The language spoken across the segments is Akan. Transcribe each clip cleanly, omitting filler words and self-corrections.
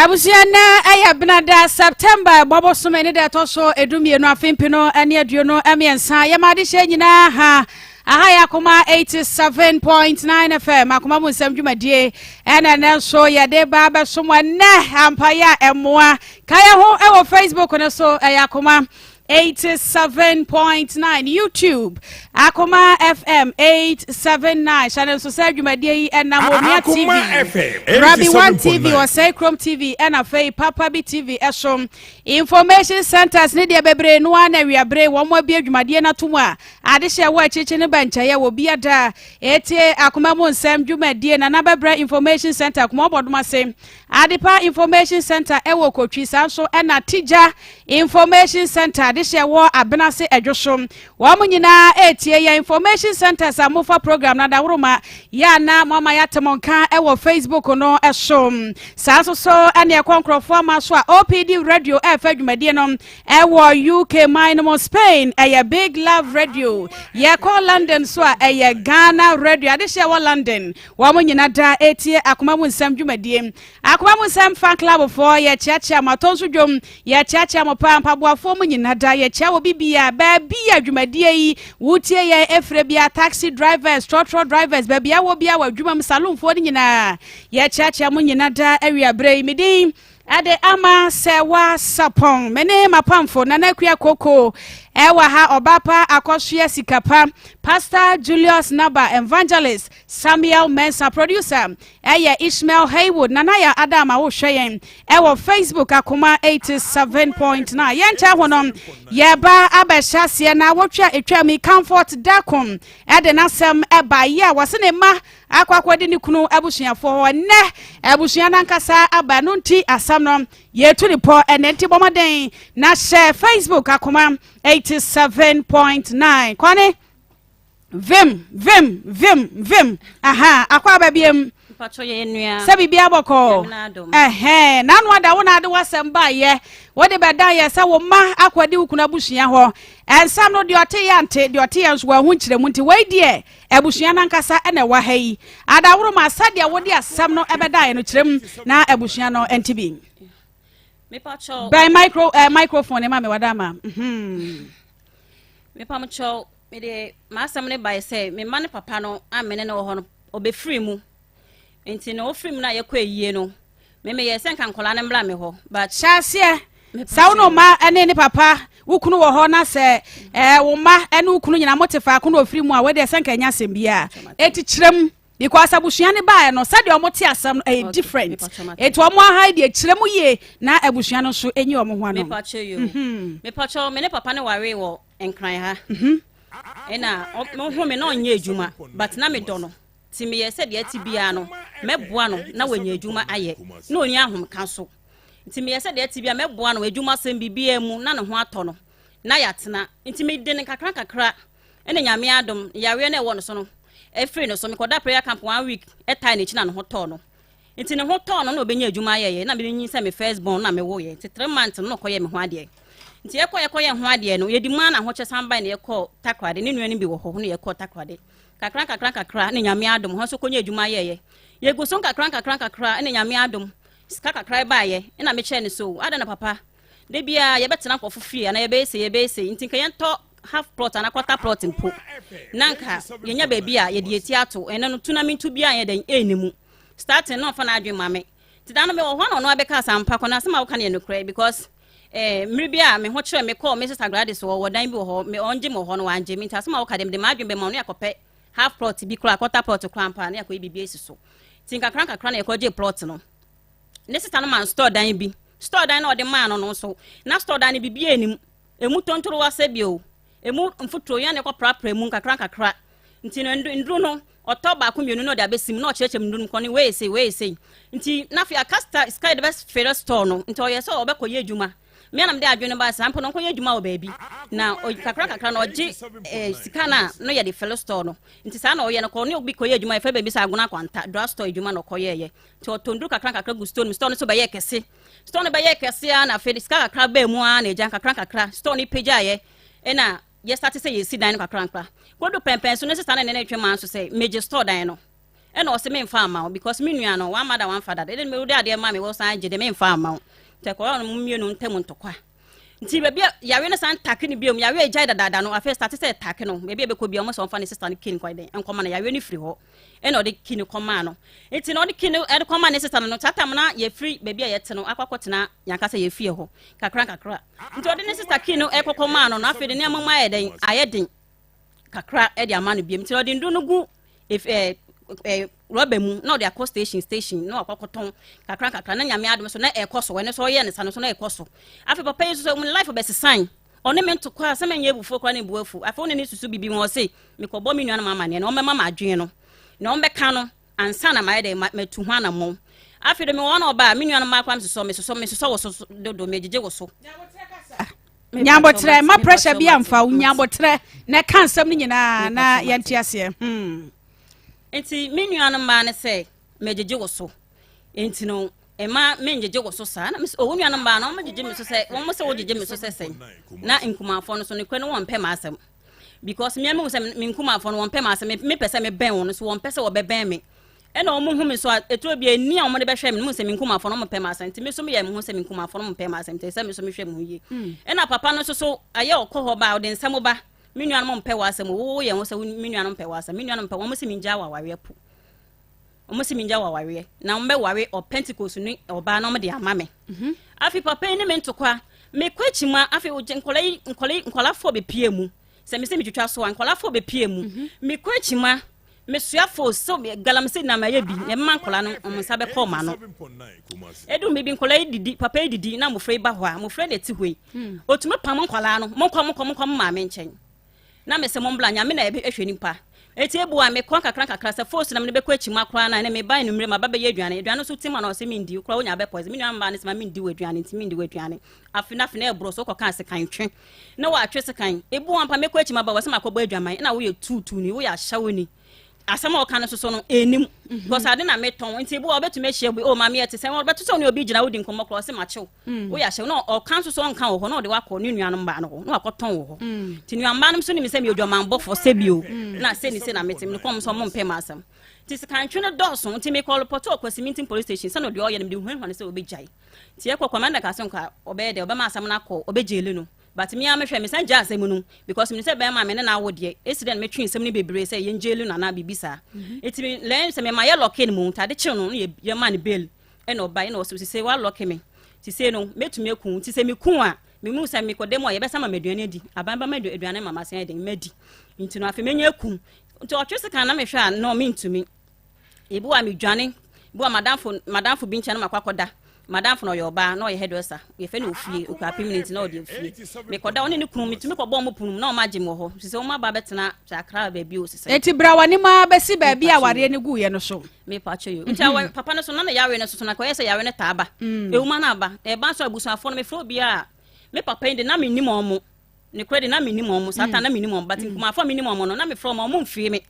Abusua, nnɛ ɛyɛ Benada, September bɔbosome ne da ɛtɔ so 12, afe 2023. Yɛma adehyɛ nyinaa ha. Aha yɛ Akoma 87.9 FM, Akoma mu nsɛm dwumadie, ɛna ɛnɛ nso yɛde ba bɛsom ɛnɛ ampayɛ a ɛmmoa ka yɛ ho ɛwɔ Facebook no so, ɛyɛ Akoma 87.9, YouTube Akoma FM 879. Hyɛ no nso sɛ dwumadie yi ɛnam Onua TV, Rabi One TV, Ɔsɛe Kurom TV, ɛna afei Papa Bi TV ɛso. Information centers ne deɛ bebree no ara na awiabere wɔn mo abie dwumadie no ato mu a adehyɛ wɔ akyirikyiri ne bɛnkyɛeɛ wɔ bi ada etie Akoma mu nsɛm dwumadie. Nana Bɛbrɛ Information Center kuma ɔbɔdom ase, Adepa Information Center ɛwɔ Kotwi, saa nso ɛna Tigya Information Center adehyɛ wɔ Abenase Ɛdwo so, wɔn nyinaa etie yɛ. Information centers a mofa program na dawuroma yɛ ana mo ama yɛatem nka ɛwɔ Facebook no ɛso. Saa nso so ɛne ɛkɔ nkurɔfoɔ ama so a OPD Radio ɛɛfɛ dwumadie no ɛwɔ UK man no mu. Spain ɛyɛ Big Love Radio, yɛkɔ London so a ɛyɛ Ghana Radio adehyɛ wɔ London. Wɔn nyinaa da etie Akoma mu nsɛm dwumadie. Akoma mu nsɛm fan club foɔ, yɛkyeakyea mo. Atɔ nso dwom, yɛkyeakyea mo paa. Mpaboafoɔ mu nyinaa da yɛkyea wɔ bibia baabi a dwumadie yi wotie yɛn efirɛ bia, taxi drivers, trɔtrɔ drivers, baabi a wɔ bia wɔ adwuma mu, salonfoɔ no nyinaa, yɛkyeakyea mo nyinaa da awiaberɛ yi. Medin ɛde Ama sɛ Wasapɔn, me ne mapamfo Nana Akua Koko ɛwɔ ha, Ɔbaapa Akɔsoa Sikapa, Pastor Julius Naba, Evangelist Samuel Mensa, producer ɛyɛ Ishmael Haywood. Nanaya Adam a wohwɛ yɛn ɛwɔ Facebook Akoma 87.9. Yɛnkyɛ ho no yɛba abɛhyɛ aseɛ na wotwa etwa mi. Comfort Dakom ɛde n'asɛm ɛba yi a wɔse ne mma akɔ akɔdi ne kunu abusuafoɔ hɔ. Nnɛ abusua nankasa aba no nti asɛm no yɛtu ne pɔ ɛnɛ, nti bɔ mmɔden na hyɛ Facebook Akoma 87.9 kwane vim vim vim vim aha akɔ aba biem. Mpatwɔ, yɛ nua. Sɛ biribi abɔkɔ. Nyame n'adom. Ɛhɛn, n'ano ada wo na ade wasɛm baayɛ wode bɛdan yɛ sɛ wo mma akɔdi wo kunu abusua hɔ. Ɛnsɛm no deɛ ɔte yɛ ante, deɛ ɔte yɛ nso wɔaho nkyerɛmu, nti wei deɛ abusua no ankasa ɛna ɛwɔ ha yi. Adaworo ma sɛdeɛ wode asɛm no ɛbɛdan yɛ no, kyerɛm na abusua no ɛnte bi. Mepatwɔ. Bɛn microphone ne ma me wada ma. Mepamkyɛw, mede m'asɛm no bae sɛ me mma ne papa no amene no wɔ hɔ no, ɔbɛfiri mu, nti na ɔfiri mu no a yɛkɔ ayie no, memeyɛ sɛ nka nkɔlaa no mmra me hɔ, but hyɛ aseɛ sɛ wo ne wo mma ne ne papa, wo kunu wɔ hɔ na sɛ wo mma ne wo kunu nyina mote faako na ɔfiri mu a, wɔdeɛ sɛ nka ɛnyɛ asɛm biaa. Ɛti kyerɛm because abusua ne baeɛ no, sɛdeɛ ɔmo te asɛm no ɛyɛ different. Ɛti ɔmo aha yi deɛ, kyerɛ mu yie na abusua no nso ɛnyi ɔmo ho ano. Mepatwɔ yo, mepatwɔ, me ne papa no waree wɔ Nkran ha, ɛna ɔho me na ɔnyɛ adwuma, but na medɔ no, nti meyɛ sɛ deɛ ɛte biara no mɛboa no na wanya adwuma ayɛ na ɔni ahomka so. Nti meyɛ sɛ deɛ ɛte biara mɛboa no adwuma sɛm biribiara mu na ne ho atɔ no na yɛatena. Nti mede no nkakra nkakra, ɛna Nyame adom, yareɛ no ɛwɔ no so no ɛfiri no so. Mekɔda prayer camp one week, ɛtae n'akyi na ne ho tɔɔ no. Nti ne ho tɔɔ no na ɔbɛnya adwuma ayɛyɛ na mebenyin sɛ me first born na mewɔyɛ. Nti 3 months no na ɔkɔyɛ me ho adeɛ. Nti yɛkɔ yɛkɔyɛ ho adeɛ no, yɛdi mu a na ahokyɛ san bae na yɛkɔ Takorade. Ne nua no bi wɔ hɔ na yɛkɔ Takorade kakra nkakra nkakra ne Nyame adom hɔ nso kɔnya adwuma ayɛyɛ. Yɛgu so nkakra nkakra nkakra ne Nyame adom, sika kakra baayɛ, ɛna mekyerɛ ne so ada na papa de bia yɛbɛtena nkɔfo fie anaa yɛbɛyɛ sei, yɛbɛyɛ sei, nti nka yɛntɔ half plot anaa quarter plot mpo na nka yɛnya baabi a yɛde yɛti ato. Ɛno no tournament bi a yɛdɛn ɛnni mu starting na ɔfa n'adwene ma me. Nti da no mewɔ hɔ na ɔno abɛka asampa kɔ na asɛm a woka no yɛ nokorɛ, because mmere bi a me ho kyerɛ me kɔɔ me sister Gladys wɔ wɔ dan bi wɔ hɔ, me ɔngye me wɔ hɔ no wangye me. Nti asɛm a woka deɛ, mede m'adwene bɛma ɔno, yɛakɔpɛ half plot bi koraa, quarter plot koraa mpa na yɛakɔyɛ biribi asi so. Nti nkakra nkakra na yɛkɔgye plot no. Ne sister no ma store dan bi, store dan na ɔde maa no no nso na store dan no biribi anim, emu tontoro wɔ bio, emu mfuturo yɛn na ɛkɔ prapra mu nkakra nkakra. Nti no nduro no ɔtɔ baako mmienu na ɔde abɛsim na ɔkyerɛkyerɛ mu nduro no kɔ ne wei sei wei sei. Nti na afei aka sika yɛde bɛfere store no. Nti ɔyɛ sɛ ɔbɛkɔ yɛ adwuma. Mmea na mede adwene ba saa mpo no nkɔyɛ adwuma wɔ baabi na kakra kakra na ɔgye sika no a no yɛde fele store no. Nti saa na ɔyɛ no kɔ ne obi kɔyɛ adwuma, yɛfrɛ baabi sɛ Agona Kwanta drug store adwuma na ɔkɔyɛɛyɛ. Nti ɔtɔ nduro kakra kakra gu store no mu. Store no so bɛyɛ kɛse, store no bɛyɛ kɛse a na afei sika kakra bɛɛ mu a na agya kakra kakra store no pagyaeɛ, ɛna yɛstart sɛ yɛsi dan no kakra nkra kodu pɛmpɛn so. Ne sisa no ne ne twɛ maa nso sɛ megye store dan no. Ɛna ɔse memfa ama wo because me nua no, one mother one father, ɛde me wode adeɛ ma me, wo san gye de memfa ama wo. Nti ɛkɔyɛ ɔno mmienu ntam ntɔkwa. Nti baabi a yare no san take no biom, yare a ɛgyae dadaada no, afei starte sɛ ɛtake no, baabi a ɛbɛkɔ bia ɔmo sɛ ɔmfa ne sister no key no nkɔ dɛn, nkɔma no, yare no firi hɔ, ɛna ɔde key no kɔmaa no. Nti na ɔde key no ɛde kɔmaa ne sister no no, saa tam na yɛfiri baabi a yɛte no akɔ akɔtena yɛn ankasa yɛn fie hɔ, kakra nkakra. Nti ɔde ne sister key no ɛkɔ kɔmaa no no, afei de nneɛma mu ayɛ dɛn, ayɛ den kakra ɛde ama no biom. Nti ɔde nduro no gu ef ɛɛ ɛɛ rɔba mu na ɔde akɔ station station na wakɔ akɔtɔn kakra kakra na Nyame adom so na ɛkɔ so. Ɛno so ɔyɛ ne sa no so na ɛkɔ so. Afei papa yi nso so life bɛsesan, ɔne me ntokɔ a sɛ menyɛ abufuo koraa ne bu afu. Afei wone ne susu bibi ho, ɔse mekɔbɔ me nuanom amanneɛ na ɔmmɛma ma adwene no na ɔmbɛka no ansa na mayɛ dɛ matu ho anammɔn. Afei de mewɔ na ɔba a me nuanom maa koraa mesosɔ mesosɔ mesosɔ wɔ so dodo, megyegye wɔ so. Nyabotrɛ ma pressure bi amfa wo, nyabotrɛ na ɛka nsɛm no nyinaa na yɛnte aseɛ. Nti me nuanom mmaa no sɛ megyegye wo so, nti no ɛma mengyegye wo so saa na mesɛ ɔwo nuanom mmaa no wɔgyegye me so sɛ wɔn sɛ wogyegye me so sɛ sɛn na nkumafoɔ no so no kura no wɔmpɛ m'asɛm because mmea mehu sɛ me nkumafoɔ no wɔmpɛ m'asɛm. Mepɛ sɛ mebɛn wɔn so, wɔmpɛ sɛ wɔbɛbɛn me, ɛna wɔn hu me so a eturo bi ani a wɔn de bɛhwɛ me no mu sɛ me nkumafoɔ no wɔn mpɛ m'asɛm. Nti me so meyɛ me ho sɛ me nkumafoɔ no wɔn mpɛ m'asɛm, nti sɛ me so mehwɛ me ho yie. Ɛna papa no nso so ayɛ ɔkɔ hɔ ba a ɔde nsɛm ba, me nuanom mpɛ wɔ asɛm o, wowo yɛn ho sɛ me nuanom mpɛ wɔ asɛm, me nuanom mpɛ wɔn sɛ mengya wɔ awareɛ po, wɔn sɛ mengya wɔ awareɛ na wɔn bɛware ɔ Pentecost ne ɔbaa na wɔn de ama me. Afei papa yi ne me ntokwa mekɔ akyi mu a, afei ogye nkɔla yi nkɔla yi nkɔlafoɔ bepie mu sɛ me sɛ metwitwa so a, nkɔlafoɔ bepie mu. Mekɔ akyi mu a, mesoa fo so galamsey na mayɛ bi na ɛmma nkɔla no wɔn nsa bɛkɔ ɔma no. Edu bibi nkɔla yi didi, papa yi didi na mmɔfra yi ba hɔ a, mmɔfra yi na ɛte hɔ yi, otumi pam nkɔla no, monkɔ, monkɔ, monkɔ mo maame nkyɛn. Na mesɛ mombla, Nyame na ɛhwɛ nipa. Eti ebu a mekɔ nkakra nkakra sɛ fos na mede bɛkɔ akyi mu akora na ɛnɛ meba enumere ma ba bɛyɛ aduane, aduane nso tim a na ɔsɛ mendi kora wonya bɛ poison. Me nua mbaa ne sɛ ma mendi wɔ aduane nti mendi wɔ aduane. Afe na afe na ɛboro so kɔka sekan twe na wɔatwe sekan ebu wɔn pa mekɔ akyi ma ba wɔ sɛ makɔbɔ adwaman na woyɛ tuutuu ni, woyɛ ahyɛwo ni. Asɛm a ɔka no soso no ɛnim because ade na metɔn nti ebi wɔ ɔbɛtumi ahyia bi o maame ɛte sɛ ɔbɛto sɛ ɔne obi gyina wodi nkɔmmɔ korɔ, ɔsɛ makyew woyɛ ahyɛw na ɔka nso so ɔnka wɔ hɔ na ɔde wakɔ ne nuanom baa no hɔ na wakɔtɔn wɔ hɔ. Nti nuanom no nso nim sɛ meyɛ odwamanbɔfoɔ sɛ bio na sɛ ne sɛ na mete me kɔm sɛ ɔmo mpɛ m'asɛm nti sikantwe no dɔɔso. Nti mekɔ repɔto Ɔkwasi police station sɛ no deɛ ɔyɛ no mede huahua no sɛ ɔbɛgyae. Nti ɛkɔ commander ka so nka ɔbɛyɛ dɛ ɔbɛma asɛm no akɔ, ɔbɛgyeli no, but me a mehwɛ mesan gya asɛm no because menim sɛ bɛrima me ne no awo deɛ ɛsi dɛ no metwe nsɛm no bebree sɛ yɛngyeli no anaa biribi saa. Nti me lɛn sɛ mema yɛ lock no mu nti ade kyew no no yɛma no bail, ɛna ɔba ɛna ɔsɛ sɛ wa lock me nti sei no mɛtumi aku nti sɛ meku a memu sɛ mekɔda mu a yɛbɛsa ma m'aduane adi, aban ba ma aduane ma masan den madi nti no afei mɛnya aku. Nti ɔtwe sika na mehwɛ a no mentumi. Ebi wa medwane bi wa madamfo bi nkyɛn na makɔ akɔda. Madamfo no ɔyɛ ɔbaa na ɔyɛ hairdresser, yɛfɛ no Ofie Okuapem ne nti na ɔde Ofie mekɔda ɔne ne kunu metumi kɔbɔ ɔmo pono mu na ɔmo agye me wɔ hɔ sɛ ɔmo aba bɛtena sɛ Akra baabi o sisɛ. Eti bra w'anim a bɛsi baabi a awareɛ no guiɛ no so. Mepa kyɛ yo, nti awɔ papa no so na ne yare no soso na kɔyɛ sɛ yare no taa ba ewuma no aba ɛba nso abusuafoɔ no mefrɛ obiara a me papa yi de na mennim ɔmo ne kora de na mennim ɔmo saa ta na mennim ɔmo, but nkumafoɔ a mennim ɔmo no na mefrɛ ɔmo, ɔmo mfie me,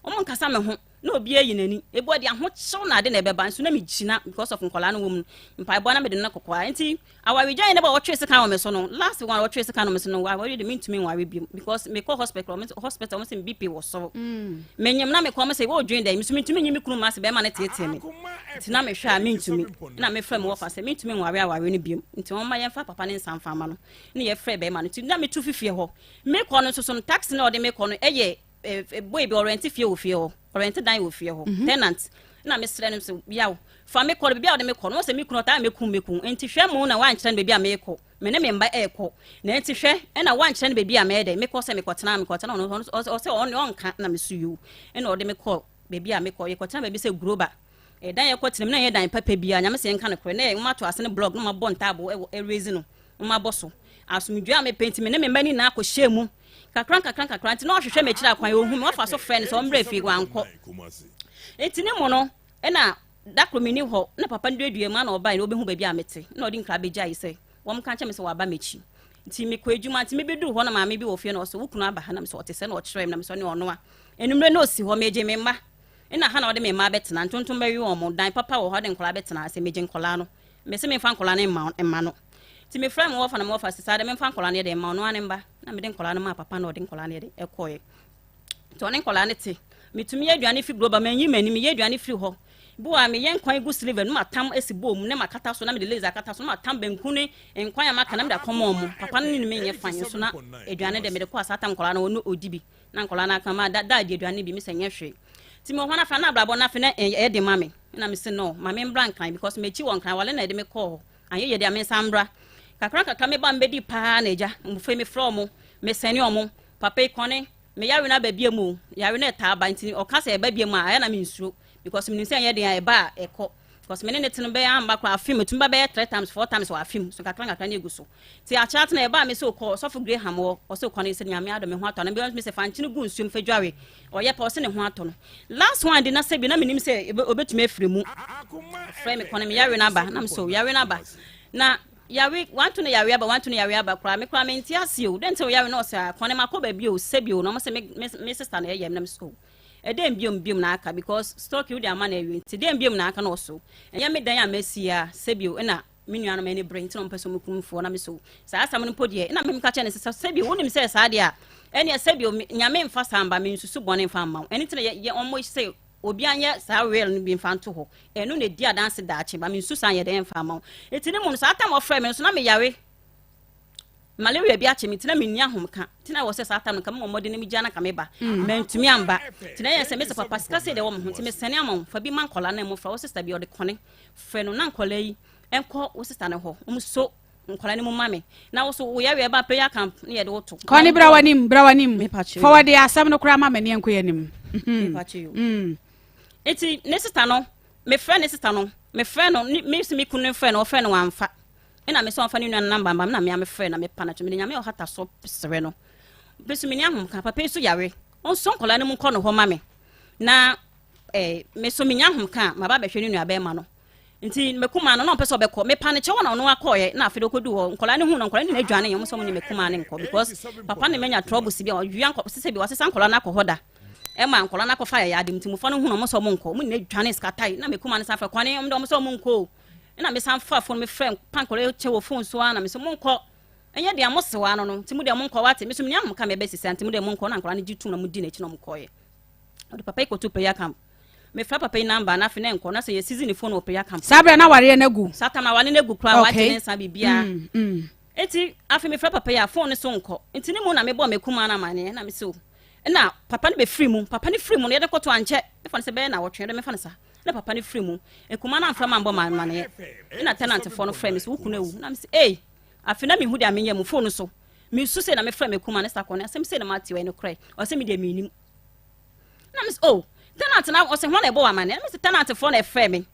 ɔmo nkasa me ho na obi ayi n'ani ebu ɔde ahokyew na ade na ɛbɛba nso na megyina because of nkɔlaa no wɔ mu no mpaebɔ na mede no kɔkɔa. Nti awaregya yi ne bɛ wɔtwe sika wɔ me so no, last one wɔtwe sika no me so no, aware de mentumi nware biom because mekɔ hospital, hospital wɔn sɛ me BP wɔ soro. Menyim na mekɔ wɔn sɛ wɔredwen dɛ meso mentumi nyi me kunu ma ase bɛrima no tietie me nti na mehwɛ a mentumi na mefrɛ me wɔfa sɛ mentumi nware aware no biom nti wɔn ma yɛmfa papa ne nsa mfa ama no ne yɛfrɛ bɛrima no. Nti na metu fifie hɔ mekɔ no nso so no taxi na ɔde mekɔ no ɛyɛ boy bi ɔrɛnte fie wɔ fie hɔ, ɔrɛnte dan wɔ fie hɔ, tenant, na mesrɛ no sɛ yaw fa me kɔ no baabi a ɔde me kɔ no, wɔn sɛ me kunu ɔtaa mekum mekum nti hwɛ mu na wankyerɛ no baabi a mekɔ, me ne me mba ɛɛkɔ na nti hwɛ ɛna wankyerɛ no baabi a mɛyɛ dɛ mekɔ sɛ mekɔtena mekɔtena ɔno ɔsɛ ɔno ɔnka na meso yiw ɛna ɔde me kɔ baabi a mekɔ yɛkɔtena baabi sɛ guroba ɛdan yɛkɔ tena mu na yɛ dan papa bi a Nyame sɛ yɛnka no korɛ na yɛ wɔn ato ase ne block na wɔn abɔ ntaabo ɛwɔ ɛrezi no wɔn abɔ so asomdwe a mepɛ nti me ne me mma nyinaa kɔhyɛ mu kakra nkakra nkakra. Nti na ɔhwehwɛ m'akyiri akwan ohu me wɔfa so frɛ no sɛ ɔmmerɛ fie wankɔ. Nti ne mu no ɛna da koro menni hɔ na papa no duadua mu ana ɔbae na ɔbɛhu baabi a mete na ɔde nkra bɛgyae sɛ wɔn ka nkyɛn me sɛ waba m'akyi. Nti mekɔ adwuma nti mebɛduru hɔ na maame bi wɔ fie na ɔsɛ wo kunu aba ha na mesɛ ɔte sɛ na ɔkyerɛ me na mesɛ ɔne ɔno a enumere na ɔsi hɔ megye me mma ɛna ha na ɔde me mma bɛtena ntontom bɛwe wɔn dan papa wɔ hɔ de nkɔlaa bɛtena sɛ megye nkɔlaa no mese memfa nkɔlaa no mma no. Nti mefrɛ me wɔfa na me wɔfa sɛ saa de memfa nkɔlaa no yɛ de mma ɔno ane mba na mede nkɔlaa no maa papa na ɔde nkɔlaa no yɛ de ɛkɔɛ. Nti ɔne nkɔlaa no te. Metumi yɛ aduane firi global, manyi m'ani, meyɛ aduane firi hɔ. Bi wɔ a meyɛ nkwan gu silver no matam asi bowl mu na makata so na mede lace akata so na matam banku ne nkwan a maka na mede akɔma wɔn. Papa no ne me nyɛ fine nso na aduane deɛ mede kɔ a saa tam nkwadaa no wɔn ɔdi bi na nkwadaa no aka ma da da di aduane bi mesɛ nyɛ hwee. Nti mewɔ hɔ no afei na abrabɔ no afei na ɛyɛ den ma me na mese no ma membra Nkran because m'akyi wɔ Nkran wale na ɛde me kɔɔ hɔ anyɛ yie deɛ mensan mbra. Kakra nkakra meba mbɛdi paa na agya mmofra yi mefrɛ wɔn mesɛne wɔn papa yi kɔne me yare no aba biam o yare no ɛtaa ba nti ɔka sɛ ɛba biam a ayɛ na mensuro because menim sɛ ɛnyɛ den a ɛba a ɛkɔ because me ne ne tene bɛyɛ amba koraa afe mu ɛtumi ba bɛyɛ three times four times wɔ afe mu so kakra nkakra ne egu so ti akyerɛ atena ɛba a me sɛ okɔ ɔsɔfo Graham wɔ ɔsɛ okɔ ne sɛ nyame adɔ me ho atɔ no bi me sɛ fa nkyene gu nsuom fa dware ɔyɛ pɛ ɔsɛ ne ho atɔ no last one de na sɛ bi na menim sɛ obetumi afiri mu frɛ me kɔ no me yare no aba na me so yare no aba na yare wanto no yare aba wanto no yare aba koraa me koraa mente ase o dɛn nti yare no ɔsɛ akɔ ne makɔ baabi o sɛ bi o na ɔmo sɛ me me sister na ɛyɛ me na me so Ɛdɛn biom biom na aka because stock wode ama no awie nti dɛn biom na aka na ɔso ɛnyɛ me dan a masi a sɛbio ɛna me nuanom ani bere nti na ɔmpɛ sɛ ɔmo kum foɔ na me so saa asɛm no mpo deɛ ɛna meka kyerɛ no sɛ sɛbio wonim sɛ saa deɛ a ɛneɛ sɛbio nyame mfa saa mba me nsusu bɔne mfa mma wo ɛno nti na yɛ ɔmo sɛ obi anyɛ saa will no bi mfa nto hɔ ɛno na ɛdi adanse daakye ba me nsu saa yɛ dɛn mfa mma wo ɛti ne mu no saa tam ɔfrɛ me nso na meyare malaria bi akye me nti na menni ahomka nti na ɛwɔ sɛ saa tam no nka memmɔ mmɔden na megya na nka meba mm. mantumi amba nti na ɛyɛ sɛ mesɛ papa sika sei deɛ wɔ me ho nti mesɛne ama wo fa bi ma nkɔla na mmɔfra wo sista bi ɔde kɔne frɛ no na nkɔla yi ɛnkɔ wo sista no hɔ ɔmo so nkɔla no mu ma me na wo so woyɛ wɛ ba prayer camp ne yɛde wo to kɔne bra w'anim bra w'anim fa wɔde asɛm no koraa ma m'ani nkɔ yɛ anim mhm. nti ne sista no mefrɛ ne sista no mefrɛ no me me kunu no frɛ no ɔfrɛ no wamfa Nna mese ɔmfa ne nua no number mma me na mea mefrɛ na mepa no kyɛw mede Nyame a ɔhata so srɛ no me so menni ahomka papa yi so yare ɔnsɔ nkɔlaa no mu nkɔ no hɔ ma me na eh, me so menya ahomka a maba abɛhwɛ ne nua bɛrima no nti mekuma no na ɔmpɛ sɛ ɔbɛkɔ mepa no kyɛw na ɔno akɔɛ na afei de ɔkɔdu hɔ nkɔlaa no hu no nkɔlaa no nyina adwane ɔmo sɛ ɔmo ne mekuma no nkɔ because papa ne manya troubles bi a ɔwia nkɔ sɛ bi wasesa nkɔlaa no akɔ hɔ da ɛma nkɔlaa no akɔfa yɛyɛ ade nti mmɔfra no hu no ɔmo sɛ ɔmo nkɔ ɔmo nyina adwane skatae na mekuma no san frɛ kwane ɔmo de ɔmo sɛ ɔmo nkɔ o Ɛna me san faa phone me frɛ pa nkɔla kyɛ wɔ phone so ara na me so monkɔ ɛnyɛ deɛ mo sewa no no nti mo deɛ monkɔ wate me so me ahom ka me bɛsisi nti mo deɛ monkɔ na nkɔla no gye tum na mo di n'akyi na mo kɔɛ ɔde papa yi kɔto prayer camp mefrɛ papa yi namba na afei na nkɔ na sɛ yɛ season ne phone wɔ prayer camp saa berɛ na awareɛ no agu saa tam awareɛ no agu koraa wagye ne nsa biribiara mm, mm. nti afei mefrɛ papa yi a phone no so nkɔ nti ne mu na mebɔ me kuma no amaneɛ na me so na papa no bɛfiri mu papa no firi mu no yɛde kɔto ankyɛ mefa no sɛ bɛyɛ na wɔtwe yɛde mefa no saa na papa no firi mu nkuma no amfrɛ ma mbɔ ma amaneɛ ɛna tenantfoɔ no frɛ me sɛ wo kunu awu na me sɛ ei afei na mehu deɛ menyɛ mu phone no so mesu sei na mefrɛ me kuma ne sakɔ no asɛm sei na mate ɔyɛ nokorɛ ɔsɛ me deɛ menim na me sɛ oh tenant na ɔsɛ hɔ na ɛbɔ wɔ amaneɛ na me sɛ tenantfoɔ na ɛfrɛ me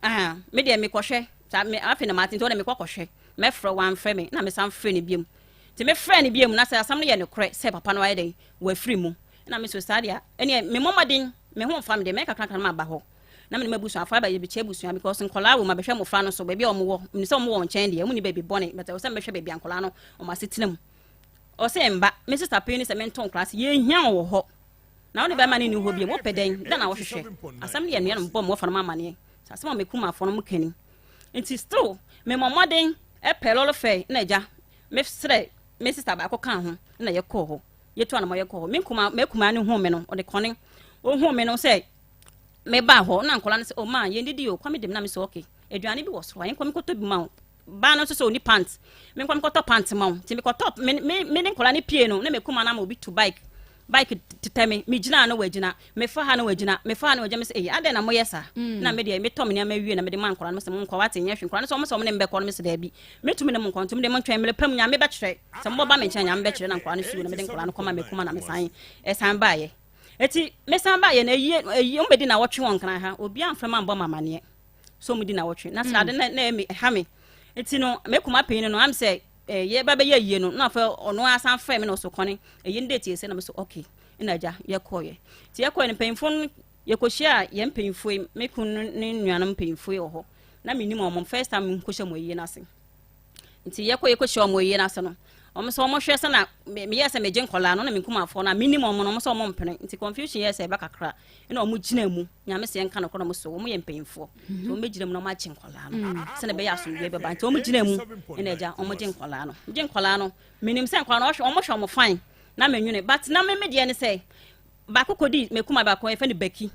ah me deɛ mekɔhwɛ saa me afei na mate nti ɔde mekɔ kɔhwɛ mɛfrɛ wamfrɛ me na mesan frɛ no biom nti mefrɛ no biom na sɛ asɛm no yɛ nokorɛ sɛ papa no ayɛ dɛn wafiri mu na me so saa deɛ ɛneɛ memmɔ mmɔden me ho mfa me deɛ mɛyɛ kakrakra no maba hɔ na mene m'abusuafoɔ aba yɛbɛkyɛ abusua because nkɔlaa wɔ mu abɛhwɛ mmɔfra no so baabi a wɔwɔ menim sɛ wɔwɔ nkyɛn deɛ wɔn ni baabi bɔne but ɛwɔ sɛ mɛhwɛ baabi a nkɔlaa no wɔn asetena mu ɔsɛ mba me sister panyin sɛ mento nkɔlaa sɛ yɛhia wɔn wɔ hɔ na wo ne bɛrima no nni hɔ bio wopɛ dɛn dɛn na wohwehwɛ asɛm no yɛ nua no bɔ mmɔfra no amaneɛ sɛ asɛm a mekumafoɔ no mu kani nti still memmɔ mmɔden ɛpɛ lɔre fɛ na agya mesrɛ me sister baako kaa ho na yɛkɔɔ hɔ yɛtu anamɔ yɛkɔɔ hɔ me nkuma m'akumaa no huu me no ɔde kɔne ohuu me no sɛ mebaa hɔ na nkɔla no sɛ ɔma oh, yɛndidi o kwame dem na me sɛ okay aduane bi wɔ soro a yɛnkɔ mekɔtɔ bi ma wo baa no nso sɛ ɔni pant menkɔ mekɔtɔ pant ma wo nti mekɔtɔ me me me ne nkɔla no pie no na mekuma no ama obi to bike bike tetɛ me megyina no wagyina mefa ha no wagyina mefa ha no wagyina me sɛ eyi adɛn na moyɛ saa mm. na me deɛ metɔ me nneɛma wie na mede ma nkɔla no sɛ monkɔ wate nyɛ hwee nkɔla no sɛ ɔmo sɛ ɔmo ne mbɛkɔ no me sɛ daabi metumi ne mo nkɔ ntumi de mo ntwɛn mmerɛ pam nyame bɛkyerɛ sɛ mobɛba me nkyɛn nyame bɛkyerɛ na nkɔla no siw na mede nkɔla no kɔma mekuma na mesan ɛsan baayɛ eti mesan baayɛ na eyi eyi ɔmo bɛdi na wɔtwe wɔn nkran ha obi amfrɛ ma mbɔ ma amaneɛ so ɔmo di na wɔtwe na srade na na ɛmi ɛha me eti no mekuma panyin no am sɛ eh, yɛba bɛyɛ yie no na afei ɔno asan frɛ me na ɔso kɔne ɛyi no date yɛ sɛ na me so okay ɛna agya yɛkɔɔyɛ nti yɛkɔɔyɛ no mpanyinfoɔ no yɛkɔhyia yɛn mpanyinfoɔ yi me kun ne nuanom mpanyinfoɔ yi wɔ hɔ na menim wɔn first time nkɔhyɛ wɔn ayie no ase nti yɛkɔ yɛkɔhyia wɔn ayie no ase no wɔn sɛ wɔn hwɛ sɛ na meyɛ sɛ megye nkɔlaa no na me nkumafoɔ no a menim wɔn no wɔn sɛ wɔn mpene nti confusion yɛ sɛ ɛba kakra ɛna wɔn gyina mu nyame sɛ yɛnka nokorɛ na wɔn so wɔn yɛ mpanyinfoɔ nti wɔn bɛgyina mu na wɔn agye nkɔlaa no mm. sɛnɛ ɛbɛyɛ asomdwoe bɛba nti wɔn gyina mu ɛna agya wɔn gye nkɔlaa no gye nkɔlaa no menim sɛ nkɔlaa no wɔhwɛ wɔn hwɛ wɔn fine na menwene but na me me deɛ ne sɛ. Baako kɔdi me kuma baako yɛfɛ no Baki.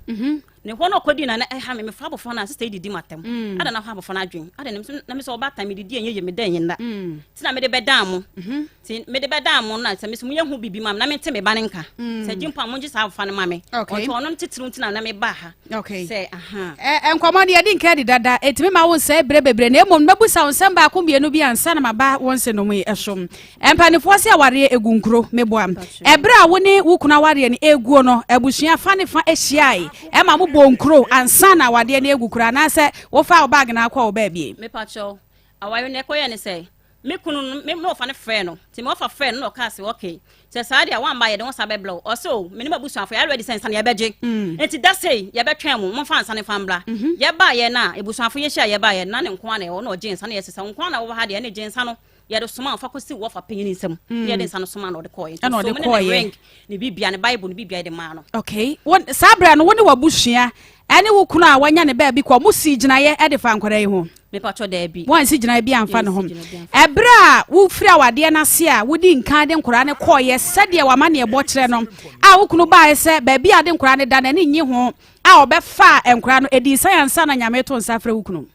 Ne hɔ no ɔkɔdi na na ɛha me mefra abɔfra no a sista yi didi m'atɛm. Ada na ɔha abɔfra no adwen. Ada na na me sɛ ɔbaatan medidi ɛnyɛ yie meda ɛnyɛ nna. Nti na mede bɛdaa mo. Nti mede bɛdaa mo na sɛ me sɛ moyɛ ho biribi ma me na mente me ba no nka. Sɛ gye mpo a mongye saa abɔfra no ma me. Ɔnti ɔno no titiriw nti na na mebaa ha. Okay. Sɛ aha. Ɛ nkɔmmɔ no yɛde nka adi dada. Ɛtumi ma wo nsɛe berɛ bebree na mmom mɛbusa wo nsɛm baako mmienu bi ansa na maba wo nsenom yi so. Mpanimfoɔ se awareɛ ɛgu nkuro, meboa. Ɛberɛ a wo ne wo kunu awareɛ no ɛguo no, abusua fa ne fa hyiae ɛma mo bɔɔ nkuro ansa na awadeɛ no ɛgu koraa anaasɛ wofaa wo bag na akɔ wo baabie? Mepakyɛw, awareɛ no ɛkɔyɛɛ ne sɛ, me kunu no, me wɔfa no frɛɛ no, nti me wɔfa frɛɛ no na ɔkaa sɛ okay, sɛ saa deɛ a woamma a yɛde wo nsa bɛbrɛ wo. Ɔse o, me ne m'abusuafoɔ yɛ ready sɛ nsa no yɛbɛgye, nti da sei yɛbɛtwɛn mo, momfa nsa no mfa mbra. Yɛbaeɛ no a, abusuafoɔ yɛhyia yɛbaeɛ no, na ne nko ara na ɛwɔ hɔ, na ɔgyee nsa no, yɛse sɛ wo nko ara na wowɔ ha deɛ ɛne gye nsa no. Yɛde soma fa kɔsi wɔfa panyin nsam. Mm. Yɛde nsa no soma na ɔde kɔɔɛ. Ɛna ɔde kɔɔɛ. Ne ring, ne bibia, ne bible, ne bibia yɛde maa no. Okay. Wɔn saa berɛ no wo ne w'abusua ɛne wo kunu a wanya ne baabi kɔ mo si gyinaeɛ ɛde fa nkwadaa yi ho. Mepatwɔ daabi. Wɔn ansi gyinaeɛ bi amfa ne ho. Ɛberɛ a wofiri awadeɛ no ase a wodi nkan de nkwadaa no kɔɔeɛ sɛdeɛ w'amanneɛbɔ kyerɛ no a wo kunu baeɛ sɛ baabi a de nkwadaa no da n'ani nnye ho a ɔbɛfaa nkwadaa no ɛdii sɛn ansa na Nyame to nsa frɛ wo kunu?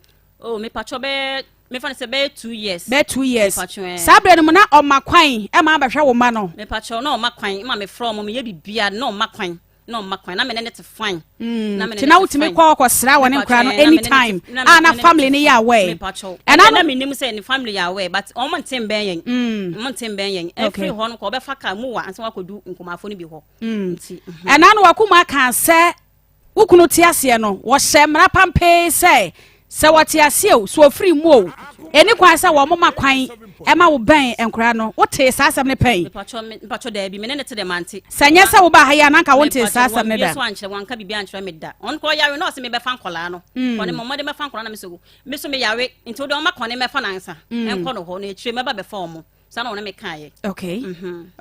Oh, mepatwɔ bɛyɛ mefa no sɛ bɛyɛ 2 years. Bɛyɛ 2 years. Mepatwɔ ɛ. Saa berɛ no mu na ɔma kwan ma abɛhwɛ wo mma no? Mepatwɔ, na ɔma kwan ma mefrɛ ɔmo, meyɛ biribiara na ɔma kwan, na ɔma kwan na me ne ne te fine. Na me ne Nti ne na te wotumi fine. kɔ kɔsra wɔ ne Mepatwɔ nkora no ɛ, na me ne ne te anytime na a me na ne ne te family no yɛ fine. aware? Mepatwɔ. Ɛna Ɛna no na menim sɛ ne family yɛ aware, but ɔmo nte mbɛn yɛn. Ɔmo nte mbɛn yɛn. Okay. Ɛfiri hɔ no kɔ ɔbɛfa car mu wa ansa wakɔdu nkumafoɔ no bi hɔ. Nti Ɛna no wakoma kaa sɛ wo kunu te aseɛ no, wɔhyɛ mmara pampee sɛ, sɛ wɔte aseɛ o, sɛ wɔfiri mu o, ɛni kwan sɛ wɔn ma kwan ɛma wo bɛn nkwadaa no. Wotee saa asɛm no pɛn? Mepatwɔ daabi, me ne ne te dɛ mante. Sɛ nyɛ sɛ wobaa ha yi a, na anka wontee saa asɛm no da. Wɔn so ankyerɛ, wɔnka biribi ankyerɛ me da. Ɔno kɔ ɔyare na ɔsɛ mebɛfa nkwadaa no. Kɔne mɔ mmɔden bɛfa nkwadaa na me so me so meyare nti wode ɔma kɔne mɛfa nansa. Ɛnkɔ no hɔ na akyire mɛba bɛfa ɔmo. Saa na ɔne me kaeɛ. Okay.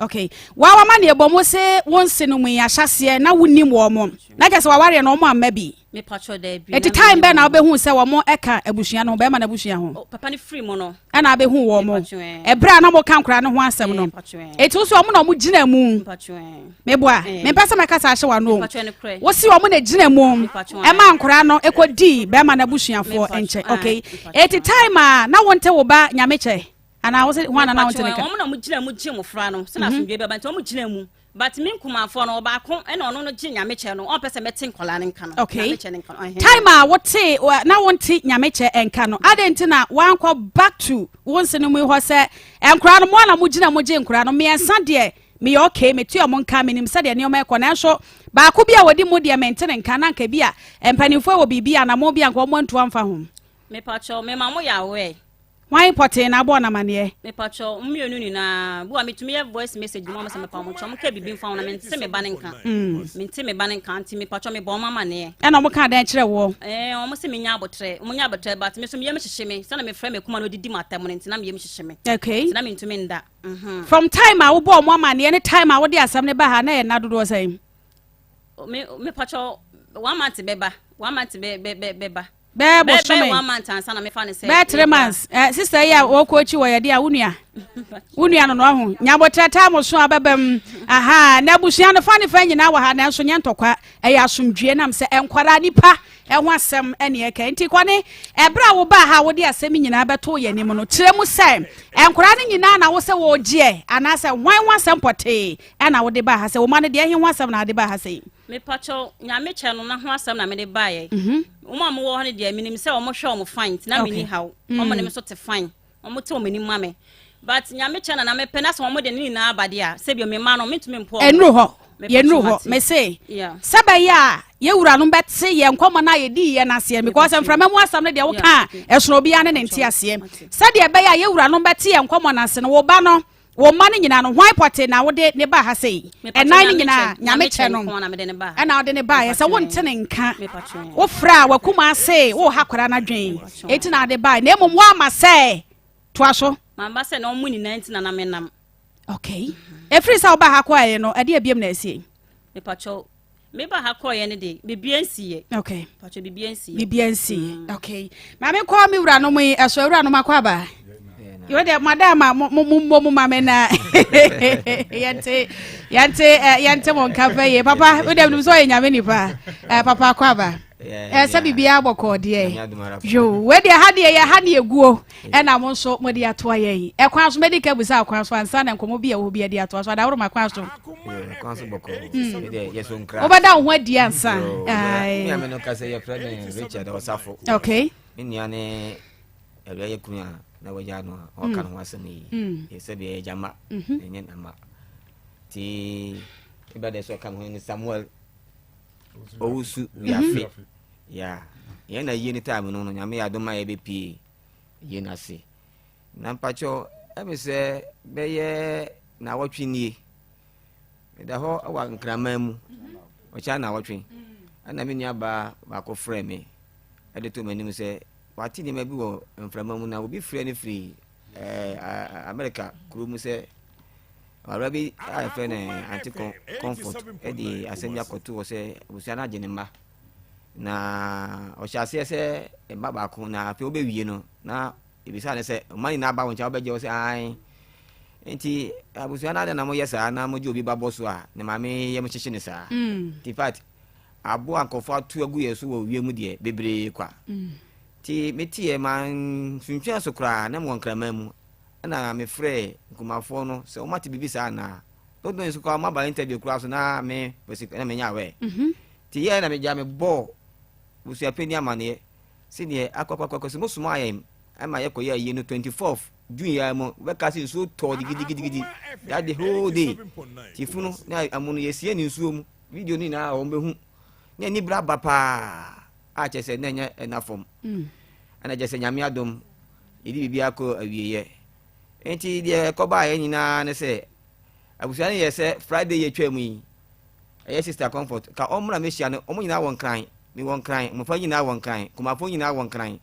Okay. Wa wama ne ɛbɔ mo se wo nse no mu yi ahyɛseɛ na wonim wɔn mo. Na kyerɛ sɛ wawareɛ no wɔn amma bi. Mepatwɔ daabi. Eti time bɛn na wobɛhu sɛ wɔn ɛka abusua no ho, bɛrima no abusua ho? Oh, papa no firi mu no. Ɛna abɛhu wɔn mo. Mepatwɔ ɛ. Ɛberɛ a na moka nkwadaa no ho asɛm no. Mepatwɔ ɛ. Eti wo so wɔn na wɔn gyina mu. Mepatwɔ ɛ. Meboa. Eh. Mempɛ sɛ mɛkasa ahyɛ w'ano o. Mepatwɔ nokorɛ. Wosi wɔn na gyina mu Mepatwɔ ɛma nkwadaa no ɛkɔdii bɛrima no abusuafoɔ Mepatwɔ, nkyɛn. ah, Okay. mepatwɔ. Eti time a na wonte wo ba Nyame kyɛ anaa wo se ho ana na wonte ne ka? Wɔn na wɔn gyina mu gye mmɔfra no sɛ na asomdwe bɛba nti wɔn gyina mu, but me nkumafoɔ no, ɔbaako ɛna ɔno no gye Nyame kyɛ no, ɔmpɛ sɛ mɛte nkɔlaa no nka no. Okay. Nyame kyɛ no nka no, ɛhɛn. Time a wote na wonte Nyame kyɛ nka no, adɛn nti na woankɔ back to wo nse no mu hɔ sɛ nkwadaa no mo ana mo gyina mo gye nkwadaa no mmiɛnsa deɛ meyɛ okay, mete ɔmo nka, menim sɛdeɛ nneɛma ɛkɔ, nanso baako bi a wɔdi mu deɛ mente ne nka, na nka bi a mpanimfoɔ wɔ biribi anammɔn bi a nka ɔmo antu amfa ho? Mepakyɛw, mema mo yɛ aware. Hwan pɔtee na abɔɔ no amaneɛ? Mepakyɛw, mmienu nyinaa. Bi wa metumi yɛ voice message mu ɔmo sɛ mepa ɔmo kyɛw, ɔmo ka biribi mfa ho na mente me ba ne nka. Mente me ba ne nka nti mepakyɛw mebɔ ɔmo amaneɛ. Ɛna ɔmo kaa dɛn kyerɛ woɔ? Ɛɛ, ɔmo se menya abotrɛ, ɔmo nya abotrɛ, but me so me yam hyehye me, sɛna mefrɛ me kuma na odidi m'atɛm no nti na me yam hyehye me. Okay. Nti na mentumi nda. From time a wobɔɔ ɔmo amaneɛ ne time a wode asɛm no ba ha na ɛyɛ nna dodoɔ sɛn? Me mepakyɛw, 1 month bɛba, 1 month bɛ bɛ bɛ bɛba. Bɛɛ Bɛyɛ bosome. 1 month ansa na mefa ne sɛ. Bɛɛ 3 months. Ɛ sister yi a wɔkɔ akyi wɔ yɛde a wo nua. Wo nua no no aho. Nyabotrɛ taa mo so a bɛba mu. Aha, na abusua no fa ne fa nyinaa wɔ ha nanso nyɛ ntɔkwa. Ɛyɛ asomdwie nam sɛ nkwadaa nipa ɛho asɛm ɛne ɛka. Nti kɔne ɛberɛ a wobaa ha a wode asɛm nyinaa bɛtoo yɛn anim no, kyerɛ mu sɛ nkwadaa no nyinaa na wo sɛ wɔregyeɛ anaasɛ hwan ho asɛm pɔtee ɛna wode baa ha, sɛ wo ma no deɛ ɛhe ho asɛm na wode baa ha sɛ? Mepakyɛw, Nyame kyɛ no na ho asɛm na mede baeɛ. Wɔn a mowɔ hɔ no deɛ, menim sɛ wɔn hwɛ wɔn fine nti na menni haw. Wɔn ne me so te fine. Wɔn te wɔn anim ma me. But Nyame kyɛ no na mepɛ na sɛ wɔn de ne nyinaa aba deɛ a, sɛbi me mma no mentumi mpo wɔn. Ɛnuru hɔ. Mepakyɛw, Yɛnuru hɔ. mate. Mese Yeah. sɛ bɛyɛ a yɛwura no bɛte yɛn nkɔmmɔ no a yɛdii yɛ no aseɛ, because mframa mu asɛm no deɛ woka a ɛsono obiara ne ne nte aseɛ. Sɛdeɛ ɛbɛyɛ a yɛwura no bɛte yɛn nkɔmmɔ no ase no, wo ba no, wo mma no nyinaa no, hwan pɔte na wode ne ba ha sei? Mepakyɛw, Ɛnan no Nyame nyinaa kyɛ. Nyame kyɛ no nko ara na mede ne baa. Ɛna wode ne baeɛ sɛ Mepakyɛw. wonte ne nka. Mepakyɛw. Wofrɛ a wakuma ase woha kwara no adwen enti na ade baeɛ, na mmom woama sɛ toa so. Mamba sɛ na wɔn nyinaa nti na na menam. Okay, ɛfiri sɛ woba ha kɔɛ no, ɛde abiem na asie? Mepakyɛw, meba ha kɔɔyɛ no de, biribiara nsiiɛ. Okay. Mepakyɛw, biribiara nsiiɛ. Biribiara nsi. Okay, maame kɔ me wura nom yi ɛso, awura nom akɔ aba. Yo deɛ madam a mo mo mmɔ mu ma me na yɛnte yɛnte eh, yɛnte mo nka fɛ yie papa wo deɛ menim sɛ ɔyɛ nyame nipa eh, papa akɔ aba eh, sɛ biribiara bɔkɔɔ deɛ yo wei deɛ ha deɛ yɛ ha ne ɛguo ɛna mo nso mode atoa yɛn ɛkwan so mɛdi ka busa akwan so ansa na nkɔmmɔ bi a ɛwɔ hɔ bi adi atoa so adaworo ma kwan so wobɛda wo ho adi ansa okay Awia yɛ kunu a na wagya no a ɔka ne ho asɛm yi mm. yɛ sɛ deɛ yɛgya ma mhm. ɛnyɛ na ma nti ɛbɛ deɛ sɛ ɔka ne ho ne Samuel Owusu mhm. Wiafe ya yɛn na yie ne time no no nyame yɛ adom a yɛbɛpie yie no ase na mpakyɛ ɛme sɛ bɛyɛ na wɔtwe nie meda hɔ wɔ nkraman mu ɔkyɛ na wɔtwe ɛna me nuabaa baako frɛ me ɛde to m'anim sɛ Wate nneɛma bi wɔ mframa mu na obi frɛ no firi ɛɛ Amerika kuro mu sɛ awura bi a yɛfrɛ no Auntie Comfort de asɛm bi akɔto hɔ sɛ abusua no agye ne mma na ɔhyɛ aseɛ sɛ mma baako na afei wobɛwie no na ebisa no sɛ mma nyinaa ba wo nkyɛn wobɛgye wo sɛ ae nti abusua no adɛn na moyɛ saa na mogye obi ba bɔ so a ne maame yam hyehye ne saa mm. nti fact Abo a nkurɔfoɔ ato agu yɛn so wɔ wiem deɛ, bebree kwa. Nti meteɛ, mansuntwɛn so koraa, na mewɔ Nkraman mu. Ɛna mefrɛɛ Nkumafoɔ no sɛ wɔate biribi saa anaa. Dodoɔ nso koraa wɔaba interview koraa so na me Kwasi na menya aware. Nti yɛɛ na megya mebɔɔ busuapanin amaneɛ sɛdeɛ akɔakɔakɔ sɛ mosomaa yɛn ma yɛkɔyɛ ayie no 24th June yi ara mu wobɛka sɛ nsuo tɔɔ gidigidigidi that the whole day. Nti funu na amu no yɛsie ne nsuo mu. Video no nyinaa wɔn bɛhu na ani bere aba paa a kyerɛ sɛ na ɛnyɛ ɛna fam mm. ɛna kyerɛ sɛ nyame adom yɛde biribi akɔ awieɛ nti deɛ ɛkɔbaeɛ nyinaa ne sɛ abusua no yɛ sɛ friday yɛtwa mu yi ɛyɛ sister comfort ka ɔmmra mɛhyia no ɔmo nyinaa wɔ nkran mewɔ nkran mmɔfra nyinaa wɔ nkran kumafoɔ nyinaa wɔ nkran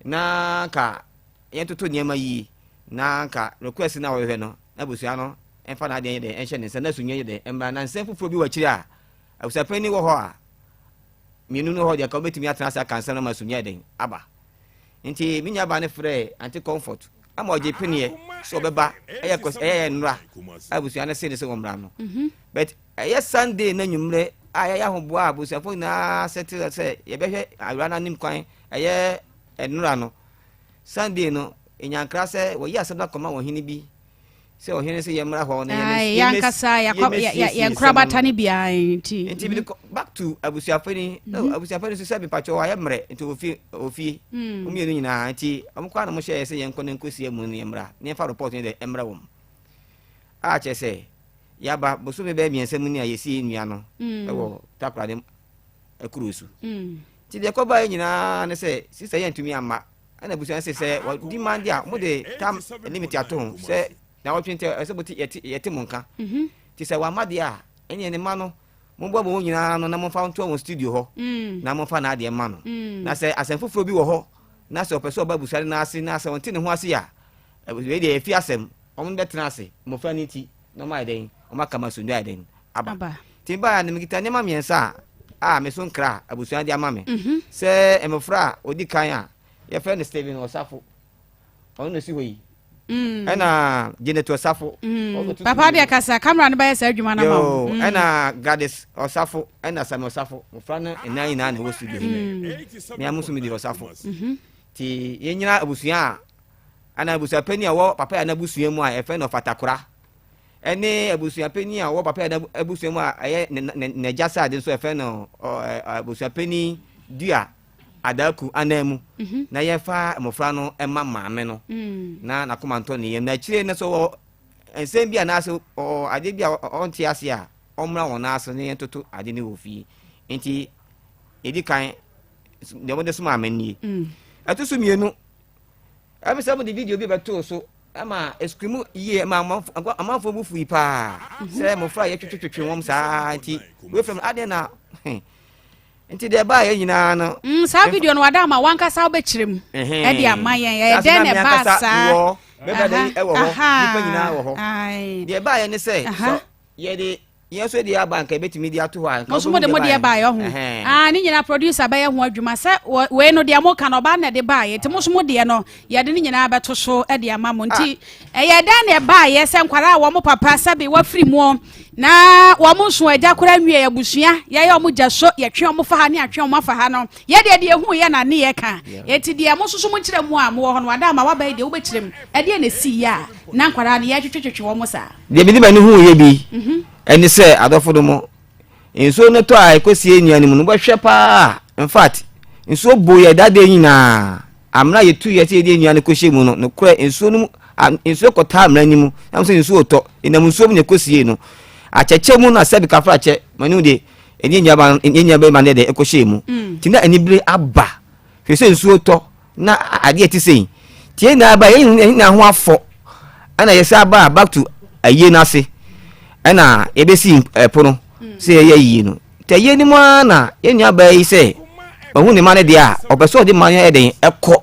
na ka yɛntoto nneɛma yie na nka request no a wɔhwehwɛ no na abusua no mfa n'adeɛ nyɛ dɛn nhyɛ ne nsa na asomdwoeɛ nyɛ dɛn mmra na nsɛm foforɔ bi wɔ akyire a abusuapanin wɔ hɔ a mmienu no hɔ deɛ nka wɔbɛtumi atena ase aka nsɛm no ma asomdwoeɛ ayɛ dɛn aba nti me nuabaa no frɛɛ ante comfort ama ɔgye peneɛ sɛ ɔbɛba ɛyɛ kɔs ɛyɛ nnora abusua no se ne sɛ wɔmmra no mhm. but ɛyɛ sunday na nwummerɛ a yɛyɛ ahoboa a abusuafoɔ nyinaa sɛ te sɛ yɛbɛhwɛ awura no anim kwan ɛyɛ nnora no Sunday no, yɛnya nkra sɛ wɔayi asɛm no akɔma ɔhene bi sɛ ɔhene sɛ yɛmmra hɔ na Ae, yɛn ankasa yɛakɔ yɛ- yɛ- yɛn nkorabata no biara nti. Nti mede kɔ back to abusuafo ni. Oh, abusuafo ni nso sɛ mepakyɛ wɔayɛ mmerɛ nti ofie ofie. Wɔn mmienu nyinaa nti wɔn kɔ a na wɔn hyɛɛ sɛ yɛnkɔ na nkɔsi amu no yɛmmra na yɛmfa report no dɛ mmrɛ wɔn. A kyerɛ sɛ yɛaba bosome bɛyɛ mmiɛnsa mu ni a yɛsi nnua no wɔ Takoradi kuro so. Nti deɛ ɛkɔbaeɛ nyinaa ne sɛ sista yi antumi amma ɛna abusua no se sɛ wɔdi mande a wɔde tam limit ato ho sɛ na wɔtwe nti ɛsɛ mote yɛte yɛte mo nka mhm. nti sɛ wɔama deɛ a ɛneɛ ne mma no momboa mo ho nyinaa no na momfa ntoa wɔn studio hɔ mm. na momfa n'adeɛ mma no mm. na sɛ asɛm foforɔ bi wɔ hɔ na sɛ ɔpɛ sɛ ɔba abusua no ase na sɛ ɔnte ne ho ase a wei deɛ ɛfi asɛm wɔn bɛtena ase mmɔfra no nti na wɔn ayɛ dɛn wɔn aka ma asomdwoe ayɛ dɛn aba nti mebaa no mekita nneɛma mmiɛnsa a a me so nkra a abusua de ama me mhm. sɛ mmɔfra a ɔdi kan a yɛfrɛ no Stephen Ɔsafo ɔno na ɔsi hɔ yi mm. ɛna Janet Ɔsafo mm. papa deɛ kasa kamera no bɛyɛ saa adwuma no ma wo mm. ɛna Gladys Ɔsafo ɛna Samuel Ɔsafo mmɔfra no nnan nyinaa na ɛwɔ studio yi mea mo nso medi Ɔsafo mhm. nti yɛnyina abusua a Ɛna abusuapanin a ɔwɔ papa yɛ n'abusua mu a yɛfrɛ no Ɔfatakora ɛne abusuapanin a ɔwɔ papa yɛ n'abusua mu a ɛyɛ n'agya side nso yɛfrɛ no abusuapanin Dua Adaku anan mu mhm. na yɛfa mmɔfra no ma maame no mm. na n'akoma ntɔ ne yam na akyire no so wɔ nsɛm bi anaasɛ adeɛ bi a ɔnte ase a ɔmmra wɔn nan ase na yɛntoto ade no wɔ fie nti yɛdi kan deɛ wɔde soma ama nie mm. ɛto so mmienu Ɛmi sɛ wɔde video bi bɛtoo so ma esukuu mu yie ma amanfoɔ bu fui paa mhm. sɛ mmɔfra a yɛtwetwetwe wɔn saa nti wei fam adeɛ na nti deɛ ɛbaa yɛ nyinaa no. Mm, saa video no wada ama wankasa wobɛkyerɛ mu ɛde ama yɛn ɛyɛ dɛn na ɛbaa saa wɔ bɛbɛ de ɛwɔ hɔ nipa nyinaa wɔ hɔ deɛ ɛbaa yɛ ne sɛ yɛde. Yɛn nso deɛ aba nka yɛbɛtumi de ato hɔ a nka Mo nso mode mo deɛ baeɛ ɔho. Ah, ne nyinaa producer bɛyɛ ho adwuma sɛ wei no deɛ moka no ɔbaa na ɛde baeɛ nti mo nso mo deɛ no yɛde ne nyinaa bɛto so de ama mo nti ah. Ɛyɛ dɛn na ɛbaeɛ sɛ nkwadaa a wɔn papa sɛbe wafiri muo na wɔn nso agya koraa nwie abusua yɛyɛ wɔn gya so yɛtwe wɔn fa ha ne atwe wɔn afa ha no yɛdeɛ deɛ ehu yɛ na ne yɛ ka eti deɛ mo nso so mo nkyerɛ mu a mo wɔ hɔ no wada ama waba yi deɛ wobɛkyerɛ mu ɛdeɛ na esi yɛ a na nkwadaa no yɛtwetwetwe wɔn saa. Deɛ mede m'ani huiɛ bi ne sɛ adɔfo no mo nsuo no tɔ a ɛkɔsie nnua no mu no wobɛhwɛ paa in fact nsuo bo yɛ dadeɛ nyinaa amena yɛtu yɛ sɛ yɛde nnua no kɔhyɛ mu no nokorɛ nsuo no mu nsuo kɔtaa amena no mu na sɛ nsuo tɔ ɛnam nsuo mu na ɛkɔsie no akyɛkyɛ mu na sɛbi kafra kyɛ manu de ɛne nnua bɛma no deɛ ɛkɔhyɛ mu nti na anibere aba hwɛ sɛ nsuo tɔ Na adeɛ ɛte sei nti yɛn nyinaa ba yɛn nyinaa ho afɔ ɛna yɛsan ba back to ayie no ase ɛna yɛbɛsi ɛpono sɛ yɛyɛ ayie no nti ayie no mu ara na yɛn nua baa yi sɛ ɔhu ne ma no deɛ a ɔpɛ sɛ ɔde ma no yɛ den ɛkɔ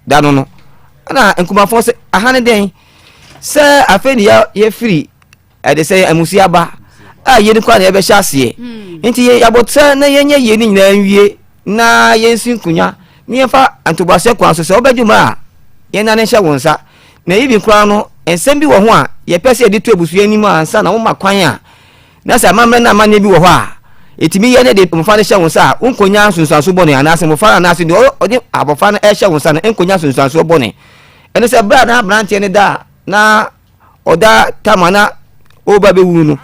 da no no ɛna nkumafoɔ sɛ aha ne dɛn sɛ afei ne yɛfiri Ɛde sɛ amusi aba a yie no koraa na yɛbɛhyɛ aseɛ. Hmm. Nti yɛabotɛ na yɛnyɛ yie no nyinaa nwie na yɛnsi nkonnwa na yɛmfa ntoboaseɛ kwan so sɛ wobɛdwo mu a yɛnane nhyɛ wo nsa. Na even koraa no nsɛm bi wɔ ho a yɛpɛ sɛ yɛde to abusua anim ansa na woma kwan a na sɛ amammerɛ no amanneɛ bi wɔ hɔ a ɛtumi yɛ ne de mmɔfra no hyɛ wo nsa a wonkɔnya nsunsuanso bɔne anaasɛ mmɔfra no anaasɛ deɛ ɔde abɔfra no ɛhyɛ wo nsa no nkɔnya nsunsuansoɔ bɔne. Ɛne sɛ berɛ a na aberanteɛ no da a na ɔda tam a na ɔreba bɛwu no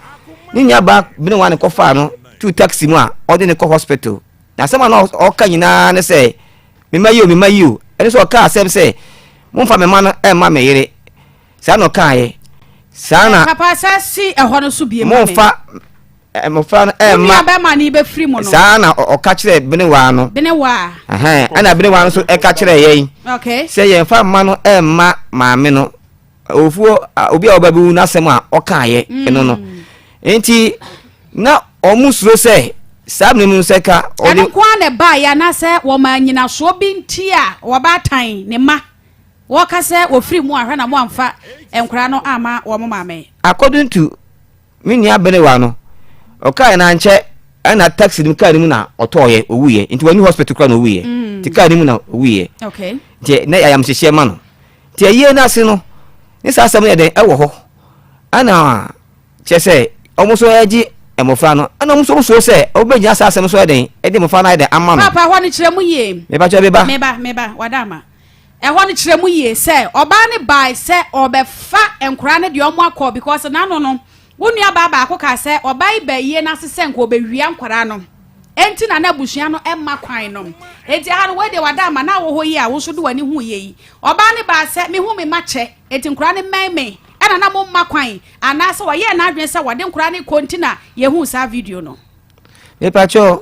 ne nuabaa benewa ne kɔfaa no tuu taxi mu a ɔde ne kɔ hospital na asɛm a na ɔka nyinaa ne sɛ mema yi o mema yi o ɛne sɛ ɔka asɛm sɛ momfa me ma no ɛmma me yere saa na ɔkaeɛ saa na papa sɛ si ɛhɔ no so bie ma me momfa mmɔfra no ɛmma nua bɛma ne bɛfiri mu no saa na ɔka kyerɛ benewaa no benewaa ɛna benewaa no nso ɛka kyerɛ yɛn okay sɛ yɛmfa mma no ɛmma maame no Owufoɔ obi a ɔba bɛwu n'asɛm a ɔkaeɛ ɛno no mm. nti na wɔn suro sɛ saa mmerɛ mu sɛ ka ɔde ɛno nko ara na ɛbaeɛ anaasɛ wɔma anyinasoɔ bi nti a wɔbaatan ne mma wɔka sɛ wɔfiri mu ahwɛ na mo amfa nkwadaa no ama wɔn maame. According to Me nua berewa no, ɔkae na ankyɛ ɛna taxi no kaa no mu na ɔtɔɔyɛ owuiɛ nti wani hospital koraa na owuiɛ mm. nti kaa no mu na owuiɛ okay. nti na ayamhyehyeɛ ma no nti ayie no ase no ne saa asɛm no yɛ dɛn ɛwɔ hɔ ɛna kyerɛ sɛ wɔn nso ɛgye mmɔfra no ɛna wɔn nso wɔn suro sɛ wɔbɛgyina saa asɛm so yɛ dɛn ɛde mmɔfra no ayɛ dɛn ama no. Papa hɔ no kyerɛ mu yie. Mepa kyɛ meba. Meba meba wada ama. Ɛhɔ no kyerɛ mu yie sɛ ɔbaa no bae sɛ ɔrebɛfa nkwadaa no deɛ wɔn akɔ because n'ano no wo nua baa baako kaa sɛ ɔbaa yi baa yie n'ase sɛ nka ɔbɛwia nkwadaa no enti na na abusua no mma kwan no enti aha no wei deɛ wada ama na wɔ hɔ yi a wo nso de w'ani hu yie yi ɔbaa no baa sɛ mehu me ma kyɛ enti nkwadaa no mmɛn me ɛna na mo mma kwan anaasɛ wɔyɛɛ n'adwene sɛ wɔde nkwadaa no kɔ nti na yɛhu saa video no. Mepakyɛw,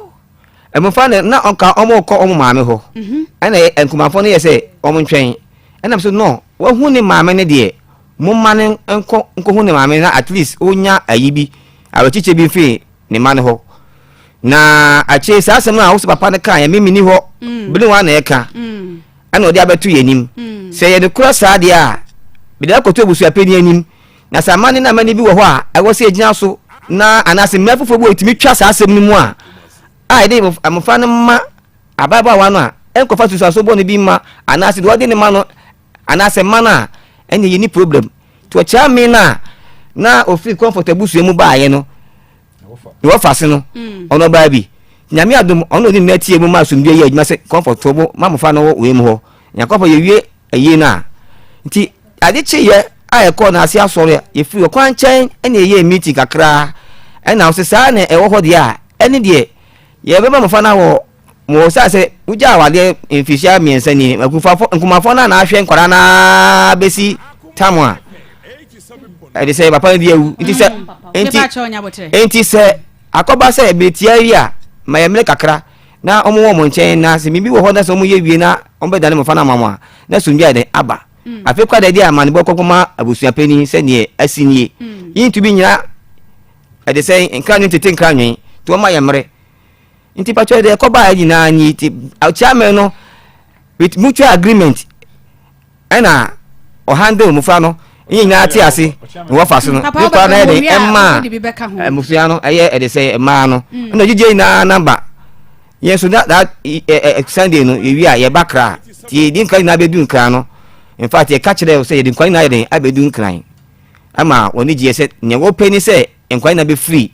mmofra no na ɔka wɔn rekɔ wɔn maame hɔ. Mhm. Ɛna nkumafoɔ no yɛ sɛ wɔn ntwɛn. Ɛna so no, wahu ne maame no deɛ, momma no nkɔ nkɔhu ne maame na at least ɔnya ayi bi, awerɛkyekyɛ bi mfiri ne ma no hɔ. Na akyire saa asɛm no a wosɛ papa no kaa yɛ mimi ni hɔ, mm. bere wa na ɛka. Mm. Ɛna ɔde abɛto yɛn anim. Mm. Sɛ yɛde kora saa deɛ a, mede akɔto abusuapanin anim. Na sɛ amanne ne amanne bi wɔ hɔ a ɛwɔ sɛ yɛgyina so na anaasɛ mmara foforɔ bi wɔ yɛtumi twa saa asɛm no mu a a yɛde mmɔfra no ma ababaawa no a ɛnkɔfa susuaso bɔne bi mma anaasɛ deɛ ɔde ne ma no anaasɛ ma no a ɛne yɛni problem nti ɔkyea me no a na ɔfiri comfort abusua mu baeɛ no ne wɔfa ase no mm. ɔno ɔbaa bi nyame adom ɔno ɔne nna tie mu ma asomdwe yɛ adwuma sɛ comfort fo bo ma mmɔfra no wɔ wei mu hɔ nyankopɔn yɛwie ayie no a nti ade kyeeɛ a ɛkɔɔ no ase asɔre a yɛfiri ɔkwan nkyɛn ɛna ɛyɛɛ meeting kakraa ɛna ɔsɛ saa na ɛwɔ hɔ deɛ a ɛne deɛ yɛbɛma mmɔfra no awɔ mo sɛ sɛ wogya awadeɛ mfirihyia mmiɛnsa ni nkumafoɔ nkumafoɔ no a na ahwɛ nkwadaa no ara bɛsi tam a ɛde sɛ papa no bi awu nti sɛ nti nti sɛ akɔba sɛ metia yi a ma yɛ mmerɛ kakra na wɔn wɔ wɔn nkyɛn na sɛ biribi wɔ hɔ na sɛ wɔn yɛ wie na wɔn bɛdane mmɔfra no ama wɔn a na asomdwe ayɛ dɛn aba mm. afei kora deɛ amanebɔ kɔkɔ ma abusua panyin sɛ neɛ asi nie mm. yɛntumi nyina ɛde sɛ nkra nwen tete nkra nwen nti wɔn ayɛ mmerɛ nti patwɛ deɛ ɛkɔbaa nyinaa ni ti chairman no with mutual agreement ɛna ɔhandle mmɔfra no. Yɛn nyinaa te ase na wɔfa so no ne kora no yɛ den ɛma mmusua no ɛyɛ ɛde sɛ mmaa no mm. Ɛna gyigye nyinaa namba yɛn so that that ɛ Sunday no yɛwie a yɛba kra nti yɛdi nkra nyinaa bɛdu nkra no. In fact, yɛka kyerɛ sɛ yɛde nkwa nyinaa yɛ den abɛdu nkran ama wɔn gyeɛ sɛ nea wɔpɛ ni sɛ nkwa nyinaa bɛfiri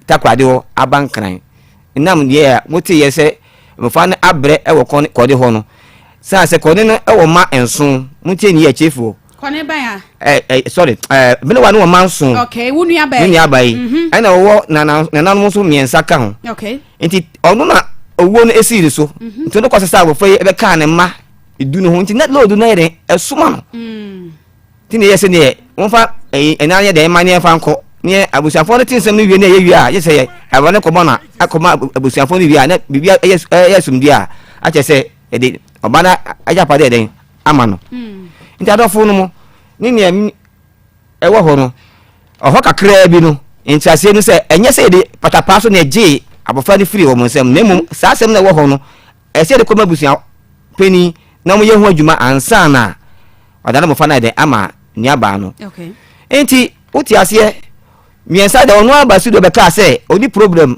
Takoradi hɔ aba Nkran. Nam deɛ a moteeɛ sɛ mmɔfra no abrɛ wɔ kɔde hɔ no, sane sɛ kɔde no wɔ mma nson. Montie ne yie, atiefoɔ. Kɔne bɛn a? Ɛ ɛ sorry, ɛ Benewa no wɔ mma nson. Okay, wo nua baa yi. Me nua baa yi. Mhm. Ɛna ɔwɔ nana nananom nso mmiɛnsa ka ho. Okay. Nti ɔno na owuo no esii ne so. Mhm. Nti ɔno kɔ sɛ sɛ abɔfra yi ɛbɛkaa ne mma du no ho. Nti na load no yɛ den ɛsoma no. Mm. Nti na ɛyɛ sɛ neɛ wɔmfa ɛyi ɛnan yɛ dɛn ma neɛ mfa nkɔ neɛ abusuafoɔ no te nsɛm no wie ne ɛyɛ wie a yɛ sɛ yɛ awura no kɔma na akɔma abusuafoɔ no wie a na biribi ɛyɛ ɛyɛ asomdue a akyɛ sɛ yɛde ɔba no agyapadeɛ dɛn ama no hmm. Nti adɔfo no mu ne neɛ ɛwɔ hɔ no ɔhɔ kakraa bi no nkyerɛaseɛ no sɛ ɛnyɛ sɛ yɛde patapaa so na ɛgyee abɔfra no firi wɔn nsam, na mmom saa asɛm no ɛwɔ hɔ no ɛsɛ yɛde kɔma abusua panin na wɔyɛ ho adwuma ansa na ɔda no mmɔfra no ayɛ dɛn ama nuabaa no. Nti wote aseɛ mmiɛnsa deɛ ɔno aba studio bɛkaa sɛ ɔni problem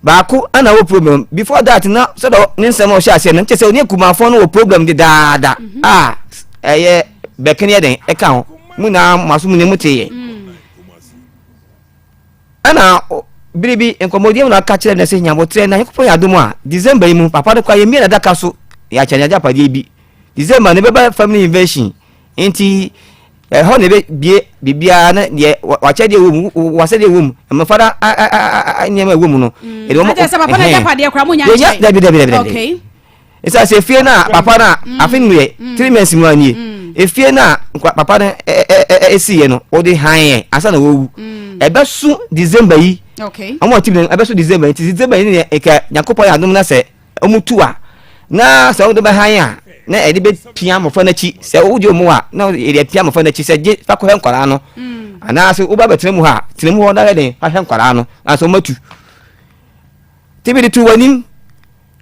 baako ɛna wɔ problem. Before that na sɛdɛ ne nsɛm a ɔhyɛ aseɛ no nkyɛ sɛ ɔne akumafoɔ no wɔ problem dedaada mhm. A ɛyɛ bɛkene yɛ dɛn ɛka ho mu na mo aso mu ne mu teeɛ mm. Ɛna bere bi nkɔmmɔdie mu na ɔka kyerɛ no sɛ nyabotrɛ na Nyankopɔn yɛ adom a December yi mu papa no koraa yɛmmie n'adaka so yɛakyɛ no agyapadeɛ bi. December no ɛbɛba family invasion nti ɛhɔ na ɛbɛbie biribiara na deɛ wakyɛdeɛ wɔ mu wasɛdeɛ wɔ mu mmɔfra no nneɛma ɛwɔ mu no. Mm. Ɛde wɔn ɛhɛn dabi dabi dabi dabi. Ɛsiane sɛ efie no a papa no a mm. afe no yɛ mm. 3 months mu anie mm. Efie no a papa no ɛsiiɛ no wɔde han yɛ ansa na wɔwu ɛbɛso December yi wɔn a wɔte bi no ɛbɛso December yi nti December yi ne ɛka Nyankopɔn yɛ adom na sɛ wɔn tu a na sɛ wɔde bɛhan a na ɛde bɛpia mmɔfra no akyi sɛ wogye wɔn a na ɛde apia mmɔfra no akyi sɛ gye fa kɔhwɛ nkwadaa no anaasɛ woba bɛtena mu hɔ a tena mu hɔ na yɛ den fa hwɛ nkwadaa no ansa wɔn atu te bi de to wɔn anim.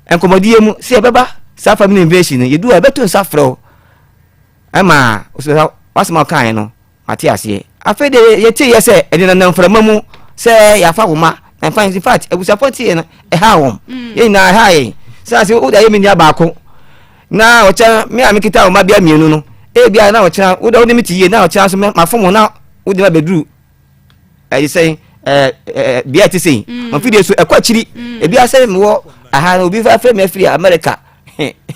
Nkɔmmɔdie mu sɛ yɛbɛba saa family invasion no yɛdu a yɛbɛto nsa frɛ wo ɛma wasɛm a ɔkaeɛ no mate aseɛ. Afei deɛ yɛteeɛ sɛ ɛde nanam mframa mu sɛ yɛafa wo ma na mfa. In fact, abusuafoɔ teeɛ no ɛhaa wɔn mm. Yɛn nyinaa ɛhaa yɛn sɛ ase wode ayɛ me nua baako na ɔkyɛ me a mekita wo ma bia mmienu no ebia na ɔkyena wode wode me te yie na ɔkyena nso mafom wo na wode ma bɛduru ɛyɛ sɛn ɛɛ ɛɛ bea ɛte sɛn mm. Mfidie so ɛkɔ akyiri mm. Ebi asɛ mewɔ aha no obi afrɛ mi afiri America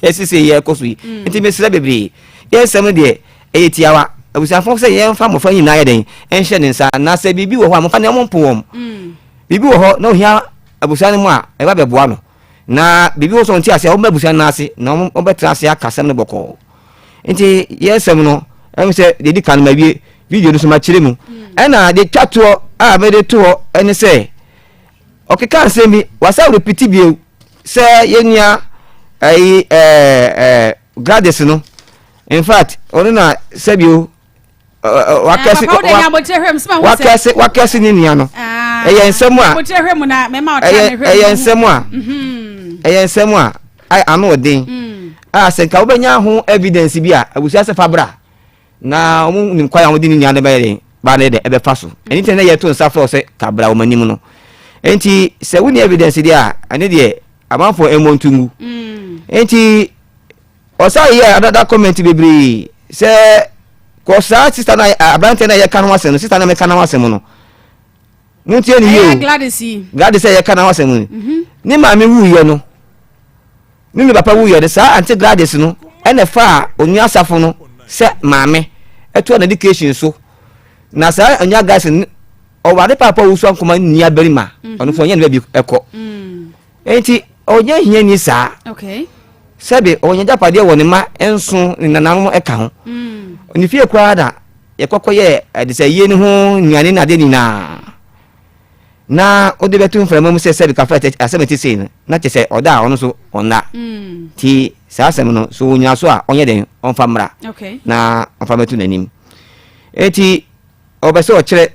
ɛsi sɛ yɛ ɛkɔ so yi mm. Nti mesrɛ bebree yɛn nsɛm no deɛ ɛyɛ tiawa abusuafo sɛ yɛmfa mmɔfra nyinaa yɛ dɛn ɛnhyɛ ne nsa na sɛ biribi wɔ hɔ a mmɔfra no wɔn mpo wɔn mm. Biribi wɔ hɔ na ohia abusua no mu a ɛba bɛboa no na biribi wɔ so wɔn ti ase a wɔn abusua no ase na wɔn bɛtena ase aka asɛm no bɔkɔɔ. Nti yɛn nsɛm no ɛmu sɛ deɛ di kan no ma wie video no so ma kyerɛ mu ɛna deɛ twa toɔ a mede to hɔ ɛne sɛ ɔkeka nsɛm bi wasa repiti bio sɛ yɛn nua ɛyi ɛɛ ɛɛ Gladys no, in fact ɔno na sɛbio wakɛse wakɛse wakɛse ne nua no ah, ɛyɛ nsɛm a ɛyɛ ɛyɛ nsɛm a mhm. Ɛyɛ nsɛm a ano ɔden mm. A sɛ nka wobɛnya ho evidence bi a abusua sɛ fa bra na wɔn nim kwan a wɔde ne nua no bɛyɛ den ba no de ɛbɛfa so ɛne nti na yɛto nsa frɛ sɛ ka bra wɔn anim no. Nti sɛ wonni evidence deɛ a ɛne deɛ amanfoɔ mmɔ nto ngu mm. Nti ɔsan yɛ another comment bebree sɛ kɔ saa sister na aberanteɛ na yɛka no asɛm no sister na meka no asɛm no montie ne yie o. Gladys yi Gladys a yɛka no asɛm no mhm. Ne maame wuyɛ no ne ne papa wuyɛ no saa ante Gladys no ɛna fa onua asafo no sɛ maame ɛtoa n'education so na saa onua Gladys no ɔware paapa owusu ankoma nua barima mhm. Ɔno nso ɔnyɛ ne baabi ɛkɔ mm. Nti ɔnyɛ hiani saa sɛbe ɔnyɛ agyapadeɛ wɔ ne mma nson ne nananom ɛka ho mm. Ne fie koraa na yɛkɔkɔ yɛ ɛde sɛ yie ne ho nnuane ne adeɛ nyinaa na wode bɛto mframa mu sɛ sɛbe kafa asɛm ɛte sei no na kyɛ sɛ ɔda a ɔno nso ɔnna mm. Nti saa asɛm no so ɔnyina so a ɔnyɛ dɛn ɔmfa mmra na ɔmfa mɛto n'anim. Nti ɔbɛ sɛ ɔkyerɛ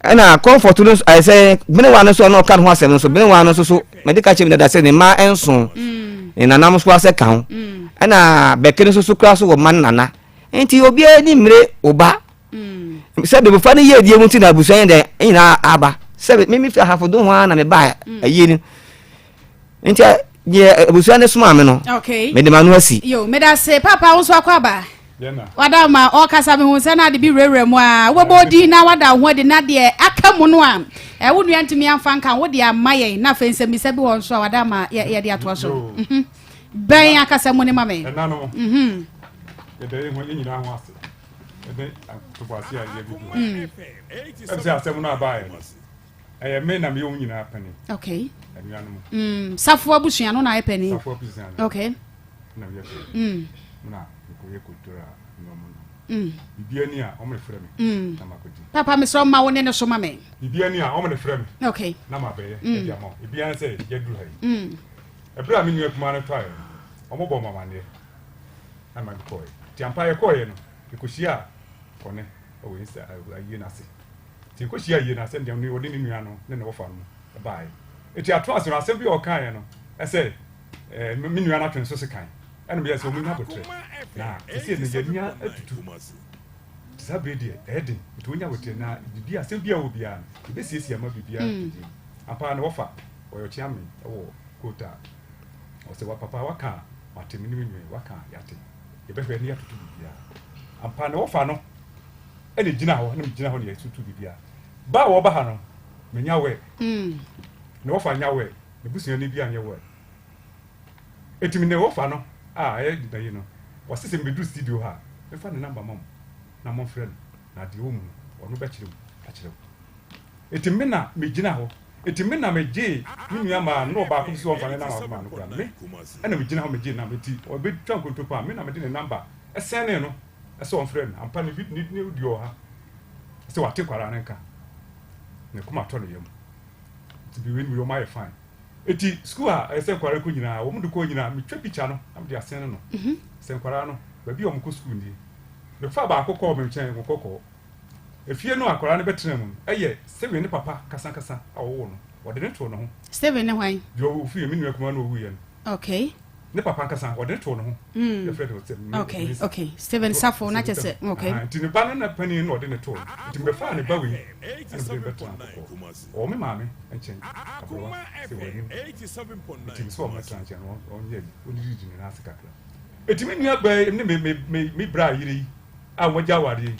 ɛna comfort no ayɛ sɛ benewa no nso ɔno ɔka ne ho asɛm no nso benewa no nso so mɛde ka kyerɛ mi dada sɛ ne mma nson mm. Ne nanam nso asɛ ka ho mm. Ɛna bɛke no nso so kura so wɔ mma ne nana. Nti obiara ni mmere wo ba. Sɛ bebɔfra no yɛ adie mu nti na abusua yɛ dɛ nyinaa aba. Sɛ me me fi ahafo do ho ara na me ba ayie no. Nti deɛ abusua no somaa me no, mede m'ano asi. Yo, meda se papa wo nso akɔ aba. Wada ma ɔkasa mehu sɛ na ade bi wurawura mu a wobɛbɔ din na wada wo ho adi na deɛ aka mu no a wo nua ntumi amfa nka wo de ama yɛn na afei nsɛmmisa bi wɔ nso a wada ma yɛde atoa so. Mhm. Bɛn akasa mu ne ma me. Ɛnanom, mhm. yɛda yɛn ho yɛn nyinaa ho ase ɛne atoboase a yɛde du ha. Ɛm sɛ asɛm no abaeɛ no, ɛyɛ me na meyɛ wɔn nyinaa panin. Okay. Anuanom. Safo abusua no na ayɛ panin. Safo abusua no. Okay. Na meyɛ panin. Na mekɔyɛ kɔdura nneɛma no. Biribiara ni a wɔn na frɛ me. Na makɔdi. Papa mesrɛ ma wo ne ne so ma me. Biribiara ni a wɔn na frɛ me. Okay. Na mabɛyɛ ɛde ama wɔn. Ebiara sɛ yɛduru ha yi. Ɛberɛ a me nua kumaa no tɔeɛ no, wɔbɔɔ me amanneɛ na ma mekɔeɛ. Nti ampa yɛkɔeɛ no, yɛkɔhyiaa Kɔne wɔ Easter ayie no ase. Nti yɛkɔhyiaa ayie no ase no, deɛ ɔne ne nua no ne ne wɔfa no baeɛ. Nti ato ase no, asɛm bi a ɔkaeɛ no sɛ me nua no atwe ne so sekan. Ɛna meyɛɛ sɛ wɔnnya aboterɛ. Na seesei no, yɛn ani atutu. Nti saa berɛ yi deɛ, ɛyɛ den. Nti wɔnnya aboterɛ na biribi asɛm biara a ɛwɔ biara no, yɛbɛsiesie ama biribiara atɔ din. Ampa ara ne wɔfa, ɔyɛ ɔkyeame wɔ Court a ɔsɛ wa papa waka a mate me ne me nua yi waka a yɛate yɛbɛhwɛ ne yɛatoto biribiara ampa ne wɔfa no ɛna gyina hɔ na megyina hɔ ne yɛtoto biribiara ba a wɔba ha no menya wɛ mm. ne wɔfa nya wɛ ne busuani bi anyɛ wɛ ɛtumi ne wɔfa no a ɛyɛ da yi no wɔse sɛ mebɛduru studio ha a mefa ne namba ma mo na momfrɛ no na deɛ wɔ mu no ɔno bɛkyerɛ mu akyerɛ wo Enti me na megyina hɔ. Enti me na megyee me nua maa no, na ɔbaako bi sɛ ɔmfa ne namba maa no koraa no, me na megyina hɔ megyee namba. Enti ɔbɛtwa nkontompo a, me na mede ne namba sɛnee no sɛ ɔmfrɛ me. Ampa ne ne ne audio wɔ ha sɛ wate nkwadaa no nka. Ne koma atɔ ne yam. Nti bi wei no wɔn ayɛ fine. Enti sukuu a ɛsɛ sɛ nkwadaa no kɔ nyinaa, wɔn de kɔ nyinaa, metwa picture no na mede asɛne no. Sɛ nkwadaa no, baabi a wɔkɔ sukuu nie. Mefa baako kɔɔ me nkyɛn, wɔkɔ kɔɔ. Efie no a akwadaa no bɛtenaa mu no yɛ Stephen ne papa kasankasa a ɔwoo no. Wɔde no too ne ho. Stephen ne hwan? Deɛ ɔfiri me nua kumaa no ɔwuiɛ no. Okay. Ne papa ankasa, wɔde no too ne ho. Mm. Yɛfrɛ no sɛ Okay, Mesa. okay. Stephen Safo, na kyɛ sɛ, okay. Nti ne ba no na panin na ɔde no too no. Nti mebɛfaa ne ba wei ɛna mede no bɛtena nkɔkɔɔ. Ɔwɔ me maame nkyɛn, aberewa sɛ wɔanim. Nti mesɛ ɔmmɛtena nkyɛn no ɔnyɛ ɔnnididi ne nan ase kakra. Nti me nua baa yi ne me me me me bra yere yi a wɔagya awareɛ yi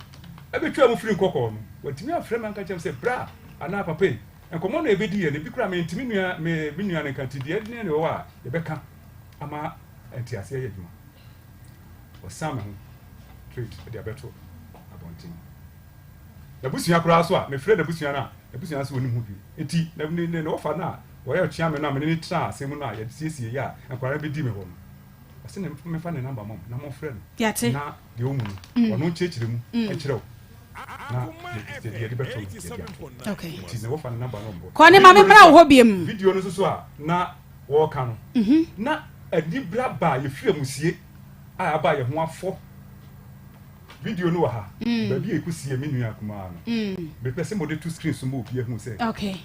bɛtwaa mu firi nkɔkɔɔ no, wantumi amfrɛ me anka nkyerɛ me sɛ, Bra anaa Papa ei, nkɔmmɔ no a yɛbɛdiiɛ no, ebi koraa mente me nua, me, me nua no nka nti deɛ ne ne wɔ hɔ a yɛbɛka ama nteaseɛ ayɛ adwuma. Ɔsan me ho straight de abɛto abɔnten. N'abusua koraa so a, mefrɛ n'abusua no a, n'abusua nso wɔnim ho bi. Nti, ne, ne, ne wɔfa no a wɔyɛ ɔkyea me no a me ne no tenaa asɛm mu no a yɛsiesie yɛ a nkwadaa no bɛdi me hɔ no, Ɔse ne memfa ne number ma mo na monfrɛ no Yɛate. na deɛ ɔwɔ mu no ɔno nkyerɛkyerɛ mu nkyerɛ wo na deɛ yɛde bɛto no yɛde ato. Okay. Nti na wɔfa ne number no ɔmbɔ. Kɔ ne ma memmra wo hɔ biom. Video no nso so a na wɔreka no na anibra ba a yɛfiri amusie a aba a yɛn ho afɔ. Video no wɔ ha. Baabi a yɛkɔsie me nua kumaa no. Mepɛ sɛ mode to screen so ma obi ahu sɛ. Okay.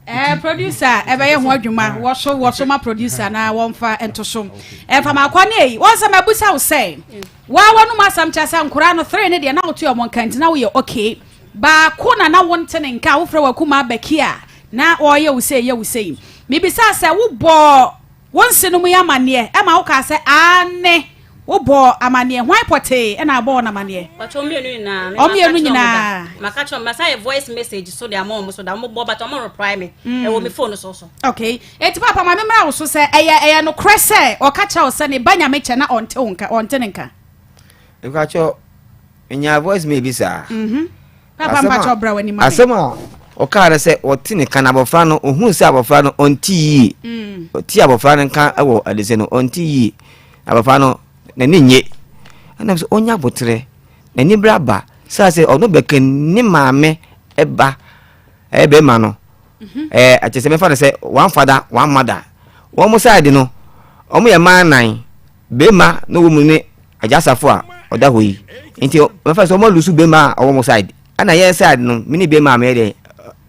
Eh, producer ɛbɛyɛ ho adwuma wɔso wɔso ma producer na wɔmfa nto so ɛmfa ma akɔ ne eyi wɔn sɛ mabusa wo sɛ waa wɔnom asɛm kyerɛ sɛ nkoraa no three ne deɛ na wote wɔn nka nti na woyɛ okay baako na na wonte ne nka wofrɛ wakuma abɛki a na ɔyɛ wo sɛ yɛ wo sɛ mibisa sɛ wobɔɔ Wo nsenom yi amanneɛ ma wokaa sɛ, Aane, wobɔɔ amanneɛ. Hwan pɔtee na abɔɔ no amanneɛ? Mpakyɛ wɔn mmienu nyinaa. Wɔn mmienu nyinaa. Maka kyerɛ wɔn, masa yɛ voice message so de ama wɔn so da wɔn bɔ but wɔn reply me. Mm. Ɛwɔ me phone so so. Okay. Eti papa maame mmra wo so sɛ ɛyɛ ɛyɛ nokorɛ sɛ ɔka kyerɛ wo sɛ ne ba nyame kyɛ na ɔnte wo nka ɔnte ne nka. Mpakyɛ nyaa voice mail bi saa. Mhm. Papa mpakyɛ ɔbra w'anim ma me. Asɛm a ɔkaa no sɛ ɔte ne ka no abɔfra no ohun sɛ abɔfra no ɔnte yie. Mm. Ɔte abɔfra no nka wɔ adesɛ no ɔnte yie. Abɔfra no n'ani nye. Ɛna sɛ ɔnya aboterɛ n'ani bere aba sɛ sɛ ɔno bɛka ne maame ɛba ɛyɛ bɛrima no. Mhm. Ɛɛ akyɛ sɛ mɛfa no sɛ one father one mother. Wɔn mo side no wɔn yɛ mmaa nan bɛrima na wɔn mu ne Agya Asafo a ɔda hɔ yi nti mɛfa sɛ wɔn alusu bɛrima a ɔwɔ mo side ɛna yɛn side no me ne bɛrima a meyɛ dɛ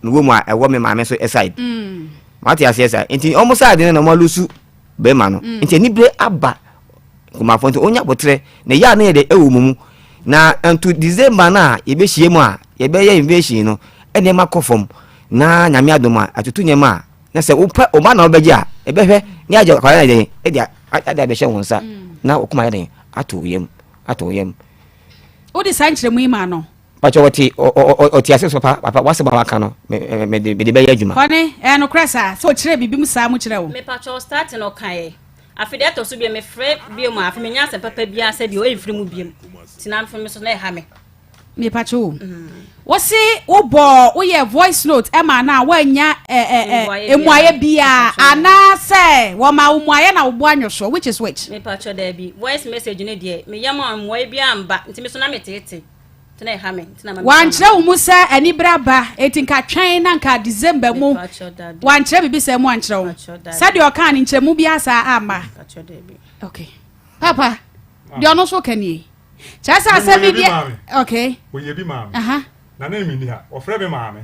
mewɔ mu a ɛwɔ me maame so side mm. mate aseɛ saa nti wɔn side no na wɔn alusu bɛrima no mm. nti anibere aba nkumafoɔ nti onya botrɛ na yɛ a no yɛ dɛ ɛwɔ mu mu. Na nto December no a yɛbɛhyia mu a yɛbɛyɛ invasion no, nneɛma kɔ fam na Nyame adom a atutu nneɛma a na sɛ wopɛ wo ba na wobɛgye a ɛbɛhwɛ ne agye akwadaa no yɛ den de ade abɛhyɛ wo nsa na wo koma yɛ den ato wo yam ato wo yam. Wode saa nkyerɛmu yi maa no? Pakyɛ ɔte ɔte ase so papa papa wasɛm a waka no mede mede bɛyɛ adwuma. Kɔne ɛyɛ nokorɛ saa sɛ ɔkyerɛ biribi mu saa mu kyerɛ wo? Mepakyɛ start no ɔkaeɛ afe deɛ ɛtɔ so bio mefrɛ bio mu a afe menya asɛm papa biara sɛ bio ɛmfiri mu biom nti na mfe me so na ɛha me. Mepakyɛ o wose wobɔɔ woyɛ voice note ɛma no a woannya mmuaeɛ biara anaasɛ wɔma wo mmuaeɛ na wobo anwo soɔ which is which? Mepakyɛ daabi voice message no deɛ meyɛ ma mmuaeɛ biara mba nti me so na meteete. Wankyerɛ wo mu sɛ anibere aba, enti nka twɛn na nka December mu. Wankyerɛ biribi saa mu ankyerɛ wo. Sɛdeɛ ɔkaa no nkyerɛmu biara saa amma. Okay. Papa, deɛ ɔno nso ka nie. Kyerɛ sɛ asɛm bi deɛ. Okay. Wɔyɛ bi maame. Na na ɛmi ni ha. Wɔfrɛ me maame.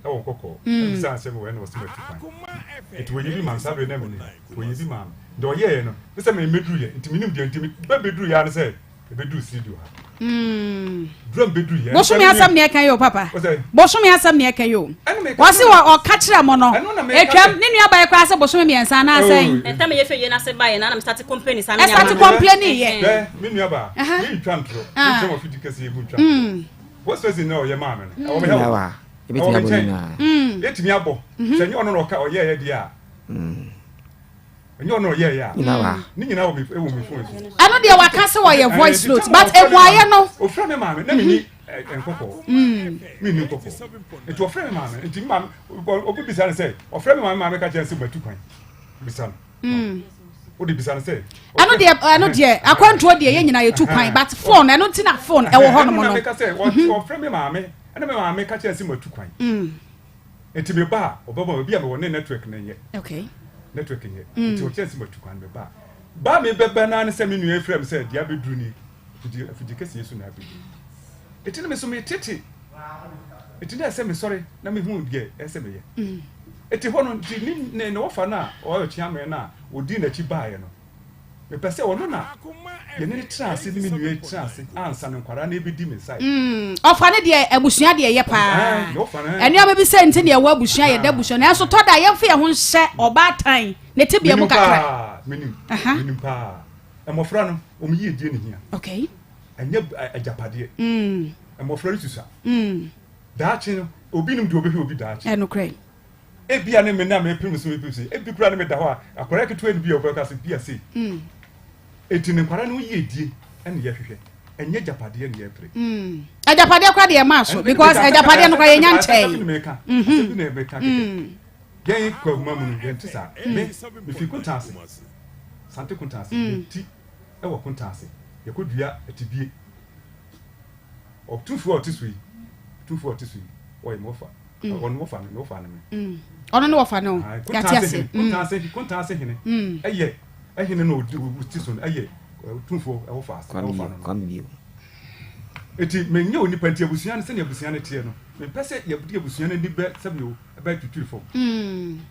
Ɛwɔ kɔkɔɔ. Ɛmi sɛ asɛm wɔ ɛna ɔsɛ matu kwan. Nti wɔyɛ bi maame saa bere na ɛmi ni ha. Wɔyɛ bi maame. Deɛ ɔyɛɛ no, ne sɛ mɛ mɛduru yɛ. Nti menim deɛ nti mɛ bɛduru yɛ ano sɛ. Ebeduru studio ha. Mm. Drum beduru yɛ. Bosome asɛm ne ɛka yi o papa. Bosome asɛm ne ɛka yi o. Wɔsi wɔ ɔka kyerɛ mo no. Etwam ne nua ba yɛ koraa sɛ bosome mmiɛnsa anaasɛn. Ɛntɛm yɛ fɛ yɛ n'ase ba yɛ na anam start complain saa. Ɛstart complain yɛ. Bɛ me nua ba. Mi ntwa ntoro. Mi ntwa wɔ fidi kɛse yɛ mu ntwa ntoro. Bosome si na ɔyɛ maame no. Ɛwɔ mi ha o. Ɛwɔ mi nkyɛn. Yɛtumi abɔ. Sɛ nyɛ ɔno na ɔka ɔyɛ yɛ deɛ a. Ɛnyɛ ɔno ɔyɛɛ yɛ a. Nyina wa. Ne nyinaa wɔ me ɛwɔ me phone so. Ɛno deɛ waka sɛ wɔyɛ voice note but emuayɛ no. Ofura me maame na me ni nkɔkɔɔ. Me ni nkɔkɔɔ. Nti ɔfrɛ me maame nti me maame obi bisa no sɛ ɔfrɛ me maame maame ka kyerɛ sɛ matu kwan bisa no. Wode bisa no sɛ. Ɛno deɛ ɛno deɛ akwantuo deɛ yɛn nyinaa yɛtu kwan but phone ɛno nti na phone ɛwɔ hɔ nom no. Ɛno na meka sɛ ɔfrɛ me maame ɛna me maame ka kyerɛ sɛ matu kwan. Nti me ba a ɔbɛbɔ ebi a mewɔ ne network no nyɛ. Okay. Network nyɛ. Mm. Nti ɔkyɛn sɛ matu kwan me ba. Ba me bɛbɛ naa ne sɛ me nua efrɛ me sɛ deɛ abɛduru ni afidi afidi kɛseɛ so na abɛduru. Eti ne me so me tete. Eti na ɛsɛ me sɔre na me hu deɛ ɛsɛ me yɛ. Mm. Eti hɔ no nti ne ne ne wɔfa no a ɔyɛ ɔkyeame no a ɔdi n'akyi baeɛ no. Mepɛ sɛ ɔno na yɛne no tena ase ne me nua yi tena ase ansa na nkwadaa no rebɛdi me nsa. Mm, ɔfa no deɛ abusua deɛ ɛyɛ paa. Nneɛma bi sɛ nti na ɛwɔ abusua yɛda abusua nanso tɔ da yɛmfa yɛn ho nhyɛ ɔbaatan ne tebea mu kakra. Menim paa, menim paa. Mmɔfra no, wɔn yiedie ne hia. Okay. Ɛnyɛ agyapadeɛ. Mm. Mmɔfra no susua. Mm. Daakye no, obi nim deɛ ɔbɛhwɛ obi daakye. Ɛnokorɛ. Ebia ne me na mepem so mepem so ebi koraa ne meda hɔ a akwadaa ketewa no bi a ɔbɛka sɛ bia sei. Mm. Eti ne nkwadaa no yiedie ɛne yɛhwehwɛ ɛnyɛ agyapadeɛ ne yɛpere. Mm. Agyapadeɛ koraa deɛ ɛmaa so because agyapadeɛ no koraa yɛnya nkyɛe. Asɛm bi na meka asɛm bi na meka kɛkɛ. Yɛn kwahuma mu no yɛn te saa. Me mefi Kuntaase Sante Kuntaase yɛn ti ɛwɔ Kuntaase yɛkɔ dua atibie. Ɔtumfoɔ a ɔte so yi ɔtumfoɔ a ɔte so yi ɔyɛ me wɔfa. Mm. Ɔno wɔfa no, wɔfa no me. Mm. Ɔno ne wɔfa no. Yate ase. Kuntaase mm. Kuntaase hene. Ɛyɛ ɛhene na ɔdi ɔti so no ɛyɛ ɔtumfoɔ ɛwɔfa ase ɛwɔfa no. Kwame bio. Eti menyɛ onipa nti abusua no sɛnea abusua no teɛ no mempɛ sɛ yɛde abusua no ani bɛ sɛbi o ɛbɛ twitwiri fam.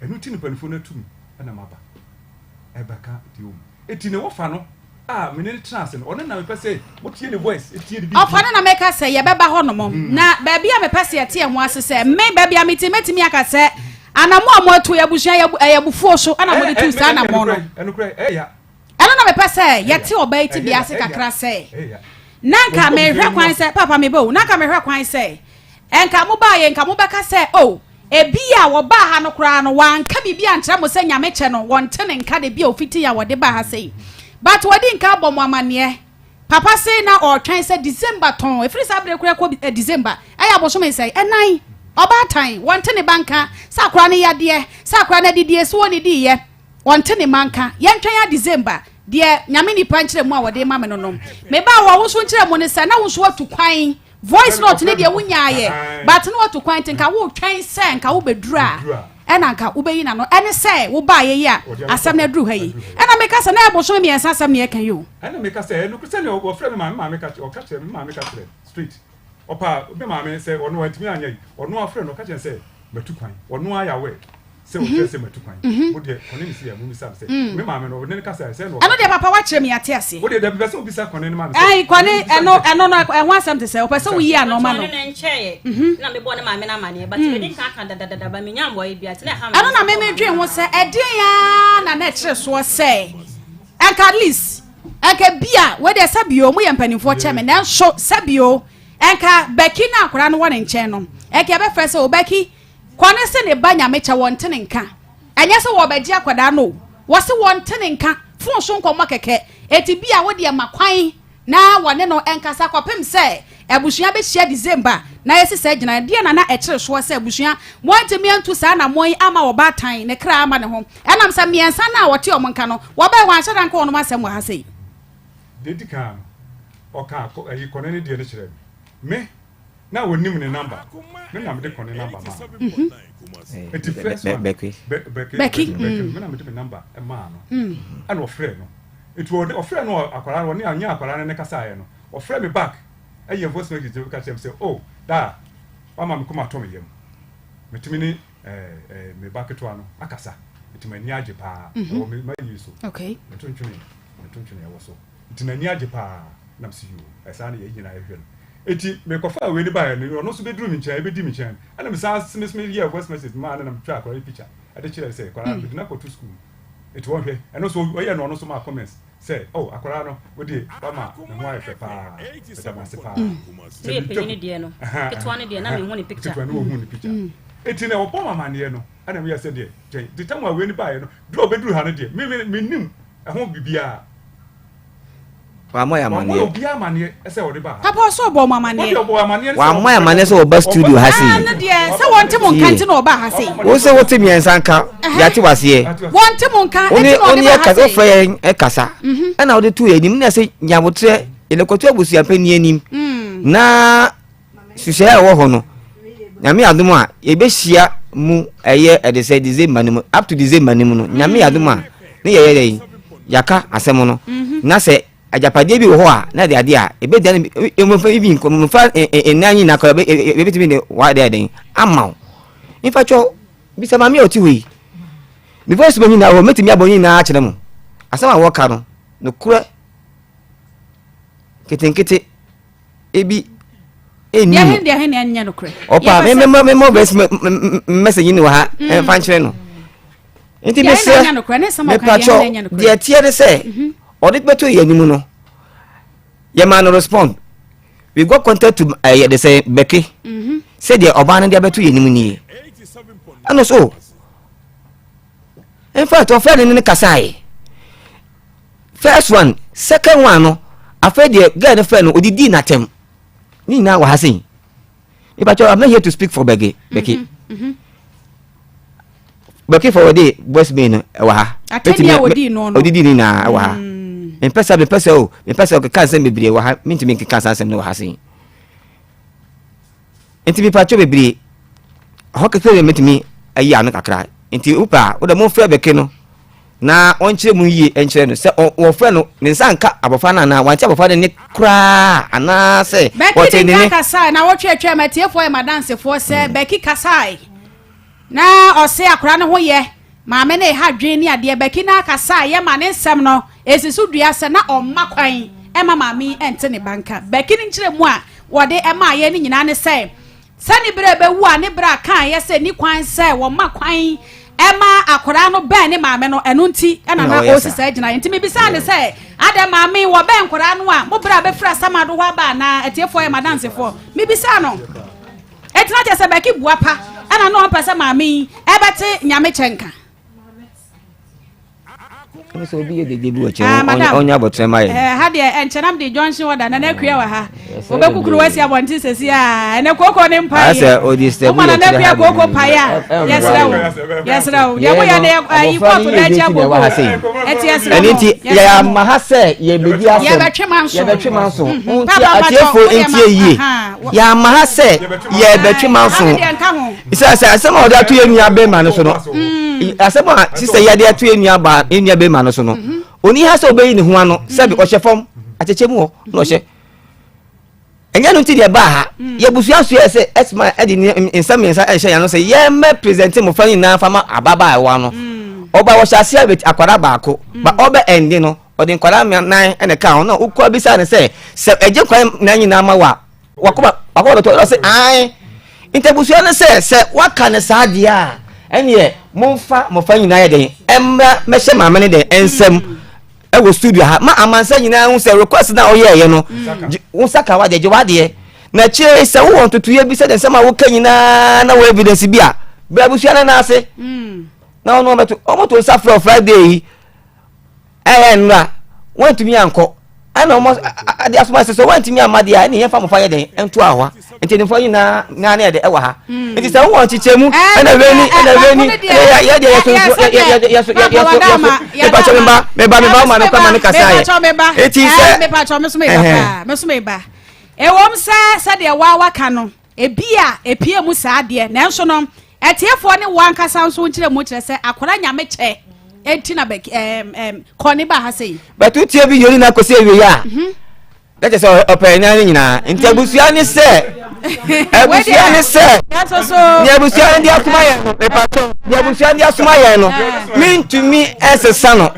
Ɛno ti ne mpanimfoɔ no atum ɛna maba ɛbɛka deɛ ɔmu. Eti ne wɔfa no a me ne no tena ase no, ɔno na mepɛ sɛ motie ne voice, tie ne biribi. Ɔfa no na meka sɛ yɛbɛba hɔ nom. Hmm. Na baabi a mepɛ sɛ yɛte ɛho ase sɛ me baabi a mete mɛtumi aka sɛ anamo a moatu yɛ abusua yɛ ɛyɛ abufuo so ɛna mode tu saa anamo no. Ɛno na mepɛ sɛ yɛte ɔbaa yi tebea ase kakra sɛ na nka mehwɛ kwan sɛ papa mebɛ o na nka mehwɛ kwan sɛ nka mobaayɛ nka mobɛka sɛ o oh, Ebia wɔbaa ha no koraa no wɔanka biribi ankyerɛ mo sɛ Nyame kyɛ no wɔnte ne nka da bi a ofitii a wɔde baa ha sei. But wɔadi nka abɔ mo amanneɛ. Papa se na ɔretwɛn sɛ December tɔn, ɛfiri saa berɛ koraa kɔ December, ɛyɛ abosome sɛn? Ɛnan. Ɔbaatan, wɔnte ne ba nka, sɛ akwadaa no yadeɛ, sɛ akwadaa no adidie, sɛ ɔnnidiiɛ, wɔnte ne mma nka. Yɛntwɛn a December, deɛ Nyame nipa nkyerɛmu a wɔde rema me no no. Mebaa hɔ a, wo nso nkyerɛmu ne sɛ na wo nso atu kwan. Voice note ne deɛ wonyaayɛ but ne watu kwan nti nka wotwɛn sɛ nka wobɛduru a ɛna nka wobɛyi n'ano ɛne sɛ wobaayɛ yi a asɛm no aduru ha yi ɛna meka sɛ na ɛbosome mmiɛnsa asɛm ne ɛka yi o. Ɛna meka sɛ ɛno sɛnea wɔfrɛ me maame maame ka ɔka kyerɛ me maame ka kyerɛ straight ɔpa me maame sɛ ɔno wantumi anyɛ yi ɔno afrɛ no ɔka kyerɛ sɛ matu kwan ɔno ayɛ aware. Sɛ ɔkyerɛ sɛ matu kwan. Mo deɛ kɔne ne si a mumisa me sɛ me maame no ɔne no kasa sɛ na Ɛno deɛ papa wakyerɛ me yɛate aseɛ. Wo deɛ dabi pɛ sɛ obisa kɔne no ma me sɛ. Ɛn kɔne ɛno ɛno no ɛho asɛm te sɛ ɔpɛ sɛ woyi ano ma no. Ɔne no nkyɛeɛ na mebɔɔ ne maame no amaneɛ but medi kan aka dadadada but menya mmuaeɛ biara nti na ɛha me. Ɛno na me medwen ho sɛ ɛdeɛn ara na na ɛkyere soɔ sɛ ɛnka at least ɛnka bia wei deɛ sɛbio mo yɛ mpanimfoɔ kyɛ me nanso sɛbio ɛnka Becky na akwadaa no wɔ ne nkyɛn no ɛnka yɛbɛfrɛ sɛ o Becky Kwane se ne ba Nyamekyɛ wɔnte ne nka. Ɛnyɛ sɛ wɔɔbɛgye akwadaa no o, wɔse wɔnte ne nka, fon so nkɔmmɔ kɛkɛ. Enti bia wo deɛ ma kwan na wɔne no nkasa kɔpem sɛ abusua bɛhyia December na yɛasi saa gyinaeɛ. Deɛn na na ɛkyere soɔ sɛ abusua wɔantumi antu saa anammɔn yi amma ɔbaatan ne kra amma ne ho ɛnam sɛ mmiɛnsa no a wɔte wɔn nka no wɔbae wɔanhyɛ da nka wɔnom asɛm wɔ ha sei. Deɛ ɛdi kan no, ɔkaa ayi kɔne no deɛ no kyerɛɛ me. Me, na onim ne number me na mede kɔne number maa no mhm. eti first one bɛki bɛki me na mede me number maa no mm. ɛna ɔfrɛ no eti ɔde ɔfrɛ no akwaraa no ɔne anya akwaraa no ne kasaeɛ no ɔfrɛ me back ɛyɛ voice message ka kyerɛ me sɛ oh daa wama me kɔma atɔ me yam metumi ne ɛɛ ɛɛ me ba ketewa no akasa eti m'ani agye paa mhm. ɛwɔ me ma yi so meto ntwene meto ntwene ɛwɔ so. Nti n'ani agye paa. Na mese yoo, ɛsaa na yɛn nyinaa yɛhwɛ no. Enti mekɔfaa wei no baeɛ no, ɔno nso bɛduruu me nkyɛn, ɛbɛdii me nkyɛn no, ɛna mesan me nso meyɛɛ voice message maa no na metwaa akwadaa no picture de kyerɛɛ no sɛ akwadaa no mede no akɔto sukuu nti wɔnhwɛ. Ɛno nso ɔyɛɛ no ɔno nso maa comments sɛ oh akwadaa no wo deɛ wama ne ho ayɛ fɛ paa, meda mo ase paa. Sɛ yɛ panyin no deɛ no, ketewa no deɛ na menhu ne picture. Ketewa no wɔhu ne picture. Enti na wɔbɔ me amaneɛ no, ɛna meyɛɛ sɛ deɛ twɛn. Nti tam a wei no baeɛ no, berɛ a ɔbɛduru ha no deɛ, me me mennim ɛho biribiara. Wammɔ yɛ Wammɔ amaneɛ. obiara amaneɛ sɛ ɔde ba ha. Papa ɔsɛ ɔbɔ ɔmo amaneɛ. Ɔde ɔbɔ amaneɛ sɛ Wammɔ yɛ amaneɛ sɛ ɔba studio ha sei. Ah no deɛ sɛ wɔnte mo nka Tie. nti na ɔba ha sei. Wo sɛ wote mmiɛnsa nka, yɛate waseɛ. Wɔnte mo nka Wo nti ne na wo ɔde ne ba yɛ ha kasa, sei. wofrɛ yɛn ɛkasa. Ɛna wode to yɛn anim na sɛ nyabotrɛ yɛde abusuapanin anim. Na Nhyehyɛe a ɛwɔ hɔ no, Nyame adom a, yɛbɛhyia mu ɛyɛ ɛde sɛ December no mu, up to December no mu no, Nyame adom a, ne yɛyɛ dɛ yɛaka asɛm no. Mhm. Na sɛ agyapadeɛ bi wɔ hɔ a, na ɛde adeɛ a, ɛbɛda no, mfa bi mfa nnan nyinaa kora, yɛbɛtumi de wadeɛ dɛn ama wo. Mfa kyɛw, bisa maame a ɔte hɔ yi. Me voice bɛ nyinaa hɔ, mɛtumi abɔ nyinaa akyerɛ mo. Asɛm a wɔka no, nokorɛ nketenkete ebi ɛnni mu. Deɛ he na ɛnyɛ nokorɛ. Ɔpa me me me mo verse message ni wɔ ha ɛnfa mm. nkyerɛ no. Nti mesrɛ mepakyɛ deɛ teɛ ne sɛ mhm. ɔde bɛto yɛn anim no yɛma no respond we got contact to ɛyɛ eh, de sɛ bɛke mhm. sɛdeɛ ɔbaa no de abɛto yɛn anim nie ɛno so in fact ɔfrɛ ne ne kasaeɛ First one, second one no, afei deɛ girl no frɛ no, odidii n'atɛm. Ne nyinaa wɔ ha sei. Mepakyɛ, I'm not here to speak for Becky. Becky. Mm -hmm. Mm -hmm. Becky for the voice mail no ɛwɔ ha. Atɛni a odii no no. Odidi ne nyinaa ɛwɔ ha. Mm. Mepɛ sɛ mepɛ sɛ o, mepɛ sɛ ɔkeka nsɛm bebree wɔ ha, mentumi nkeka saa nsɛm no wɔ ha sei. Nti mepakyɛ bebree, ɛhɔ kɛkɛ deɛ mɛtumi ayi ano kakra. Nti wopɛ a, wode momfrɛ Becky no. na ɔnkyerɛ mu yie nkyerɛ no sɛ wɔfrɛ no ne nsa nka abɔfra no anaa wante abɔfra no nne koraa anaasɛ Becky wɔte de ne nka nne. kasae na wɔtweatwea ma atiefoɔ yɛ m'adansefoɔ sɛ Becky kasae na ɔse akora no ho yɛ maame no ɛha dwen ne adeɛ Becky no akasae yɛ ma ne nsɛm no ɛsi so dua sɛ na ɔmma kwan ɛma maame yi ɛnte ne ba nka Becky no nkyerɛmu a wɔde ɛmaa yɛ no nyinaa ne sɛ Sɛ ne berɛ rebɛwu a, ne bra kaeɛ sɛ nni kwan sɛ wɔma kwan ma akwadaa no bɛn ne maame no, ɛno nti na na ɔresi saa gyinaeɛ. Nti mebisaa no sɛ, adɛn maame, wɔbɛn nkwadaa no a, mo bra bɛfiri asamado hɔ aba anaa? Atiefoɔ yɛ m'adansefoɔ. Mebisaa no. Enti na kyerɛ sɛ Becky bua pa, ɛna na ɔmpɛ sɛ maame yi ɛbɛte Nyame kyɛ nka. ɛne sɛ obi yɛ dede bi wɔ kyɛn Ah, madam. ɔnyɛ abɔtena ma yɛ Eh, ha deɛ ɛnkyɛ nam de junction order nana akua wɔ ha wobɛkukuru wasi abɔnten sɛsi a ɛnɛ kooko ne mpaeɛ Asɛ ɔdi step woma yɛ nana kyerɛ akua ha kooko bebree. paeɛ a Ɛ- ɛmmoa yɛserɛ wo yɛn. yɛserɛ wo deɛ Yɛn moyɛ no, no yɛ- ayi abɔfra no kɔɔto yɛ no akyi dweti na ɛwɔ ha agogo sei. ɛti yɛserɛ ɛno mo nti yɛserɛ mo yɛama ha sɛ yɛbɛdi asɛm Yɛbɛtwe manso. yɛbɛtwe manso Mhm. Nti Papa, mpakyɛ, atiefoɔ wodeɛ ma- ntie yie aha, wɔ- yɛama ha sɛ yɛbɛtwe manso Ha no deɛ nka ho sɛ sɛ asɛm a wɔde ato yɛn nua bɛrima no so no asɛm a sisɛ yɛde ato yɛn nua baa yɛn nua bɛrima no so no mhm. oni ha sɛ ɔbɛyi ne ho ano sɛbi ɔhyɛ fam akyekyɛ mu hɔ na ɔhyɛ. Ɛnyɛ no nti deɛ ɛbaa ha. Mm. Yɛ abusua so yɛ sɛ ɛsma ɛde nsa mmiɛnsa ɛhyɛ yɛn ano sɛ yɛmmɛ presente mmɔfra nyinaa fa ma ababaawa no. Mm. Ɔba wɔhyɛ aseɛ with akwadaa baako. Mm. Ba ɔbɛ ɛnde no ɔde nkwadaa nan ɛna ɛka ho na wokɔ abisa no sɛ sɛ ɛgye nkwadaa nan nyinaa ma wa wakoma wakoma bɛtɔ ɔsɛ ae. Nti abusua no sɛ sɛ waka no saa deɛ a ɛneɛ momfa mmɔfra nyinaa yɛ den ɛmmra mɛhyɛ maame no den ɛnsɛm. Mm. Ɛwɔ studio ha ma amansa nyinaa hu sɛ request na ɔyɛɛyɛ no wo nsa ka wadeɛ gye wadeɛ na akyire sɛ wowɔ ntotoeɛ bi sɛdeɛ nsɛm a woka nyinaa na wɔ evidence bi a bra abusua no nan ase mm. na ɔno ɔbɛto ɔmoto nsa frɛ Friday yi ɛyɛ nnora wɔntumi ankɔ ɛna ɔmo ade asoma sɛ sɛ wɔntumi amma deɛ a ɛne yɛmfa mofa yɛ den nto ahoa nti ne mfa nyinaa naa ne yɛde ɛwɔ ha mm. nti sɛ wowɔ nkyekyɛ mu ɛna wɛni ɛna wɛni ɛna yɛ deɛ yɛso yɛso yɛso yɛso yɛso mepakyɛ meba meba meba woma no kɔ ma ne kasa yɛ eti sɛ mepakyɛ me so meba paa me so meba ɛwɔm sɛ sɛdeɛ waa waka no ebi a epie mu saa deɛ nanso no ɛtiefoɔ ne wɔn ankasa nso nkyerɛ mu kyerɛ sɛ akwadaa nyame kyɛ eti na bɛ ɛɛm ɛɛm kɔni ba ha sɛ yi. Bɛto tie bi yoni na kɔsi awie a. Mhm. Na kyerɛ sɛ ɔpɛ nyan no nyinaa nti abusua ne sɛ abusua ne sɛ nea abusua no de asoma yɛn no mepatɔ nea abusua no de asoma yɛn no mentumi ɛsesa no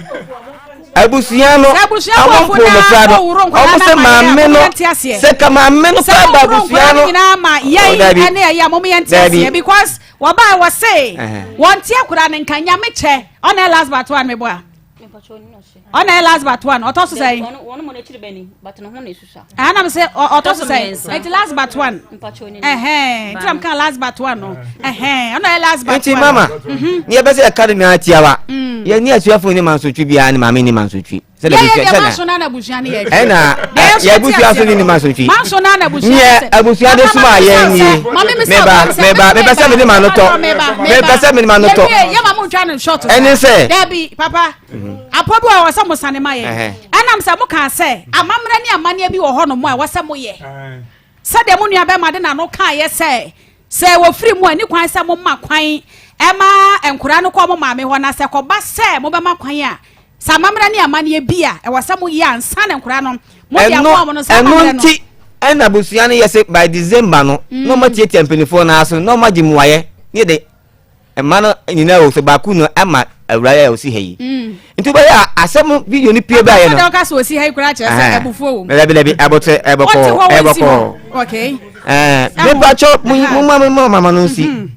abusua no ɔmo mpo mmɔfra no ɔmo sɛ maame no sɛ ka maame no kora ba abusua no oh, dabi dabi because wɔbaa wɔ se wɔn ti akora ne nka nyame kyɛ ɔna last but one meboa. Ɔna yɛ last but one ɔtɔ so sɛn. Ɛna mi sɛ ɔtɔ so sɛn nti last but one ɛhɛn nti na mi ka last but one no ɛhɛn ɔna yɛ last but one. Nti mama ni yɛ bɛ sɛ yɛ ka de nyinaa tiawa yɛ ni asuafo ni mansotwi biara ni maame ni mansotwi. Sɛdeɛ abusua sɛdeɛ manso na abusua no yɛ ɛna yɛ abusua so ne ne mansotwi neɛ abusua de soma yɛn nie meba meba mepɛ sɛ mede ma no tɔ mepɛ sɛ mede ma no tɔ ɛne sɛ dabi papa apɔ bi wɔ sɛ mo sane ma yɛ ɛnam sɛ mo kaa sɛ amammerɛ ne amanneɛ bi wɔ hɔ nom a ɛwɔ sɛ moyɛ sɛdeɛ mo nua bɛma de n'ano kaeɛ sɛ Sɛ wɔfiri mu a, ɛnni kwan sɛ moma kwan ma nkwadaa no kɔ wɔn maame hɔ, na sɛ ɛkɔba sɛ mobɛma kwan a, sɛ amammerɛ ne amanneɛ bi a ɛwɔ sɛ moyɛ ansa na nkwadaa no, mode aboa wɔn no, saa amammerɛ no. Ɛno nti ɛna abusua no yɛ sɛ by December no, na wɔatiatia mpanimfoɔ no ara so, na wɔagye mmuaeɛ, ne yɛde mma no nyinaa o sɛ baako no ama awura yɛ a osi ha yi mm. nti wobɛyɛ a asɛm video no pie baeɛ no ɔka sɛ osi ha yi koraa kyerɛ sɛ abufuo wɔ mu dabi dabi abotire ɛbɔkɔɔ ɛbɔkɔɔ mepakyɛ moma moma mama no nsi mhm.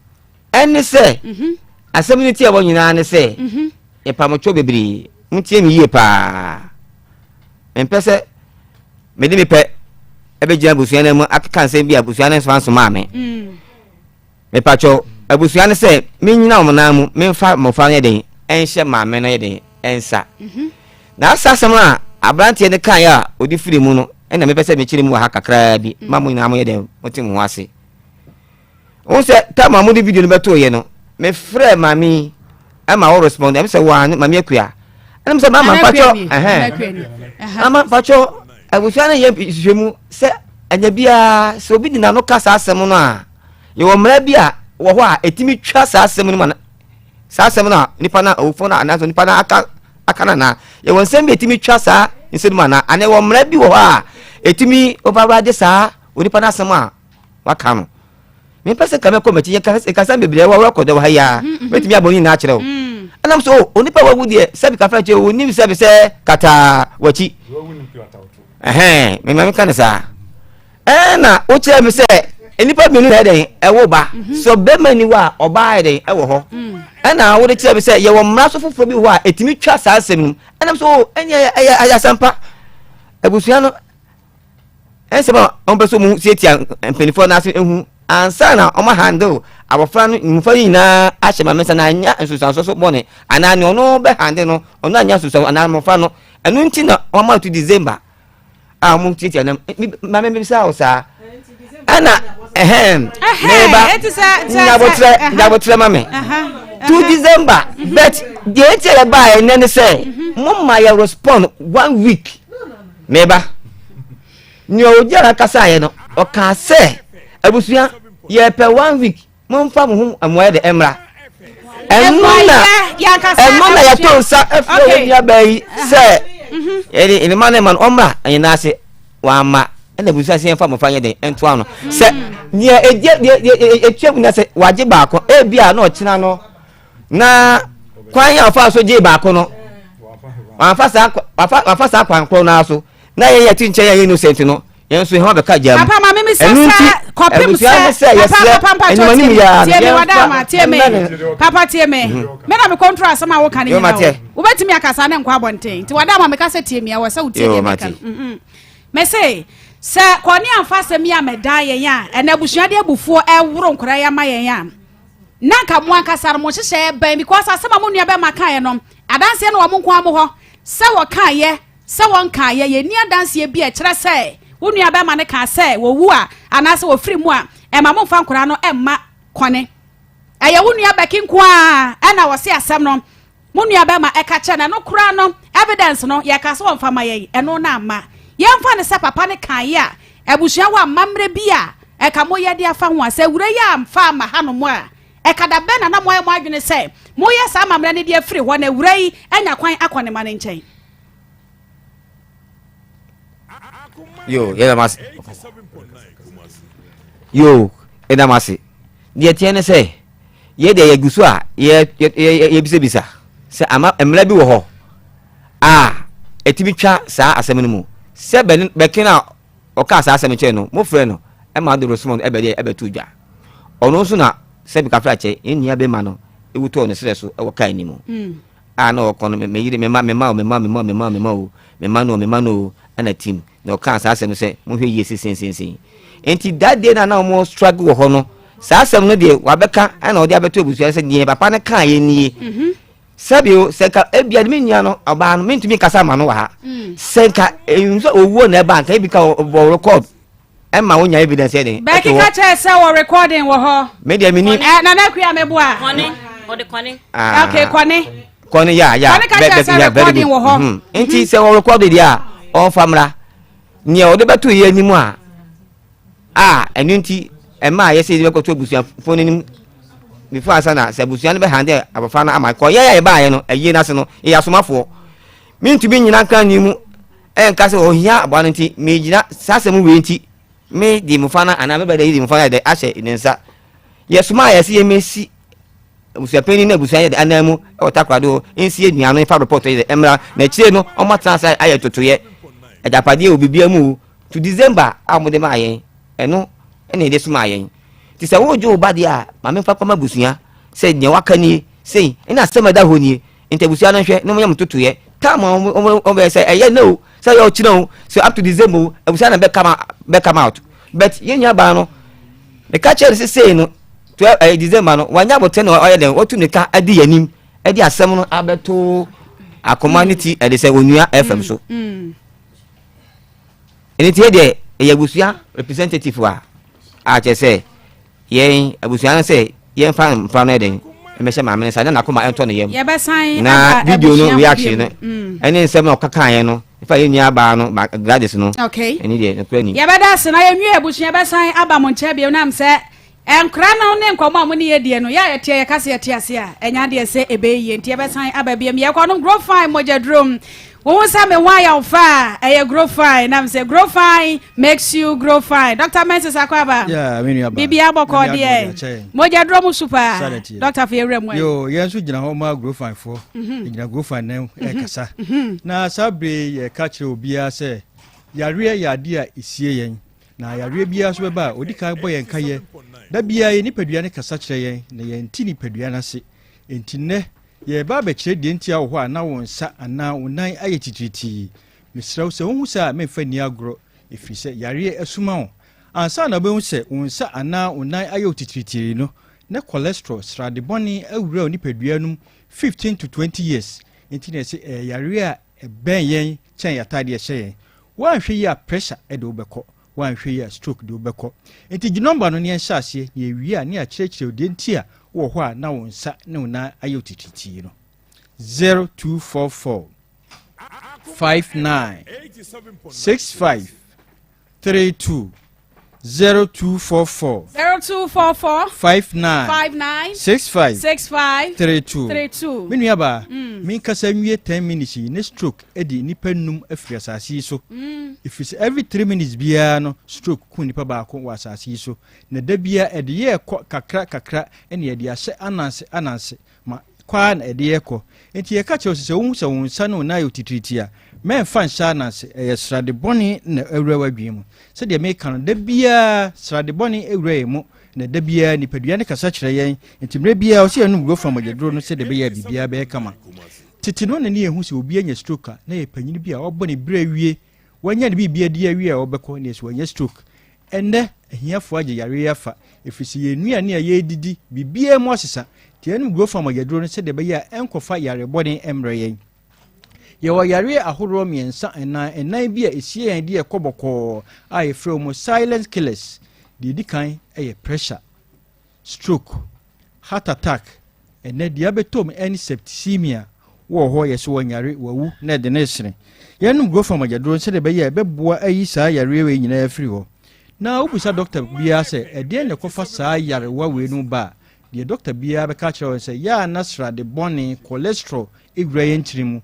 ɛne sɛ mhm. asɛm no ti a wɔ nyinaa ne sɛ mhm. yɛpamotwɔ bebree motie me yie paa mempɛ sɛ mede mepɛ ɛbɛgyina abusua no mu akeka nsɛm bi a abusua no nso ansomaa me mm. Mepakyɛw, abusua no sɛ mennyina wɔn nan mu memfa mmɔfra no yɛ den nhyɛ maame no yɛ den nsa. Mhm. Na asa asɛm a aberanteɛ no kaeɛ a ɔde firi mu no ɛna mepɛ sɛ mekyerɛ mu wɔ ha kakraa bi ma mo nyinaa moyɛ dɛn mote mo ho ase. Wohu sɛ tam a mode video no bɛtooyɛ no, mefrɛɛ maame yi ɛma wo respond ɛm sɛ waa maame akua ɛna m sɛ mama mpakyɛw ɛhɛn mama mpakyɛw abusua no yɛ nhwehwɛmu sɛ ɛnyɛ biara sɛ obi de n'ano ka saa asɛm no a Yɛwɔ mmara bi a wɔ hɔ a ɛtumi twa saa asɛm no mu ana saa asɛm no a nipa no a owufoɔ no anaasɛ nipa no aka aka no anaa yɛwɔ nsɛm bi a ɛtumi twa saa nsɛm no mu anaa anaa yɛwɔ mmara bi wɔ hɔ a ɛtumi override saa onipa no asɛm a waka no mempɛ sɛ nka mɛkɔ m'akyi yɛkasa bebree wɔ record wɔ ha yi a mm-hmm. mɛtumi abɔ ne nyinaa akyerɛ wo mm. ɛnam sɛ o onipa wawu deɛ sɛbi kafra kyerɛ onim sɛbi sɛ kataa wakyi ɛhɛn mema meka ne saa Ɛna wokyerɛ me sɛ nnipa mmienu na ɛdɛn ɛwo ba mhm. sɛ ɔbɛrima ni hɔ a ɔbaa yɛ dɛn ɛwɔ hɔ mm. ɛna wode kyerɛ me sɛ yɛwɔ mmara so foforɔ bi hɔ a ɛtumi twa saa asɛm no mu ɛnam sɛ o ɛnyɛ ɛyɛ ɛyɛ asɛmpa abusua no ɛnsɛm a wɔn pɛ sɛ wɔn tiatia mpanimfoɔ no ase ehu ansa na wɔn handle abɔfra no mmɔfra no nyinaa ahyɛ maame nsa na anya nsusuanso so bɔne anaa nea ɔno bɛ handle no ɔno anya nsusuanso anaa mmɔfra no ɛno nti na wɔn ama to December. a wɔn tiatia nam maame mi bisa wo saa ɛna ɛhɛn meba nyabotrɛ nyabotrɛ ma me to December mhm. but deɛ eti a yɛba ɛnɛ ne sɛ mhm. mo ma yɛ respond one week meba nea ogyi ara kasa yɛ no ɔkaa sɛ abusua yɛpɛ one week. Momfa mo ho mmuaeɛ de mmra. Ɛno na ɛno na yɛto nsa frɛ wo nuabaa yi sɛ mhm. yɛde ne ma ne ma no ɔmmra ɛnyɛ n'ase wamma. Ɛna abusua sɛ yɛmfa mmɔfra nyɛ dɛn ntoa no. Sɛ nea ɛgye deɛ ɛtua mu na sɛ wagye baako, ebi a na ɔkyena no na kwan a ɔfa so gye baako no, wamfa saa wamfa saa kwan korɔ no ara so na yɛn yɛte nkyɛn yɛ innocent no, yɛn nso yɛn ho abɛka gya mu. Papa ma mimi sɛ Ɛno nti sɛ kɔpem abusua sɛ ne sɛ papa yɛsrɛ papa mpa enyim tie anim me yɛ ara tie no me yɛmfa wadama tie me mmɛ ne papa tie me me na me control asɛm a woka no Yo, nyina mate. o wobɛtumi akasa ne nkɔ abɔnten nti wadama meka sɛ tie me a wɔ sɛ wotie Yo, deɛ meka mate. no Me se sɛ kɔne amfa asɛm yi ammɛdan yɛn a ɛna abusua de abufuo ɛworo nkora yi ama yɛn a na nka mo ankasa no mo nhyehyɛeɛ bɛn because asɛm a mo nua bɛma kaeɛ no adanseɛ no wɔ mo nko ara mo hɔ sɛ wɔkaeɛ sɛ wɔnkaeɛ yɛnni adanseɛ bi a ɛkyerɛ sɛ wo nua bɛma no kaa sɛ wɔwu a anaasɛ wɔfiri mu a ɛma momfa nkora no ɛmma kɔne ɛyɛ wo nua bɛki nko ara ɛna wɔse asɛm no Mo nua bɛma ɛka kyerɛ no ɛno koraa no evidence no yɛka sɛ wɔmfa ma yɛn ɛno na amma yɛmfa no sɛ papa no kaeɛ a abusua wɔ amammerɛ bi a ɛka moyɛ de afa ho a sɛ awura yi amfa amma hanom a ɛka da bɛn na na moayɛ mo adwene sɛ moyɛ saa amammerɛ no de afiri hɔ na awura yi anya kwan akɔ ne ma no nkyɛn. Yo, yɛda mo ase. Yo, yɛda mo ase. Deɛ teɛ ne sɛ, yɛ deɛ yɛgu so a yɛbisabisa sɛ ama mmara bi wɔ hɔ a ɛtumi twa saa asɛm no mu sɛ bɛke no a ɔkaa saa asɛm kyerɛ no mofrɛ no ɛma ɔde respond ɛbɛdeɛ ɛbɛto dwa ɔno nso na sɛ bikafra kyɛ yɛn nua bɛma no ɛwu tɔɔ ne serɛ so ɛwɔ kaa anim mm. a na ɔkɔ no me yere mema mema o mema mema mema mema o mema no mema no o ɛna tim na ɔkaa saa asɛm sɛ monhwɛ yie sesensensɛn nti that day na na wɔn struggle wɔ hɔ no saa asɛm no deɛ wabɛka ɛna ɔde abɛto abusua sɛ deɛ papa no kaa yɛ nie mhm. sɛbi o sɛ nka ebia me nua no ɔbaa no mentumi nkasa ma no wɔ ha mm. sɛ nka nso owuo na ɛba nka ebi ka wɔ record ɛma wonya evidence yɛ den. Bɛki ka kyerɛ sɛ wɔ recording wɔ hɔ. Me deɛ mi ni. Ɛ Nana Akua mi boa. Kɔne ɔde kɔne. Ah. Okay kɔne. Kɔne ya ya. Kɔne ka kyerɛ sɛ recording wɔ hɔ. Mhm. Nti sɛ wɔ recording deɛ a ɔnfa mra nea ɔde bɛto yɛ anim a a ɛno nti ɛma a yɛsɛ yɛde bɛkɔto abusuafoɔ no anim before ansa na sɛ abusua no bɛhan dɛ abɔfra no ama kɔ yɛn a yɛbaayɛ no ayie no ase no yɛyɛ asomafoɔ mentumi nyina nka ni mu Ɛnka sɛ ohia aboa no nti megyina saa asɛm wei nti me de mmofra no anaa me brada yi de mmofra no ayɛ dɛ ahyɛ ne nsa. Yɛsomaa yɛ sɛ yɛmmɛsi abusuapanyin ne abusua yɛ dɛ anan mu wɔ Takoradi hɔ nsi aduan no mfa report yɛ dɛ mmra na akyire no wɔn atena ase ayɛ ntotoeɛ agyapadeɛ wɔ biribiara mu to December a wɔde maa yɛn ɛno ɛna yɛde somaa yɛn nti sɛ wogye wo ba deɛ a maame mfa kɔma abusua sɛ nea waka nie sei ɛna asɛm a ɛda hɔ nie Nti abusua no nhwɛ na wɔnyɛ mo ntotoeɛ. Time a wɔn wɔbɛyɛ sɛ ɛyɛ nnɛ o, sɛ ɛyɛ ɔkyena o, sɛ up to December o, abusua na bɛ come out bɛ come out. But yɛn nua baa no, meka kyerɛ no sɛ sei no, 12 ɛyɛ December no, wanya abotire na ɔyɛ dɛn, watu ne ka adi yɛn anim, ɛde asɛm no abɛto akoma ne ti ɛde sɛ onua FM so. Ɛno nti yɛ deɛ ɛyɛ abusua representative a a kyerɛ sɛ Yɛn abusua no sɛ yɛmfa mmofra no ɛdɛn mmɛhyɛ maame no nsa na n'akoma ɛntɔ ne yam. Yɛbɛsan Na aba video no abusua hɔ reaction bio. no ɛne nsɛm na ɔkakaeɛ no ɛfa yɛn nua baa no ba Gladys no Okay. ɛne deɛ nokorɛ ni. Yɛbɛda ase na yɛnwie abusua bɛsan aba mo nkyɛn bio nam sɛ nkora no ne nkɔmmɔ a mo ne yɛ die no yɛ a yɛteɛ yɛka sɛ yɛte ase a ɛnyɛ adeɛ sɛ ɛbɛyɛ yie nti yɛbɛsan aba biom yɛkɔnom grow fine mogyaduro Wohu sɛ me ho ayɛ wo fɛ a, ɛyɛ grow fine. Na mesɛ grow fine makes you grow fine. Dr. Mensis Akwaaba. Yeah, me nua ba. Biribiara bɔkɔɔ Nyame adom deɛ. ɔde akyɛ yɛn. Mogya duro mu su paa. Saa na ɛteɛ. Dr. Fa yɛwura mu ɛ. Yo, yɛn nso gyina hɔ ma grow fine foɔ. Yɛgyina grow fine nan ɛrekasa. Na saa bere yi yɛka kyerɛ obiara sɛ yareɛ yɛ adeɛ a ɛsie yɛn. Na yareɛ biara nso bɛba a, ɔdi kan bɔ yɛn kayɛ. Da biara yɛn nipadua no kasa kyerɛ yɛn na yɛnte nipadua no ase. Enti nnɛ Yɛreba abɛkyerɛ deɛ nti a wɔ hɔ a na wo nsa anaa wo nan ayɛ titiritii. Mesrɛ wo, sɛ wohu saa a, memfa nni agorɔ, ɛfiri sɛ yareɛ asuma wo. Ansa na wobɛhu sɛ wo nsa anaa wo nan ayɛ wo titiritii no, na cholesterol, srade bɔne, awura wo nipadua no mu 15 to 20 years. Enti na yɛse ɛyɛ yareɛ a ɛbɛn yɛn kyɛn yɛn ataadeɛ a ɛhyɛ yɛn. Woanhwɛ yie a pressure de wo bɛkɔ. Woanhwɛ yie a stroke de wo bɛkɔ. Enti gye nɔmba no na yɛnhyɛ aseɛ na yɛwie a na yɛakyerɛkyerɛ wo deɛ nti a wowɔ hɔ a na wo nsa ne wo nan ayɛ wo titiritii no. 0244 59 65 32. 0244. 0244. 59. 59. 65. 65. 32. 32. Me nuabaa, menkasa nwie 10 minutes yi ne stroke de nnipa num afiri asase yi so. Ɛfiri sɛ every 3 minutes biara no, stroke ku nipa baako wɔ asase yi so. Na da biara ɛde yɛ kɔ kakra kakra, ɛne yɛde ahyɛ ananse ananse ma kwaa na ɛde yɛ kɔ. Nti yɛka kyerɛ wo sɛ wohu sɛ wo nsa ne wo nan yɛ titiritii a, mɛmfa nhyɛ ananse. Ɛyɛ srade bɔne na awura w'adwene mu. Sɛdeɛ meka no, da biara srade bɔne awura yɛn mu, na da biara nipadua no kasa kyerɛ yɛn. Nti mmerɛ biara ɔsɛ yɛnom Grofan mogyaduro no sɛdeɛ ɛbɛyɛ a biribiara bɛyɛ kama. Tete no na ne yɛhu sɛ obi anya stroke a, na yɛ panyini bi a ɔbɔ ne berɛ awie, wanya ne biribi adi awie a ɔbɛkɔ ne yɛsɛ wanya stroke. Ɛnnɛ ahiafoɔ agye yareɛ yi afa, ɛfiri sɛ yɛn nnuane a yɛredidi, biribiara mu asesa. Nti yɛnom Grofan mogyaduro no sɛdeɛ ɛbɛyɛ a ɛnkɔfa yare bɔne mmrɛ yɛn. Yɛwɔ yareɛ ahoroɔ mmiɛnsa anaa ɛnan bi a ɛsie yɛn de ɛkɔ bɔkɔɔ a yɛfrɛ wɔn silent killers. Deɛ ɛdi kan yɛ pressure, stroke, heart attack, ɛnɛ deɛ abɛtɔ mu ne septicemia. Wɔ hɔ yɛ sɛ wɔnyare, wawu na ɛde ne sene. Yɛnom Grofan mogyaduro sɛdeɛ ɛbɛyɛ a ɛbɛboa ayi saa yareɛ wei nyinaa afiri hɔ. Na wobisa dɔkta biara sɛ ɛdeɛn na ɛkɔfa saa yarewa wei no ba a, deɛ dɔkta biara bɛka kyerɛ wɔn sɛ yɛa na srade bɔne, cholesterol, ɛwura yɛn ntini mu.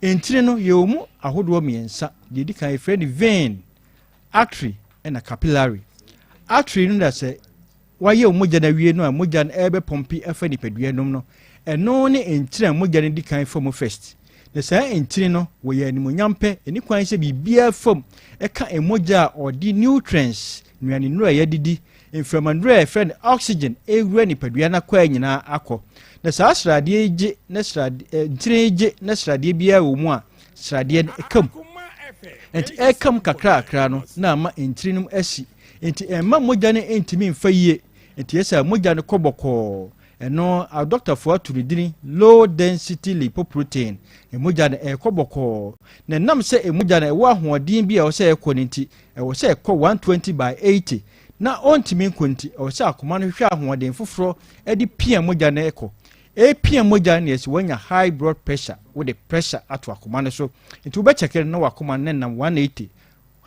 Ntini no, yɛwɔ mu ahodoɔ mmiɛnsa. Deɛ ɛdi kan yɛfrɛ no vein, artery ɛna capillary. Artery no da sɛ wayɛ wo mogya no awie no a, mogya no ɛbɛpɔmpe afa nipadua nom no, ɛno ne ntini a mogya no di kan fa mu first. Na saa ntini no wɔyɛ animonyam pɛ, ɛni kwan sɛ biribiara fam ɛka mogya a ɔde nutrients, nnuane nnuro a yɛdidi, mframa nnuro a yɛfrɛ no oxygen, ɛwura nipadua no akɔa nyinaa akɔ. Na saa sradeɛ yi gye na srade ntini yi gye na sradeɛ biara wɔ mu a, sradeɛ no ɛka mu. Nti ɛka mu kakrakra no na ama ntini no asi, nti ɛmma mogya no ntumi mfa yie. Nti yɛ sɛ mogya no kɔ bɔkɔɔ. Ɛno adɔktafoɔ ato ne dini low density lipoprotein. Mogya no ɛkɔ bɔkɔɔ, na ɛnam sɛ mogya no ɛwɔ ahoɔden bi a ɛwɔ sɛ ɛkɔ no nti, ɛwɔ sɛ ɛkɔ 120 by 80 na ɔntumi nkɔ. Nti ɛwɔ sɛ akoma no hwehwɛ ahoɔden foforɔ ɛde pia mogya no ɛkɔ. Ɛpia mogya no yɛ sɛ wanya high blood pressure, wode pressure ato akoma no so. Nti wobɛkyɛkɛ no na wakoma no nam 180,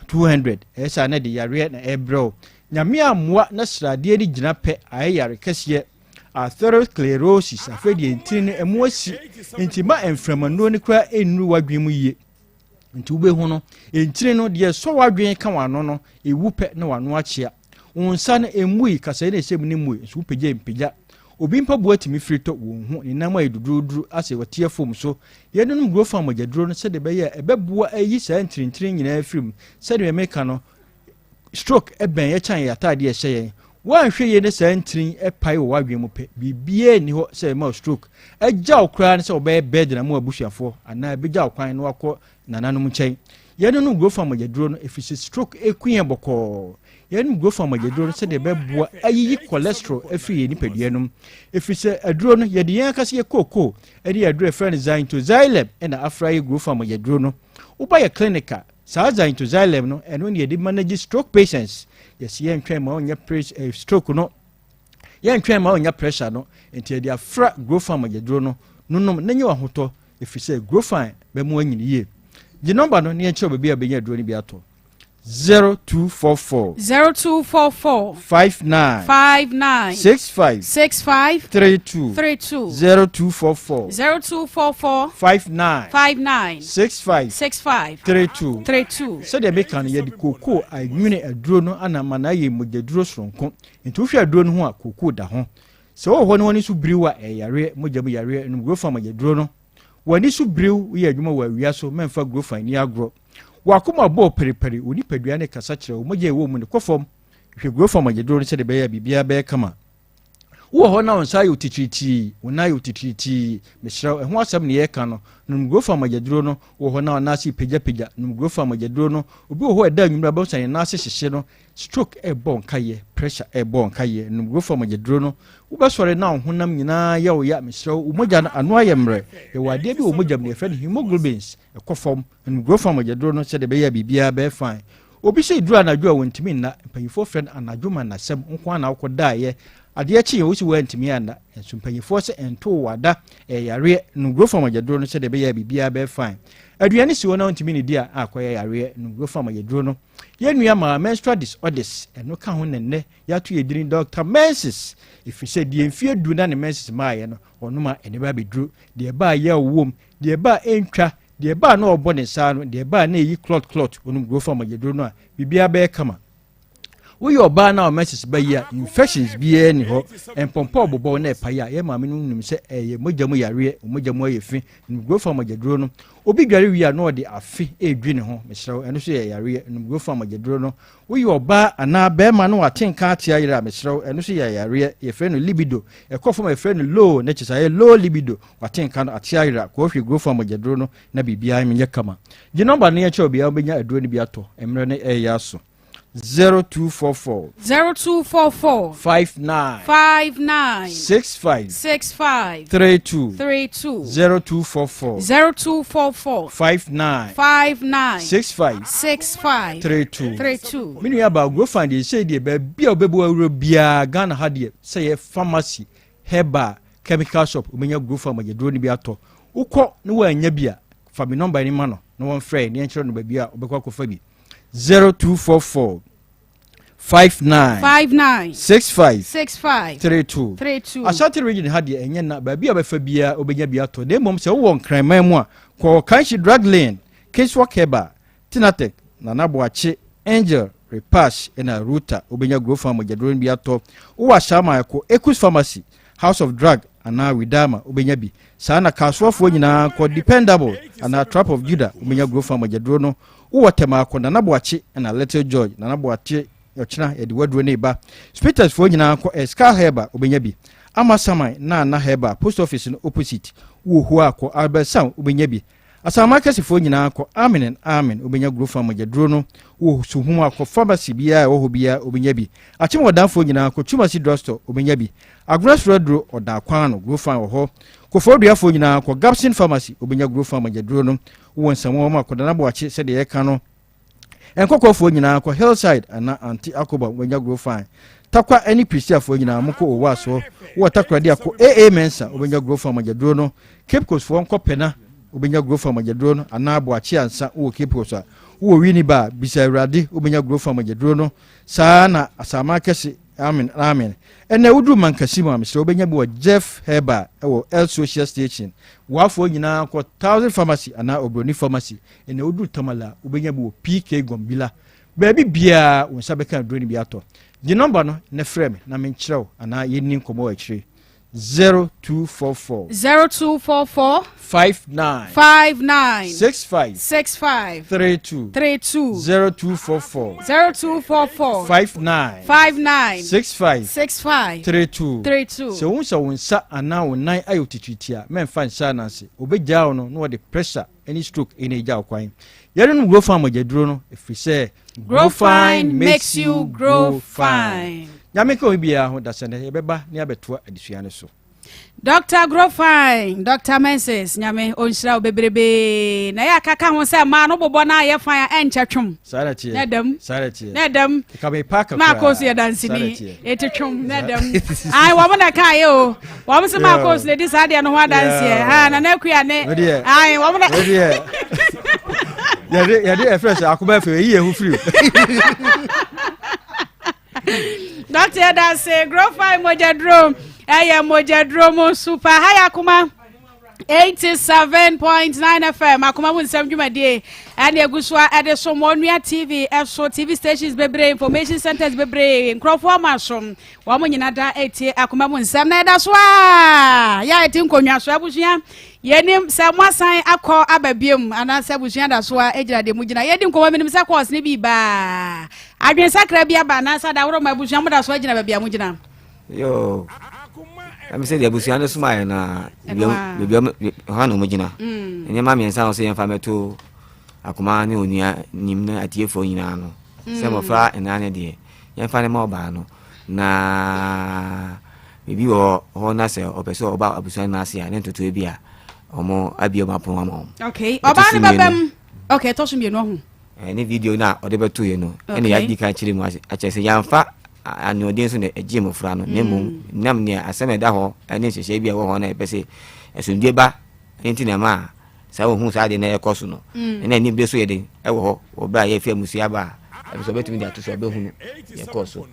200. Ɛyɛ sɛ na de yareɛ na ɛbrɛ wo. Nyame ammoa na sradeɛ no gyina pɛ, ayɛ yare kɛseɛ, atherosclerosis. Afei deɛ ntini no ɛmu asi, nti ma mframanuro no koraa ɛnnuru w'adwene mu yie. Nti wobɛhu no, ntini no deɛ sɔ w'adwene ka w'ano no, ɛwu pɛ na w'ano akyea. Wo nsa no ɛmmui, kasaeɛ no ɛsɛ mu no mmui, nso wopagya mpagya. Obi mpaboa tumi firi tɔ wɔn ho, ne nam ayɛ duduroduro asɛ wɔteɛ fam so. Yɛnonom Grofan mogyaduro no sɛdeɛ ɛbɛyɛ a ɛbɛboa ayi saa ntirintiri nyinaa afiri mu. Sɛdeɛ meka no, stroke ɛbɛn yɛkyɛn yɛ ataadeɛ ɛhyɛ yɛn. Woanhwɛ yie ne saa ntini ɛpae wɔ w'adwene mu pɛ, biribiara nni hɔ sɛ ɛma wo stroke agya wo koraa ne sɛ wɔbɛyɛ bɛɛden ama abusuafoɔ anaa ɛbɛgya wo kwan na wakɔ nananom nkyɛn. Yɛnonom Grofan mogyaduro no ɛfiri sɛ stroke ɛku yɛn bɔkɔɔ. Yɛnom Grofan mogyaduro no sɛdeɛ ɛbɛboa ayiyi cholesterol afiri yɛn nipadua no mu, ɛfiri sɛ aduro no yɛde yɛn ankasa yɛ kookoo ɛne aduro ɛfrɛ no xanthoxylum ɛna afra yɛ Grofan mogyaduro no. Woba yɛ clinic a, saa xanthoxylum no, ɛno ne yɛde manage stroke patients. Yɛsi yɛntwɛn ma ɔnyɛ stroke no, yɛntwɛn ma ɔnya pressure no. Nti yɛde afra Grofan mogyaduro no nonom na nyɛ wahotɔ, ɛfiri sɛ Grofan bɛmo anyini yie. Gye nɔmba no ne yɛnkyerɛ baabi a bɛnya aduro no bi atɔ: 0244 0244 59 59 65 65 32. 32. 0244 0244 59 59 65 65 32. 32. Sɛdeɛ meka no, yɛde kookoo anwene aduro no ana ma no ayɛ mogyaduro soronko. Nti wohwɛ aduro no ho a, kookoo da ho. Sɛ wɔwɔ hɔ no wɔne so biriw a, ɛyɛ yareɛ, mogya mu yareɛ. Nom Grofan mogyaduro no. W'ani so biriw, woyɛ adwuma wɔ awia so, mɛmfa Grofan ni agorɔ. W'akoma bɔɔ periperi, wo nipadua ne kasa kyerɛ wo, mogya ɛwɔ mu ne kɔ fam, hwɛ Grofan mogyaduro no sɛdeɛ ɛbɛyɛ a biribiara bɛyɛ kama. Wowɔ hɔ na wo nsa ayɛ otitiritii, wo nan ayɛ otitiritii, mesrɛ wo, ɛho asɛm ne yɛreka no, nom Grofan mogyaduro no. Wowɔ hɔ na wo nan ase pagyapagya, nom Grofan mogyaduro no. Obi wɔ hɔ a ɛda anwummerɛ a bɛhu sɛ ne nan ase hyehye no, stroke ɛrebɔ nkayɛ, pressure ɛrebɔ nkayɛ, nom Grofan mogyaduro no. Wobɛsɔre na wo honam nyinaa yɛ wo ya, mesrɛ wo, wo mogya no ano ayɛ mmerɛ. Yɛwɔ adeɛ bi wɔ mogya mu no yɛfrɛ no hemoglobins, ɛkɔ fam, nom Grofan mogyaduro no sɛdeɛ ɛbɛyɛ a biribiara bɛyɛ fine. Obi sɛ duru anadwo a wɔntumi nna, mpanyinfoɔ frɛ no anadwo ma nasɛm nko ara na wokɔ daeɛ. Adeɛ kyeeɛ wo se woantumi anna, nso mpanyinfoɔ se ɛntoo wo ada, ɛyɛ yareɛ, nom Grofa mogyaduro no sɛdeɛ ɛbɛyɛ a biribiara bɛyɛ fine. Aduane si hɔ na wontumi nnidi a, akɔyɛ yareɛ, nom Grofa mogyaduro no. Yɛn nua maa menstrual disorders, ɛno ka ho na nnɛ yɛato yɛn dini Doctor Menses, ɛfiri sɛ deɛ mfeɛ du na ne menses maaeɛ no, ɔnom a ɛne ba abɛduru, deɛ ɛba a yaw wom, deɛ ɛba a ɛntwa, deɛ ɛba a na ɔbɔ ne nsa ano, deɛ ɛba a na ɛyi clot clot, ɔnom Grofa mogyaduro no a, biribiara bɛyɛ kama. Woyɛ ɔbaa na wo menses ba yi a, infections biara nni hɔ. Mpɔmpɔ a ɔbobɔw na ɛpae a, yɛn maame nom nim sɛ ɛyɛ mogya mu yareɛ, wo mogya mu ayɛ fi. Nom Grofa mogyaduro no. Obi dware wie a na ɔde afe redwi ne ho, mesrɛ wo, ɛno nso yɛ yareɛ. Nom Grofa mogyaduro no. Woyɛ ɔbaa anaa barima na wate nka ate ayera a, mesrɛ wo, ɛno nso yɛ yareɛ. Yɛfrɛ no libido. Ɛkɔ fam a yɛfrɛ no low, na kyerɛ sɛ ayɛ low libido. Wate nka no ate ayera. Kɔhwɛ Grofa mogyaduro no na biribiara nyɛ kama. Gye nɔmba no yɛnkyerɛ obiara wobɛnya aduro no bi atɔ. Mmerɛ no ɛreyɛ aso. 0244. 0244. 59. 59. 65. 65. 32. 32. 0244. 0244. 59. 59. 65. 65. 32. 32. Me nua baa Grofan deɛ sɛ deɛ baabi a wobɛbu awura biara Ghana ha deɛ sɛ yɛ pharmacy herbal chemical shop wobɛnya Grofan magyaduro no bi atɔ wokɔ na woannya bi a fa me nɔmba no ma no na wɔmfrɛ ne yɛnkyerɛ no baabi a wobɛkɔ akɔfa bi 0244 59 59 65 65 32 32. Ashanti region ha deɛ ɛnyɛ na baabi a bɛfa biara wobɛnya bi atɔ na mmom sɛ wowɔ Nkranman mu a kɔ Kanshi Drug Lane, Kingswalk Herbal, Tinatek, Nana Boakye, Angel, Repash ɛna Ruta wobɛnya Growth Farm mogyaduro no bi atɔ. Wowɔ Ashaiman kɔ Ekus Pharmacy, House of Drug anaa Widama wobɛnya bi. Saa na Kasoafoɔ nyinaa kɔ Dependable anaa Trap of Judah wobɛnya Growth Farm mogyaduro no. Wowɔ Tema kɔ Nana Boakye ɛna Little George, Nana Boakye ɔkyena yɛde waduro no reba. Spiritus foɔ nyinaa kɔ Escal Herbal wobɛnya bi. Amasaman Nana Herbal post office no opposite. Wowɔ Hua kɔ Albert Sound wobɛnya bi. Asaman akɛsefoɔ nyinaa kɔ Amen and Amen wobɛnya Grofan mogyaduro no. Wowɔ Suhum a kɔ pharmacy biara a ɛwɔ hɔ biara wobɛnya bi. Akyem Ɔdanfoɔ nyinaa kɔ Twumasi drugstore wobɛnya bi. Agona Soro Aduro Ɔdan kwan ano Grofan wɔ hɔ. Kofoɔduafoɔ nyinaa kɔ Gabson pharmacy wobɛnya Grofan mogyaduro no. Wowɔ Nsamuwa mu a kɔ Nana Boakye sɛdeɛ yɛka no. Nkɔkɔɔfoɔ nyinaa kɔ Hillside anaa Ante Akoba wobɛnya Grofan. Takwa ne Prisiafoɔ nyinaa mokɔ Owas hɔ. Wowɔ Takoradi a kɔ AA Mensa wobɛnya Grofan mogyaduro no. Cape Coast foɔ nkɔ Pɛna wobɛnya Grofan mogyaduro no anaa Boakye Ansa wowɔ Cape Coast a. Wowɔ Winneba a bisa Awurade wobɛnya Grofan mogyaduro no. Saa ara na Asaman Kɛse Amen amen. Ɛnɛ woduru Mankasi mu a mesrɛ wobɛnya bi wɔ Jeff Herbal ɛwɔ El Social Station. Woafoɔ nyinaa kɔ Thousand Pharmacy anaa Obroni Pharmacy. Ɛnɛ woduru Tamale a wobɛnya bi wɔ PK Gombila. Baabi biara wo nsa bɛka aduro no bi atɔ. Gye nɔmba no na frɛ me na menkyerɛ wo anaa yɛnni nkɔmmɔ wɔ akyire. 0244. 0244. 59. 59. 65. 65. 32. 32. 0244. 0244. 59. 59. 65. 65. 32. 32. Sɛ wohu sɛ wo nsa anaa wo nan ayɛ otitiritii a, mɛmfa nhyɛ ananse. Wɔbɛgyaa wo no na wɔde pressure ne stroke na egya wo kwan. Yɛrenom Grow Fine mogyaduro no ɛfiri sɛ Grow Fine makes you grow fine. Nyame nka obi biara ho dasɛnɛ yɛbɛba ne abɛtoa adesua no so. Dr. Grow Fine, Dr. Menses, Nyame ɔnhyira wo bebrebe. Na yɛ akaka ho sɛ mmaa no bobɔ no ayɛ fine a ɛnkyɛ twom. Saa na teɛ. Na ɛdam. Saa na teɛ. Na ɛdam. Ka me pa kakra. Maa koosu yɛ dansini. Eti twom na ɛdam. Ayi wɔn na ɛka ayɛ o. Wɔn sɛ maa koosu na edi saa deɛ no ho adanseɛ. Ha na na akuya ne. Ayi wɔn na. Yɛde yɛde ɛfrɛ sɛ akoma fɛ eyi yɛ ho firi. Dɔkta yɛ danse grow fine mogyaduro ɛyɛ mogyaduro mu super ha yɛ akoma. 87.9 FM akoma mu nsɛm dwumadie ɛne egu so a ɛde so mo nua TV ɛso TV stations bebree information centers bebree nkurɔfoɔ ama so wɔn nyina da etie akoma mu nsɛm na ɛda so a yɛ a ɛte nkonnwa so abusua yɛnim sɛ mo asan akɔ aba biom anaasɛ abusua da so a egyina deɛ mo gyina yɛdi nkɔmɔ minim sɛ kɔɔs ne bi baa adwensakra bi aba anaasɛ adaworo ma abusua mo da so agyina baabi a mo gyina. Yoo, ɛmi sɛ deɛ abusua no soma yɛ na baabi hɔ na wɔn gyina. Mm. Nneɛma mmiɛnsa a wɔsɛ yɛn fa mɛto akoma ne onua nim ne atiefoɔ nyinaa no. Sɛ mm. mmɔfra nnan no deɛ yɛmfa ne ma ɔbaa no na biribi wɔ hɔ na sɛ ɔpɛ sɛ ɔba abusua no ase a ne ntotoe bi a wɔn abie wɔn apono ama wɔn. Okay, ɔbaa no bɛbɛ mu. Okay, ɛtɔ so mmienu ɔho. Ɛne video no a ɔde bɛto yɛ no ɛna yɛadi kan kyerɛ mu akyerɛ sɛ yɛamfa. anoɔden so na ɛgyee mmɔfra no, na mmom nam nea asɛm a ɛda hɔ ne nhyehyɛe bi a ɛwɔ hɔ na ɛpɛ sɛ asomdwoe ba nti na ɛma saa ohun saa ade na ɛkɔ so no. Ɛna anibere so yɛ den ɛwɔ hɔ wɔ bere a yɛfi amusua aba a, ɛno sɛ ɔbɛtumi de ato so ɔbɛhunu deɛ ɛkɔɔ so.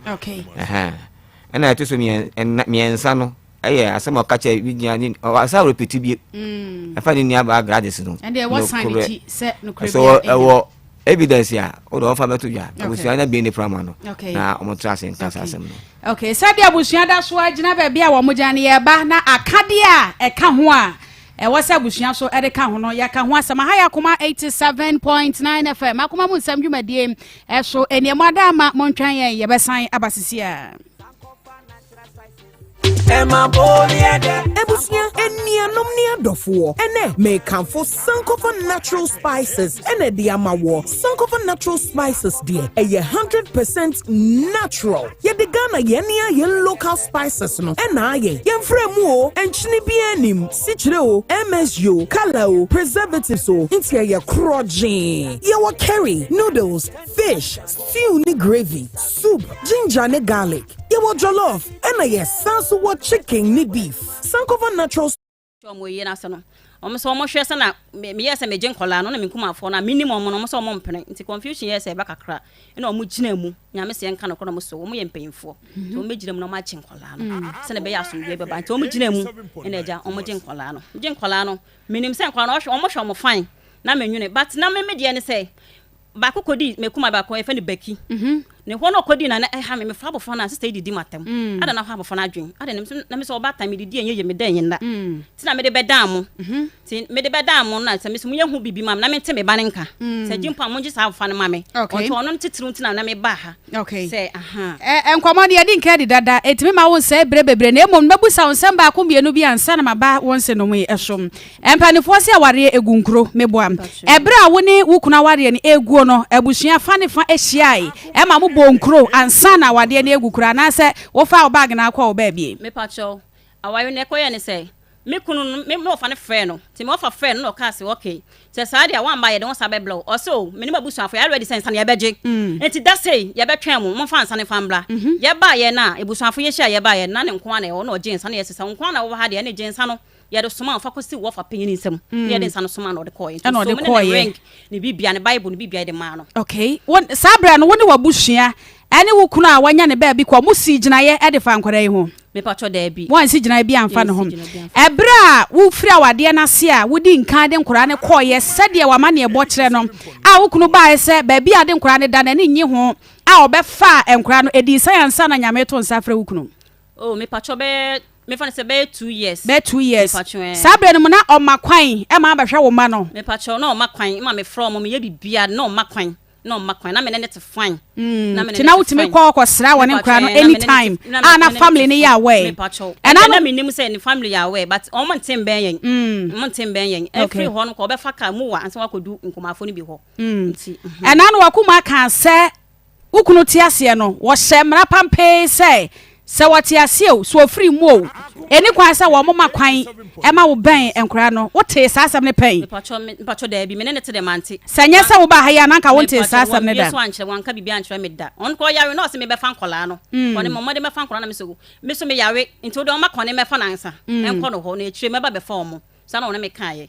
Ɛna ɛto so mmiɛnsa no ɛyɛ asɛm a ɔka kyerɛ ne nua ne ɔsan repeat bi ɛfa ne nua baa Gladys no. Nokorɛ so ɛwɔ evidence a wode ɔmfa bɛto dwa abusua no abie ne prama no na wɔtra ase nka saa asɛm no. Okay, sɛdeɛ abusua da so agyina baabi a wɔn gyina no yɛba na akadeɛ a ɛka ho a ɛwɔ sɛ abusua so ɛde ka ho no yɛka ho asɛm. Aha yɛ Akoma 87.9 FM Akoma mu nsɛm dwumadie ɛso nneɛma ada ama montwɛn yɛn, yɛbɛsan aba sisi a. Ebusua, enuanom ne adɔfoɔ, ɛnɛ mekamfo Sankofa Natural Spices ɛna ɛde ama wɔ. Sankofa Natural Spices deɛ, ɛyɛ 100% natural. Yɛde Ghana yɛn ne yɛn local spices no ɛna ayɛ. Yɛmfrɛ mu o, nkyene bi anim, sikyire o, MSG o, colour o, preservatives o, nti ɛyɛ korɔgyee. Yɛwɔ curry, noodles, fish, stew ne gravy, soup, ginger ne garlic. Yɛwɔ jollof, ɛna yɛsan so wɔ chicken ne beef. Sankofa Natural Ɔmo yie n'ase no, ɔmo sɛ ɔmo hwɛ sɛ na meyɛ sɛ megye nkɔlaa no na me nkumafoɔ no a menim ɔmo no, ɔmo sɛ ɔmo mpene, nti confusion yɛ sɛ ɛba kakra ɛna ɔmo gyina mu. Nyame sɛ yɛnka nokorɛ na ɔmo so ɔmo yɛ mpanyinfoɔ nti ɔmo bɛgyina mu na ɔmo agye nkɔlaa no sɛnɛ ɛbɛyɛ asomdwoe bɛba. Nti ɔmo gyina mu ɛna agya ɔmo gye nkɔlaa no, gye nkɔlaa no. Menim sɛ nkɔlaa no ɔhwɛ ɔmo, hwɛ ɔmo fine na menwene, but na me me deɛ ne sɛ baako kɔdi me kuma baako yɛfɛ no Baki ne hɔ no ɔkɔdi na ɛha me. Mefa abɔfra no a sista yi didi matam ada na hɔ abɔfra no adwen ada na me sɛ ɔbaatan medidi ɛnyɛ yɛ meda ɛnyɛ nna nti na mede bɛdan mo, nti mede bɛdan mo na sɛ mesɛ moyɛ ho biribi ma me na mente me ba ne nka sɛ gye mpo a mongye saa abɔfra no ma me. Ɔnti ɔno no titiriw nti na mebaa ha sɛ aha. Nkɔmmɔ no yɛde nka di dada, ɛtumi ma wo nsɛe berɛ bebree, na mmom mɛbusa wo nsɛm baako mmienu bi ansa na maba wo nsenom yi so. Mpanimfoɔ sɛ awareɛ ɛgu nkuro, meboa? Ɛberɛ a wo ne wo kunu awareɛ no ɛguo no, abusua fa ne fa hyiae ɛma mo bɔɔ nkuro ansa na awadeɛ no ɛgu koraa, anaasɛ wofaa wo bag na akɔ wo baabi? Mepakyɛw, aware no ɛkɔyɛɛ ne sɛ me kunu no me wɔfa no frɛɛ no, nti me wɔfa frɛɛ no na ɔkaa sɛ okay, sɛ saa deɛ a wamba a yɛde wo nsa bɛbrɛ wo. Ɔse o, me ne m'abusuafo yɛ ready sɛ nsa no yɛbɛgye, nti da sei yɛbɛtwɛn mo, momfa nsa no mfa mbra. Yɛbaeɛ no a abusuafo yɛhyia yɛbaeɛ no na ne nko ara na ɛwɔ hɔ na ɔgyee nsa no. Yɛse sɛ wo nko ara na wowɔ ha deɛ ɛne gye nsa no, yɛde soma wo fa kɔsi wo wɔfa panyin nsam. Na yɛde nsa no soma na ɔde kɔɔeɛ. Nti ɛna ɔde so me ne ne kɔɔeɛ. ring ne bibia, ne Bible ne bibia yɛde maa no. Okay, wo saa berɛ no wo ne w'abusua ɛne wo kunu a wanya ne baabi kɔ, mo sii gyinaeɛ de fa nkwadaa yi ho? Mepatwɔ, daabi. Moansi gyinaeɛ bi amfa ne ho? Yɛnsi gyinaeɛ bi amfa. Ɛberɛ a wofiri awadeɛ no ase a wodi nkan de nkwadaa no kɔeɛ sɛdeɛ w'amanneɛbɔ kyerɛ no, a wo kunu baeɛ sɛ baabi a ɔde nkwadaa no da n'ani nnye ho a ɔbɛfaa nkwadaa no, ɛdii sɛn ansa na Nyame reto nsa afrɛ wo kunu? Oh, mepatwɔ, bɛyɛ mefa no sɛ bɛyɛ 2 years. Bɛyɛ 2 years. Mepatwɔ, ɛ. Saa berɛ no mu na ɔma kwan ma abɛhwɛ wo mma no? Mepatwɔ, na ɔma kwan ma mefrɛ ɔmo, meyɛ biribiara na ɔma kwan, na ɔma kwan na me ne ne te fine. Na me ne Nti ne na te wotumi fine. kɔ kɔsra wɔ ne nkwadaa no Mepatwɔ, ɛ, na me ne ne te- anytime na a me na ne ne family te no yɛ fine. aware? Mepatwɔ, Ɛna ɛnna no na menim sɛ ne family yɛ aware, but ɔmo nte mbɛn yɛn, ɔmo nte mbɛn yɛn. Ɛfiri hɔ no kɔ ɔbɛfa car mu wa ansa wakɔdu nkumaafo no bi hɔ nti. Ɛna no wakoma kaa sɛ wo kunu te aseɛ no, wɔhyɛ mmara pampee sɛ sɛ wɔte aseɛ o, sɛ wɔfiri mu o, ɛni kwan sɛ wɔn ma kwan ɛma wo bɛn nkwadaa no. Wotee saa asɛm no pɛn? Mepatwɔ, daabi, me ne ne te dɛ mante. Sɛ nyɛ sɛ wobaa ha yi a na anka wontee saa asɛm no da? Wɔn so ankyerɛ, wɔnka biribi ankyerɛ me da. Ɔno kɔ ɔyare na ɔsɛ mebɛfa nkɔlaa no kɔne ma ɔmɔde mɛfa nkɔlaa na me so meyare nti wode ɔma kɔne mɛfa nansa ɛnkɔ no hɔ na akyire mɛba bɛfa ɔmo. Saa na ɔne me kaeɛ.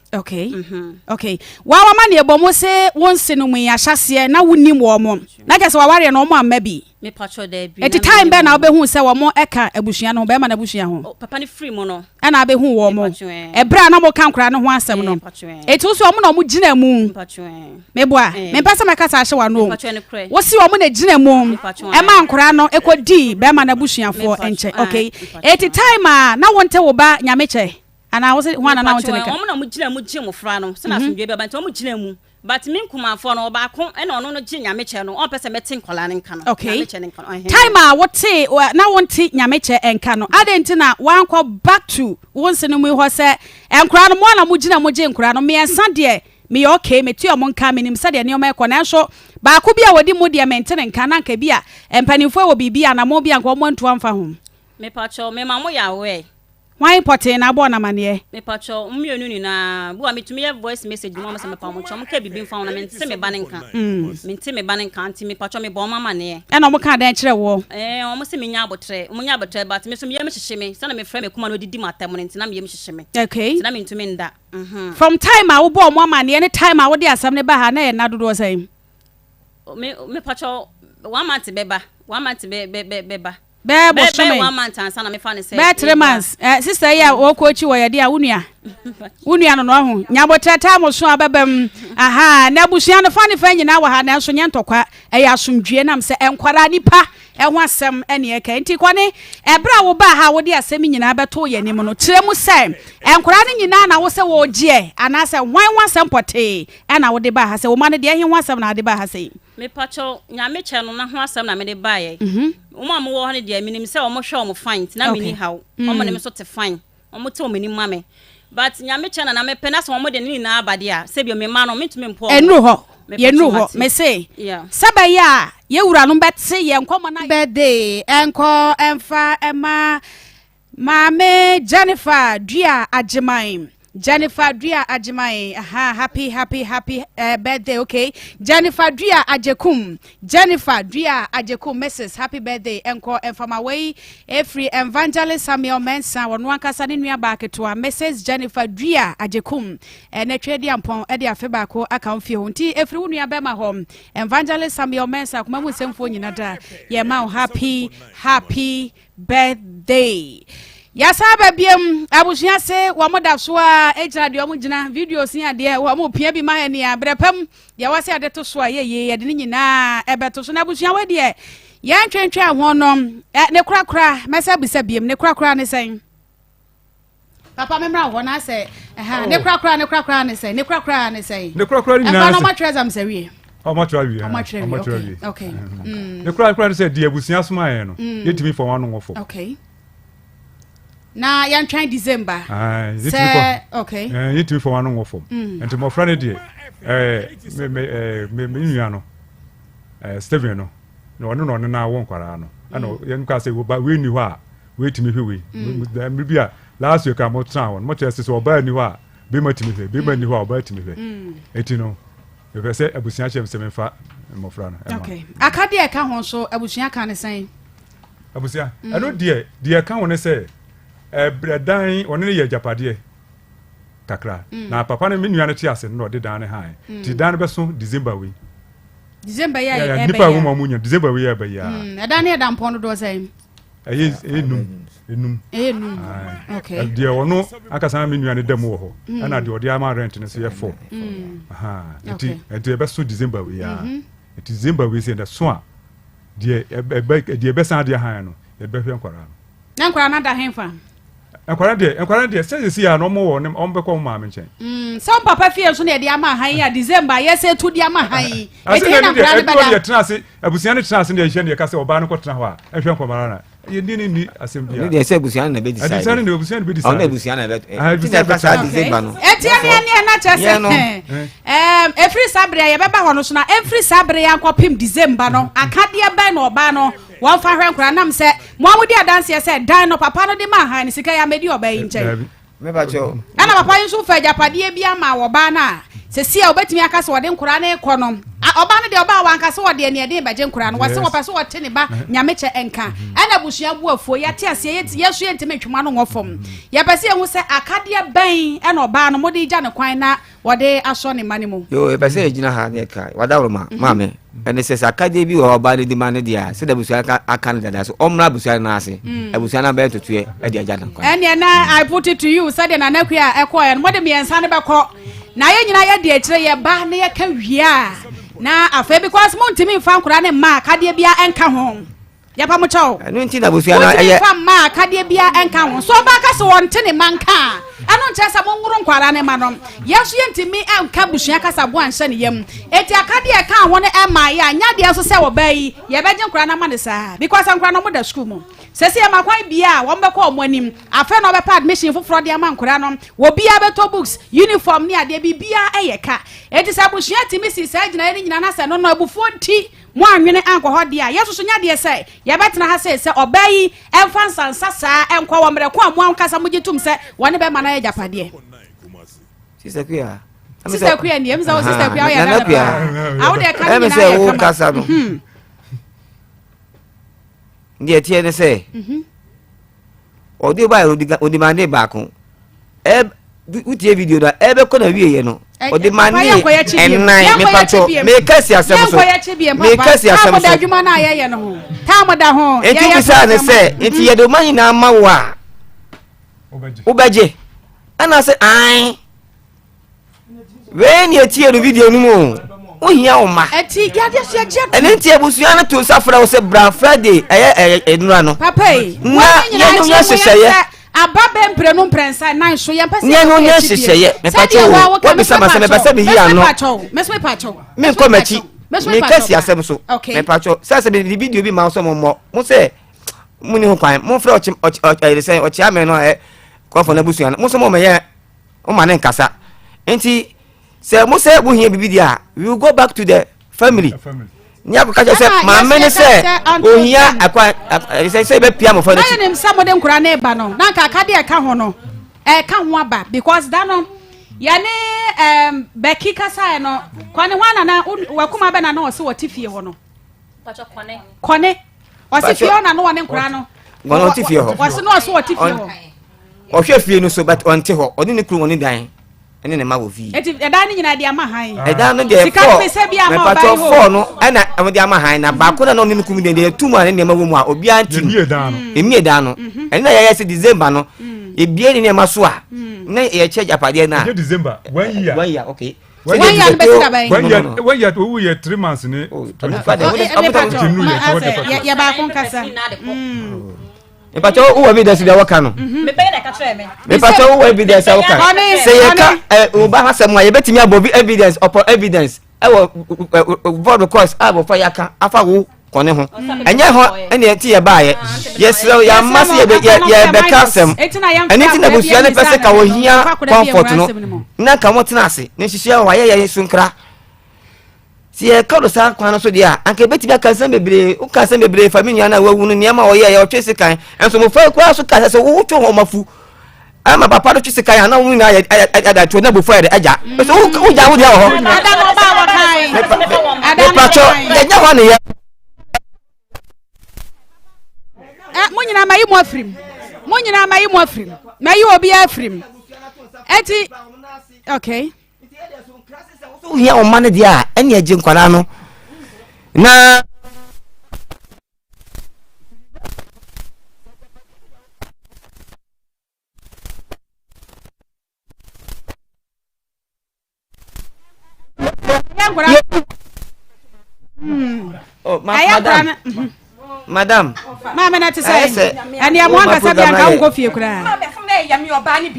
Okay, wa wama ne ɛbɔ mo se wo nse no mu yi ahyɛseɛ na wonim wɔ mo na kyɛ sɛ wawareɛ no ɔmo amma bi? Mepatwɔ, daabi. Eti time bɛn na wobɛhu sɛ wɔn ɛka abusua no ho, bɛrima no abusua ho? Oh, papa no firi mu no. Ɛna abɛhu wɔn mo? Mepatwɔ, ɛ. Ɛberɛ a na moka nkwadaa no ho asɛm no? Mepatwɔ, ɛ. Eti wo so ɔmo na ɔmo gyina mu? Mepatwɔ, ɛ. Meboa? Mempɛ sɛ mɛkasa ahyɛ w'ano o. Mepatwɔ, nokorɛ. Wosi ɔmo na gyina mu Mepatwɔ, ɛ. ɛma nkwadaa no ɛkɔdii bɛrima no abusuafoɔ Mepatwɔ, nkyɛn? ɛ. Okay. Mepatwɔ, Eti ɛ. time a na wonte wo ba Nyame kyɛ anaa wo se ho ana na wonte ne Mepatwɔ, ka? ɛ, ɔmo na ɔmo gyina mu gye mmɔfra no sɛ na asomdwoe bɛba nti ɔmo gyina mu, but me nkumafoɔ no ɔbaako ɛna ɔno no gye Nyame kyɛ no, ɔmpɛ sɛ mɛte nkɔlaa no nka no. Nyame kyɛ no nka no, ɛhɛn. Time a wote na wonte Nyame kyɛ nka no, adɛn nti na woankɔ back to wo nse no mu hɔ sɛ nkwadaa no mo a na mogyina mu gye nkwadaa no mmiɛnsa deɛ meyɛ okay, mete ɔmo nka, menim sɛdeɛ nneɛma ɛkɔ, nanso baako bi a wɔdi mu deɛ mente ne nka, na anka bi a mpanimfoɔ wɔ biribi anammɔn bi a anka wɔn antu amfa ho? Mepatwɔ, mema mo yɛ aware. Hwan pɔtee na abɔɔ no amaneɛ? Mepakyɛw, mo mmienu nyinaa, bi wɔ a metumi yɛ voice message ma wɔn sɛ mepa wɔn kyɛw, wɔn ka biribi mfa ho na mente me ba no nka. Mente me ba no nka nti mepakyɛw mebɔ wɔn amaneɛ. Ɛna wɔn kaa dɛn kyerɛ woɔ? Ɛɛ wɔn se menya abotrɛ, wɔn nya abotrɛ but me nso me yam hyehye me, sɛdeɛ mefrɛ me kuma na ɔdidi m'atɛm no nti na me yam hyehye me. Okay. Nti na mentumi nda. Mhm. From time a wobɔɔ wɔn amaneɛ ne time a wode asɛm no baa ha na ɛyɛ nna dodoɔ sɛn? Me mepakyɛw one month bɛba, one month bɛ bɛ bɛ bɛba. Bɛyɛ bosome. Bɛyɛ one month ansa na mefa no sɛ. Bɛyɛ three months. Eh, sister yi a wɔkɔ akyi wɔ yɛde a wo nua. Wo nua no no ahu. Nyabotrɛ taa mo so a bɛba mu. Aha, na abusua no fa ne fa nyinaa wɔ ha nanso nyɛ ntɔkwa. Ɛyɛ asomdwie nam sɛ nkwadaa nipa ɛho asɛm ɛne ɛka. Nti kɔne, ɛberɛ a wobaa ha a wode asɛm yi nyinaa bɛtoo yɛn anim no, kyerɛ mu sɛ nkwadaa no nyinaa na wo sɛ wɔregyeɛ anaasɛ hwan ho asɛm pɔtee ɛna wode baa ha sɛ wo mma no deɛ ɛhe ho asɛm na wode baa ha sei? Mepakyɛw, Nyame kyɛ no na ho asɛm na mede baeɛ. Wɔn a mowɔ hɔ no deɛ, menim sɛ wɔn hwɛ wɔn fine, nti na menni haw. Wɔn ne me nso te fine. Wɔn te wɔn anim ma me. But Nyame kyɛ no na mepɛ na sɛ wɔn de ne nyinaa aba deɛ a, sɛbio me mma no, mentumi mpo wɔn. Ɛnnuru hɔ. Mepakyɛw Yɛnnuru hɔ. mate. Mese, Yeah. sɛ ɛbɛyɛ a yɛn wuranom bɛte yɛn nkɔmmɔ no a. Birthday nkɔ mfa mma Maame Jennifer Dua Agyeman. Jennifer Dua Agyeman. Aha, happy, happy, happy uh, birthday, okay. Jennifer Dua Agyekum. Jennifer Dua Agyekum, Mrs. Happy birthday. Enko enfama wei efri Evangelist Samuel Mensah, wɔn ankasa ne nua baa ketewa, Mrs. Jennifer Dua Agyekum. Ɛnɛ twɛ di ampɔn ɛde afe baako aka wo fie ho. Nti efiri wo nua bɛma hɔ. Evangelist Samuel Mensah, kuma mu nsɛmfoɔ nyina da. Yɛ ma wo happy, happy Birthday. Yɛasan aba biom. Abusua se wɔn da so a gyina deɛ wɔn gyina. Videos ne adeɛ wɔn pia bi ma yɛn nea berɛ pam deɛ wɔase ade to so a yɛ yie yɛde ne nyinaa ɛbɛto so. Na abusua wɔ deɛ yɛn twentwɛn ho no ne korakora mɛsɛ bisa biom ne korakora ne sɛn. Papa me mmra hɔ na sɛ ɛha ne korakora ne korakora ne sɛn ne korakora ne sɛn. Ne korakora ne nyinaa sɛ. Ɛkwan na ɔmatwerɛ exam sɛ wie. Ɔmatwerɛ awie. Ɔmatwerɛ awie okay okay. Mm. Ne korakora ne sɛ deɛ abusua soma yɛn no mm. yɛntumi fa wɔn ano wɔ fam. Okay. Na yɛntwɛn December. Sɛ okay. Yɛntumi fa wɔn ano wɔ fam. Mm. Nti mmɔfra no deɛ ɛɛ me me ɛɛ me me nua no ɛɛ Steven no na ɔno na ɔno na awo nkwaraa no ɛna yɛn ka sɛ wei ni hɔ a. Wei tumi hwɛ wei. Mmere bi a last week a mo tena hɔ no, mo kyerɛ sɛ sɛ ɔbaa ni hɔ a bɛrima tumi hwɛ, bɛrima ni hɔ a ɔbaa tumi hwɛ. Eti no, mepɛ sɛ abusua kyerɛ me sɛ memfa mmɔfra no. Okay. Aka deɛ ɛka ho nso abusua ka ne sɛn? Abusua, ɛno deɛ deɛ ɛka ho ne sɛ ɛbrɛ dan ɔne no yɛ agyapadeɛ kakra. Na papa no me nua no te ase no na ɔde dan no hae. Ti dan no bɛso December wei. December yi a ɛbɛyɛ. Nipa a wɔn mu nya December wei ɛbɛyɛ a. Ɛdan no yɛ dampɔn dodoɔ sɛn? ɛyɛ ɛyɛ num enum ɛyɛ num okay deɛ ɔno ankasa mi nua no da mu wɔ hɔ mm. ɛna deɛ ɔde ama rent no so yɛ fɔ mm. nti nti ɛbɛso december wei aa mm-hmm. nti december wei sɛ ɛso a deɛ ɛbɛ deɛ ɛbɛsan adeɛ han no yɛbɛhwɛ nkwadaa no. Na nkwadaa no ada henfa. Nkwadaa deɛ nkwadaa deɛ sɛ sisi a na wɔn wɔ ne wɔn bɛkɔ wɔn maame nkyɛn. Mm, sɛ wɔn papa fie nso na yɛde ama han yi a December yɛsɛ tu de ama han yi. Eti he na nkwadaa no bɛda. Ɛduro deɛ tena ase abusua no tena ase na yɛhyɛ no yɛka sɛ ɔbaa no kɔ tena hɔ a ɛhwɛ nkwadaa na yɛ ni ni ni asɛm biara. Ɛno deɛ sɛ abusua no na bɛ decide. Abusua no na abusua no bɛ decide. Ɔno abusua na bɛ. Ti na ɛka saa December no. Eti ɛni ɛni ɛna kyerɛ sɛ ɛɛm efiri saa bere a yɛbɛba hɔ no so na efiri saa bere yɛ ankɔpem December no akadeɛ bɛn na ɔbaa no Wɔmfa hwɛ nkora nam sɛ mo a modi adanseɛ sɛ dan no papa no de maa han no sika yi amɛdi ɔbaa yi nkyɛn. Ɛna papa yi nso fa agyapadeɛ bi ama ɔbaa no a sɛsi a ɔbɛtumi aka sɛ ɔde nkora no rekɔ no ɔbaa no deɛ ɔbaa wanka sɛ ɔde aniɛden bɛgye nkora no wɔse wɔpɛ sɛ ɔte ne ba nyamekyɛ nka ɛna abusua bu afuo yɛte aseɛ yɛso yɛntumi ntwema no nwɔ fam yɛpɛ sɛ yɛhu sɛ akadeɛ bɛn ɛna ɔbaa no mode gya ne kwan na wɔde asɔ ne mma no mu. Yoo, yɛpɛ sɛ yɛgyina ha na yɛka wadaworoma mm-hmm. maame ɛne sɛ sɛ akadeɛ bi wɔ hɔ ɔbaa no di ma no deɛ a sɛdeɛ abusua ka aka no dada so ɔmmra abusua no ase mm. abusua no abɛyɛ ntotoeɛ ɛde agya no kwan. ɛneɛ na I put it to you sɛdeɛ Nana Akua ɛkɔɛ no mode mmiɛnsa no bɛkɔ na yɛn nyinaa yɛde akyire yɛba na yɛka wie a na afei because montumi mfa nkora ne mma akadeɛ bia ɛnka ho. Yɛpa mo kyɛw. Ɛno nti na abusua no Wontumi ɛyɛ. mfa mma a akadeɛ biara nka ho. So ɔbaa ka sɛ ɔnte ne mma nka a, Ɛno nkyerɛ sɛ monworo nkwadaa no mma no. Yɛn nso yɛntumi nka abusua kasaboa nhyɛ ne yam. Enti akadeɛ a ɛkaa ho no ɛmmaeɛ a, nyɛ adeɛ nso sɛ ɔbaa yi yɛbɛgye nkwadaa no ama no saa. Because nkwadaa no wɔda sukuu mu. Seesei yɛma kwan bie a, wɔbɛkɔ wɔn anim. Afei na wɔbɛpɛ admission foforɔ de ama nkwadaa no. Obiara bɛtɔ books, uniform ne adeɛ, biribiara yɛ ka. Enti sɛ abusua tumi si saa gyinaeɛ no nyinaa na sɛ ɛno no abufuo nti moannwene ankɔ hɔ deɛ a, yɛn nso so nyɛ adeɛ sɛ yɛbɛtena ha sei sɛ ɔbaa yi mfa nsansa saa nkɔ wɔ mmerɛ ko a mo ankasa mogye tom sɛ wɔne bɛrima no ayɛ agyapadeɛ. Sister Kuya. Sister Kuya ni, ɛmi sɛ wo Sister Kuya woyɛ dada paa. Awo deɛ ka ne nyinaa yɛ kama. Kasa no. Deɛ ɛteɛ ne sɛ, ɔde ba ɔde ma ne baako. Ɛ wotie video no a ɛbɛkɔ na wieɛ no ɔde ma ne ɛnan mepatɔ meka si asɛm so meka si asɛm so nti wobisa ne sɛ nti yɛde ɔma nyinaa ma wo a wobɛgye ɛna sɛ ae wei ne ɛtie no video no mu o wohia wo ma ɛno nti abusua no to nsa frɛ wo sɛ bra friday ɛyɛ ɛnura no na yɛne nyɛ hyehyɛeɛ aba bɛ mprenu mprɛnsa nan so yɛn pɛ sɛ yɛne nyɛ hyehyɛeɛ mepakyɛ wo wobisa ma sɛ mepɛ sɛ meyi ano menkɔ m'akyi meka si asɛm so mepakyɛ sɛ sɛ mede video bi ma wo sɛ mommɔ mo sɛ monni ho kwan momfrɛ ɔkyɛ ɔkyeame no a kɔfɔ no abusua no mo sɛ mɔmɛyɛ Woma ne nkasa. Nti sɛ mo sɛ mo hia bibi deɛ a, we will go back to the family. Ní akɔka kyerɛ sɛ maame ne sɛ ohia akwa sɛ sɛ ebɛpia mmɔfra n'akyi. N'ayɛ nim sɛ mo de nkora ne ba no na nka aka deɛ ɛka ho no ɛka ho aba because da no yɛne ɛɛm Becky kasaeɛ no kwane ho anana wakuma bɛ na na ɔsɛ wɔte fie hɔ no. Kɔne ɔse fie hɔ na no ɔne nkora no. Wɔn ɔte fie hɔ. Ɔse no ɔse ɔte fie hɔ. Ɔhwɛ fie no so but ɔnte hɔ. Ɔne ne kunu wɔ ne dan ɛne ne ma wɔ fie. Eti ɛdan no nyinaa de ama han. Ɛdan no deɛ fɔɔ mɛpatɔ fɔɔ no ɛna ɛmo de ama han na baako na ɔne ne kunu deɛ deɛ tum a ne nneɛma wɔ mu a obiara nti mu. Emie dan no. Ɛne na yɛyɛ sɛ December no ebie ne nneɛma so a na yɛkyɛ agyapadeɛ no a. Ɛnyɛ December one year. One year okay. One year no bɛsi da bɛn? One year one year owu yɛ 3 months ne 25. Yɛ baako nkasa. Mepakyɛ wowɔ evidence bi a wɔka no. Mepakyɛ wowɔ evidence a wɔka. Sɛ yɛka ɔba ho asɛm a yɛbɛtumi abɔ bi evidence upon evidence ɛwɔ board records a wɔfa yɛaka afa wo kɔne ho. Ɛnyɛ hɔ ɛne ɛti yɛ baayɛ. Yɛsrɛ yɛama sɛ yɛbɛka asɛm. Ɛne nti na abusua no pɛ sɛ ka wɔhia comfort no na nka wɔtena ase ne nhyehyɛ wɔ ayɛ yɛn so nkra. Sɛ yɛka no saa kwan no so deɛ a, anka yɛbɛtumi aka nsɛm bebree. Woka nsɛm bebree fa me nua no a wawu no, nneɛma a ɔyɛeɛ, ɔtwe sekan. Nso mmɔfra yi koraa so ka sɛ sɛ wotwe wɔn afu ama papa no twe sekan a, na wɔn nyinaa yɛ adatoɔ na abufuo ayɛ dɛ agya. Nso wogya wo deɛ wɔ hɔ. Mepatwɔ, yɛnyɛ hɔ ne yɛ. Mo nyinaa mayi mo afirim. Mo nyinaa mayi mo afirim. Mayi obiara afirim. Eti, okay. Wohia wo mma no deɛ a, ɛne agye nkwadaa no na. Oh, ma madam mhm. madam maame na te sɛ ɛne ɛmo ankasa bi anka wonkɔ fie koraa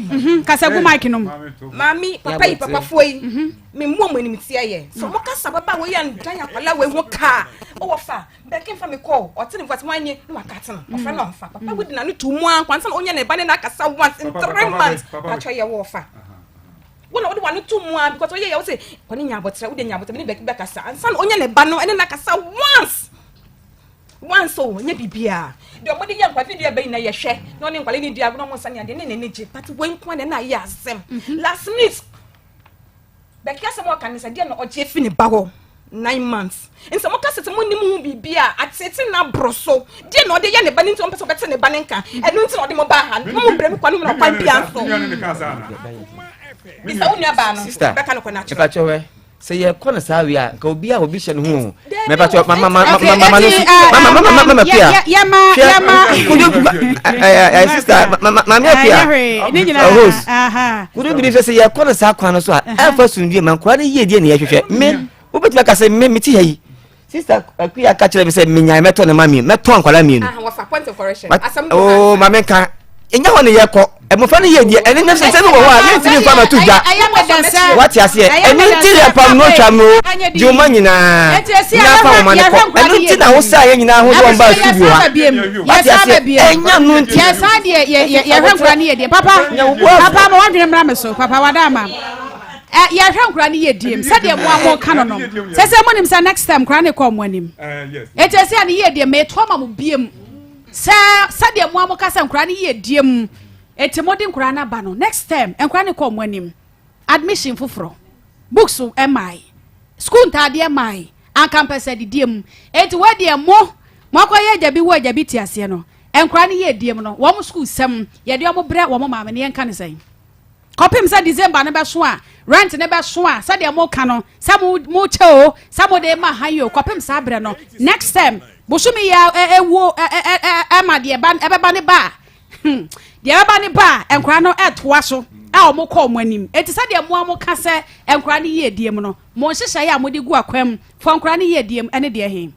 mhm, kasa gu mic no mu maame papa yi papafoɔ yi mhm. memmɔ mo anim teɛ yɛ sɛ ɔmo kasa baba wei andan akwala wei ho kaa ɔwɔ fa bɛke mfa me kɔɔ ɔte ne voice wanye na waka te no ɔfrɛ na ɔmfa papa wei de n'ano to mu a kwansa na ɔnya ne ba ne n'akasa once in 3 months patwɛ yɛ wɔ fa Wo na wode w'ano to mu a because ɔyɛ yɛ wo se kɔne nya abɔtrɛ wode nya abɔtrɛ ne bɛki bɛkasa ansa na ɔnya ne ba no ɛne n'akasa once once o nyɛ biribiara deɛ ɔmo de yɛ nkwa video ɛbɛyi na yɛhwɛ na ɔne nkwale ne di agorɔ ɔmo nsa ne adeɛ ne n'ani gye but wei nko na ɛna ayɛ asɛm mhm. last minute bɛki asɛm ɔka ne sɛ deɛ na ɔgye fi ne ba hɔ 9 months nti mo kasa sɛ mo nim ho biribi a atete na aboro so deɛ na ɔde yɛ ne ba ne nti ɔmpɛ sɛ ɔbɛte ne ba ne nka ɛno nti na ɔde mo ba ha mo mo brɛ me kwa no mu na ɔkwan bia nso bisa wo nua baa no bɛka no kɔ no akyerɛ sɛ yɛkɔ no saa wie a nka obi a obi hyɛ ne ho mɛpatɔ mama mama mama no si mama mama mama mama pia hwɛ kudu ɛ sista mama maame apia host kudu bi sɛ sɛ yɛkɔ no saa kwan no so a ɛnfa sundue ma nkora no yie die ne yɛhwehwɛ me wobɛtumi aka sɛ me mete ha yi sista akuya ka kyerɛ me sɛ menyae mɛtɔ ne ma mmienu mɛtɔ nkwadaa mmienu oo ma menka ɛnyɛ hɔ ne yɛkɔ. Mmɔfra no yɛ deɛ ɛne ne sɛ wɔ hɔ a yɛntumi mfa mɛto dwa. Wate aseɛ? Ɛno nti yɛ pam no twa no gyoma nyinaa na afa wɔn ano kɔ. Ɛno nti na wosaa yɛn nyinaa ho de wɔn baa studio ha. Wate aseɛ? Ɛnya no nti. Yɛsan deɛ yɛhwɛ nkora no yɛ deɛ papa papa ma wadwene mmra me so papa wada ama yɛhwɛ nkora no yɛ diem sɛdeɛ mo a mo ka no no sɛ sɛ mo nim sɛ next time nkora no kɔ mo anim eti esi a ne yɛ deɛ mɛto ama mo biem. Sɛ sɛdeɛ mo a moka sɛ nkwadaa no yiedie mu enti mode nkwadaa no aba no next term nkwadaa no kɔ wɔn anim admission foforɔ books mmae school ntaadeɛ mmae anka mpɛ sɛ didie mu enti wei deɛ mo mo akɔyɛ agya bi wo agya bi te aseɛ no nkwadaa no yiedie mu no wɔn school sɛm yɛde wɔn brɛ wɔn maame no yɛnka ne sɛn. Kɔpem sɛ December no bɛso a, rent no bɛso a, sɛdeɛ moka no, sɛ mo mokyɛ o, sɛ mode ma han o, kɔpem saa berɛ no, next term, bosome yi a ɛwuo ɛma deɛ ɛba ɛbɛba ne ba a, hmm, deɛ ɛbɛba ne ba a, nkwadaa no ɛtoa so a wɔn kɔ wɔn anim. Eti sɛdeɛ mo a moka sɛ nkwadaa no yie die mu no, mo nhyehyɛeɛ a mode gu akwan mu fɔ nkwadaa no yie die mu ɛne deɛ he?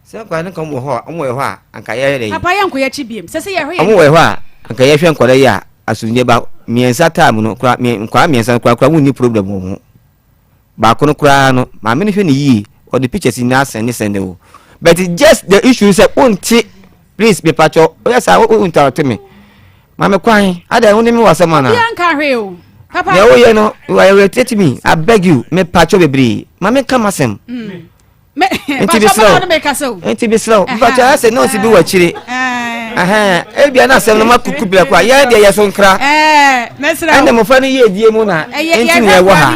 Sɛ nkwadaa no nka wɔn wɔ hɔ a, wɔn wɔ hɔ a, anka yɛyɛ dɛ. Papa yɛn nkɔ yɛkyi biem. Sɛ sɛ yɛhwɛ yɛn. Wɔn wɔ hɔ a, anka yɛhwɛ nkwadaa yi a, asomdwe ba mmiɛnsa time no kora nkwadaa mmiɛnsa no kora kora wɔn ni problem wɔn ho. Baako no koraa no, maame no hwɛ ne yie, ɔde pictures nyinaa sɛnde sɛnde o. But just the issue sɛ wonte, please mepakyɛ oyɛ saa wo interrupt me. Maame kwan, adan wo ne me wɔ asɛm anaa? Obiara nka hwee o. Papa. Nea woyɛ no, you are irritating me. I beg you, mepakyɛ bebree. Maame nka m'asɛm. Mm. Nti mesrɛ wo, nti mesrɛ wo, mpakyɛ ayɛ sɛ nɔɔse bi wɔ akyire. Ebia na asɛm no ma kuku bila kora, yɛn deɛ yɛ so nkra. Ɛnna mmɔfra no yɛ edie mu na nti na ɛwɔ ha.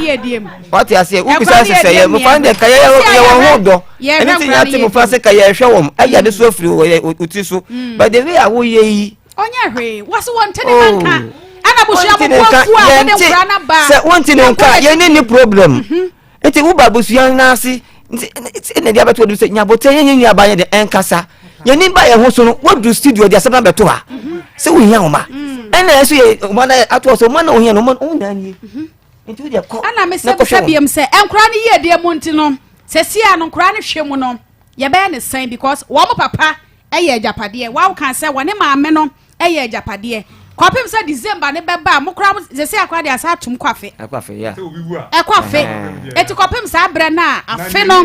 Wate aseɛ, wobisa sɛ sɛ yɛ mmɔfra no deɛ ka yɛ yɛ wɔn ho dɔ. Ɛno nti na ate mmɔfra sɛ ka yɛhwɛ wɔn, ɛyɛ ade so afiri wɔ yɛ otiri so. Mm. But the way a woyɛ yi. Ɔnyɛ hwee, wɔsi wɔn te ne nka. Ɛna busua mo bu afu a wɔde nkura na ba. Sɛ wɔn te ne nka, yɛn ne ni problem. Mhm. Nti woba abusua no ase nti ɛna ɛde abɛto ɔdum sɛ nyabotɛ yɛn nyɛ nuaba yɛn de ɛnkasa yɛn ni ba yɛn ho so no wodu studio de asɛm no abɛto ha sɛ wohia wo ma ɛna ɛso yɛ ɔma no ato sɛ ɔma na wohia no ɔma wo nyinaa nie nti wodeɛ kɔ ɛna mesɛ bisa biam sɛ nkora no yie deɛ mu nti no sɛ sia no nkora no hwɛ mu no yɛbɛyɛ ne sɛn because wɔn papa ɛyɛ agyapadeɛ wawo kan sɛ wɔne maame no ɛyɛ agyapadeɛ kɔpem sɛ December ne bɛba a mo koraa sɛsɛ akora de asa atom kɔ afe ɛkɔ afe ya ɛkɔ afe eti kɔpem saa berɛ no a afe no.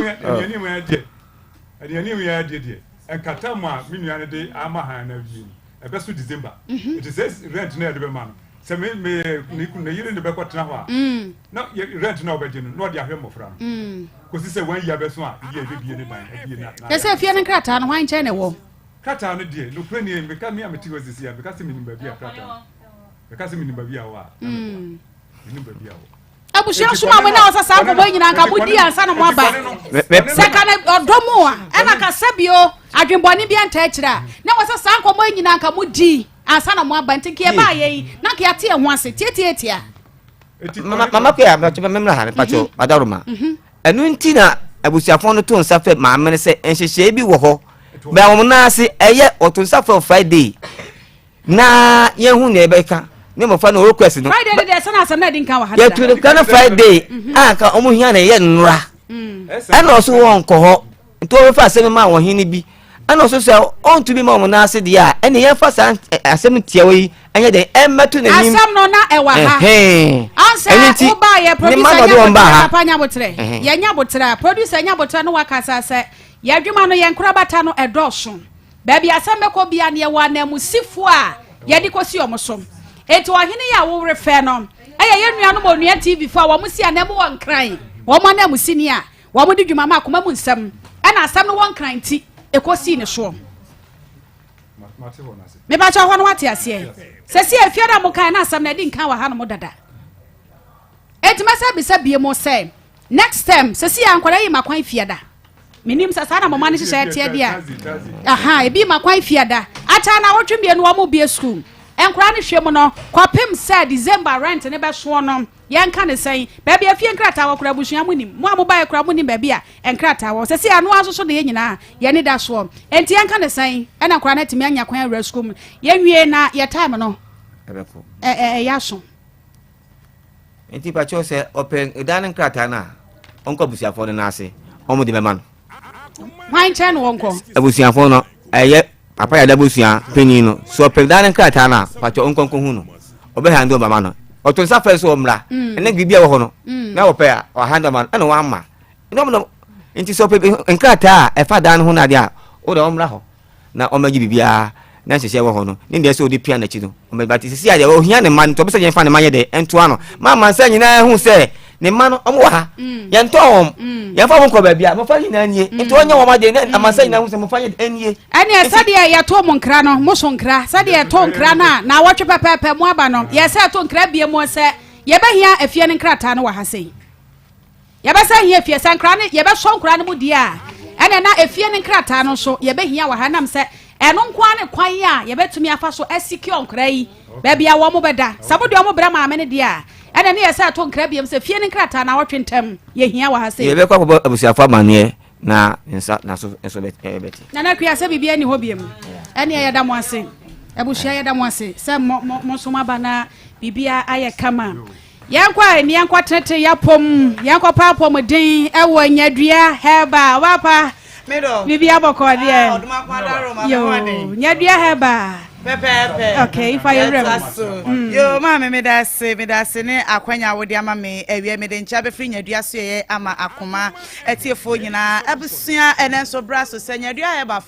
Ɛdeɛ ne yɛ adeɛ deɛ nkata mu a me nua no de ama han na awie no ɛbɛso December mhm. eti sɛ rent na yɛde bɛma no sɛ me me ne kunu ne yere ne bɛkɔ tena hɔ a mm. na rent na ɔbɛgye no na ɔde ahwɛ mmɔfra no mm. kɔsi sɛ wɔn yi abɛso a yie ebebie ne dan ebie na. Ɛsɛ fie no nkrataa no hwan nkyɛn na ɛwɔ. Krataa no deɛ, nokorɛ nie, meka, me a mete hɔ seesei a, meka sɛ menim baabi a krataa no, meka sɛ menim baabi a ɛwɔ a, na meboa. Mm. Menim baabi a ɛwɔ. Abusua som a mo na ɔsɛ saa nkɔmɔ yi nyinaa nka mo di ansa na mo aba. Sɛ ka na ɔdɔ mu a, ɛna ka sɛ bio adwenbɔne bi nta akyire a, na wɔsɛ saa nkɔmɔ yi nyinaa nka mo di ansa na mo aba. Nti nka yɛbaa yɛ yi, na nka yɛate yɛn ho ase tiatiatia. Mama kɔ yɛ abɛtɔ mɛmra ha mepatɔ adaroma. Ɛno nti na abusuafoɔ no to nsa frɛ maame no sɛ nhyehyɛe bi wɔ hɔ bɛn wɔn nan ase ɛyɛ wɔto nsa frɛ Friday na yɛhu nea ɛbɛka ne mmɔfra no request no. Friday de deɛ sɛnɛ asɛm na ɛdi nka wɔ ha dada. Yɛtu no ka no Friday mhm. a nka wɔn hia na ɛyɛ nnora mm. ɛna ɔso wɔn nkɔ hɔ nti wɔbɛfa asɛm ma wɔn hene bi ɛna ɔso sɛ ɔntumi ma wɔn nan ase deɛ a ɛna yɛmfa saa asɛm tiawa yi ɛnyɛ dɛn ɛmmɛto n'anim. Asɛm no na ɛwɔ ha. Ansa wobaayɛ producer nya botrɛ papa nya botrɛ yɛ nya botrɛ producer nya botrɛ no wakasa sɛ yɛadwuma no yɛn nkorabata no ɛdɔɔso baabi asɛm bɛkɔ bia no yɛwɔ ananmusifoɔ a yɛde kɔsi wɔn so eti ɔhene yi a worefɛ no ɛyɛ yɛn nuanom onua tv fo a wɔn si ananmu wɔ nkran wɔn ananmusini a wɔn de dwuma ma akoma mu nsɛm ɛna asɛm no wɔ nkran ti ɛkɔsii ne soɔ. Mepakyɛ hɔ no wate aseɛ sɛsi efie na mo kan na asɛm na ɛdi nkan wɔ ha no mo dada eti mɛsɛ bisa bie mo sɛ next term sɛsi a nkwadaa yi ma kwan fiada menim sɛ saa na mo ma no hyehyɛ ɛteɛ deɛ aha ebi ma kwan fiada akyɛ na awɔtwe mmienu wɔn bie sukuu nkwadaa no hwɛ mu no kɔpem sɛ December rent ne bɛsoɔ no Yɛnka no sɛn? Baabi a fie nkrataa wɔ koraa abusua monim. Mo a mobaeɛ koraa monim baabi a nkrataa wɔ. Sɛsei ano ara nso so de yɛn nyinaa yɛn ani da soɔ. Enti yɛnka no sɛn? Ɛna nkwadaa no atumi anya kwan awura sukuu mu. Yɛnwie na yɛ time no ɛyɛ aso. Nti pakyɛw sɛ ɔpɛ dan no nkrataa no a, ɔnkɔ abusuafoɔ no nan ase, wɔn de bɛma no. Hwan nkyɛn na wɔnkɔ? Abusuafoɔ no, ɛyɛ Papa Yada abusua panyin no. Sɛ ɔpɛ dan no nkrataa no a, pakyɛw ɔnkɔ nkɔhu no. Ɔbɛ hand over ma no. Ɔto nsa frɛ sɛ ɔmmra. Ɛnɛ biribi a ɛwɔ hɔ no, na ɔpɛ a ɔhand over no, ɛna wamma. Ɛna ɔmo nti sɛ ɔpɛ nkrataa a ɛfa dan no ho no adeɛ a, wode ɔmmra hɔ na ɔmmɛgye biribiara na nhyehyɛ wɔ hɔ no ne deɛ sɛ ɔde pia n'akyi no ɔmmɛgye. But sisi a deɛ ɔhia ne mma no nti ɔpɛ sɛ yɛmfa ne mma nyɛ dɛ ɛntoa no ma amansan nyinaa hu sɛ ne mma no ɔmo wɔ ha. Yɛntɔn wɔn, yɛmfa wɔn nkɔ baabi a mmɔfra nyinaa nie. Nti ɔnyɛ wɔn adeɛ na amansan nyinaa hu sɛ mmɔfra nyɛ nie. Ɛneɛ sɛdeɛ yɛto mo nkra no, mo so nkra, sɛdeɛ yɛto nkra no a naawɔtwe pɛpɛɛpɛ mo aba no, yɛ sɛ yɛto nkra bie mu sɛ yɛbɛhia afie no nkrataa no wɔ ha sei. Yɛbɛsan hia efie, sɛ nkra no, yɛbɛsɔ nkra no mu deɛ a, ɛneɛ na efie no nkrataa no nso yɛbɛhia wɔ ha, ɛnam sɛ ɛno nko ara ne kwan a yɛbɛtumi afa so asecure nkra yi baabi a wɔn bɛda. Sɛ mode wɔn brɛ maame no deɛ a, ɛneɛ ne yɛ sɛ yɛto nkra biom sɛ fie no nkrataa naawɔtwe ntam yɛhia wɔ ha sei. Yɛbɛkɔ akɔbɔ abusuafoɔ amaneɛ na ne nsa n'aso nso bɛte. Nana Akua sɛ biribiara nni hɔ biom ɛneɛ yɛda mo ase abusua yɛda mo ase sɛ mo mo mo nso moaba na biribiara ayɛ kama. Yɛnkɔ a ɛni yɛnkɔ tenetene yɛapɔm yɛnkɔ pa apɔmuden ɛwɔ nyadua herbal wapa biribi abɔkɔ deɛ yo nyadua herbal pɛpɛɛpɛ okay fa yɛ wura mu yo maame meda ase meda ase ne akwanya a wode ama me awie mede nkyɛ abɛfiri nyadua so yɛyɛ ama akoma atiefoɔ nyinaa abusua ɛnɛ nso bra so sɛ nyadua herbal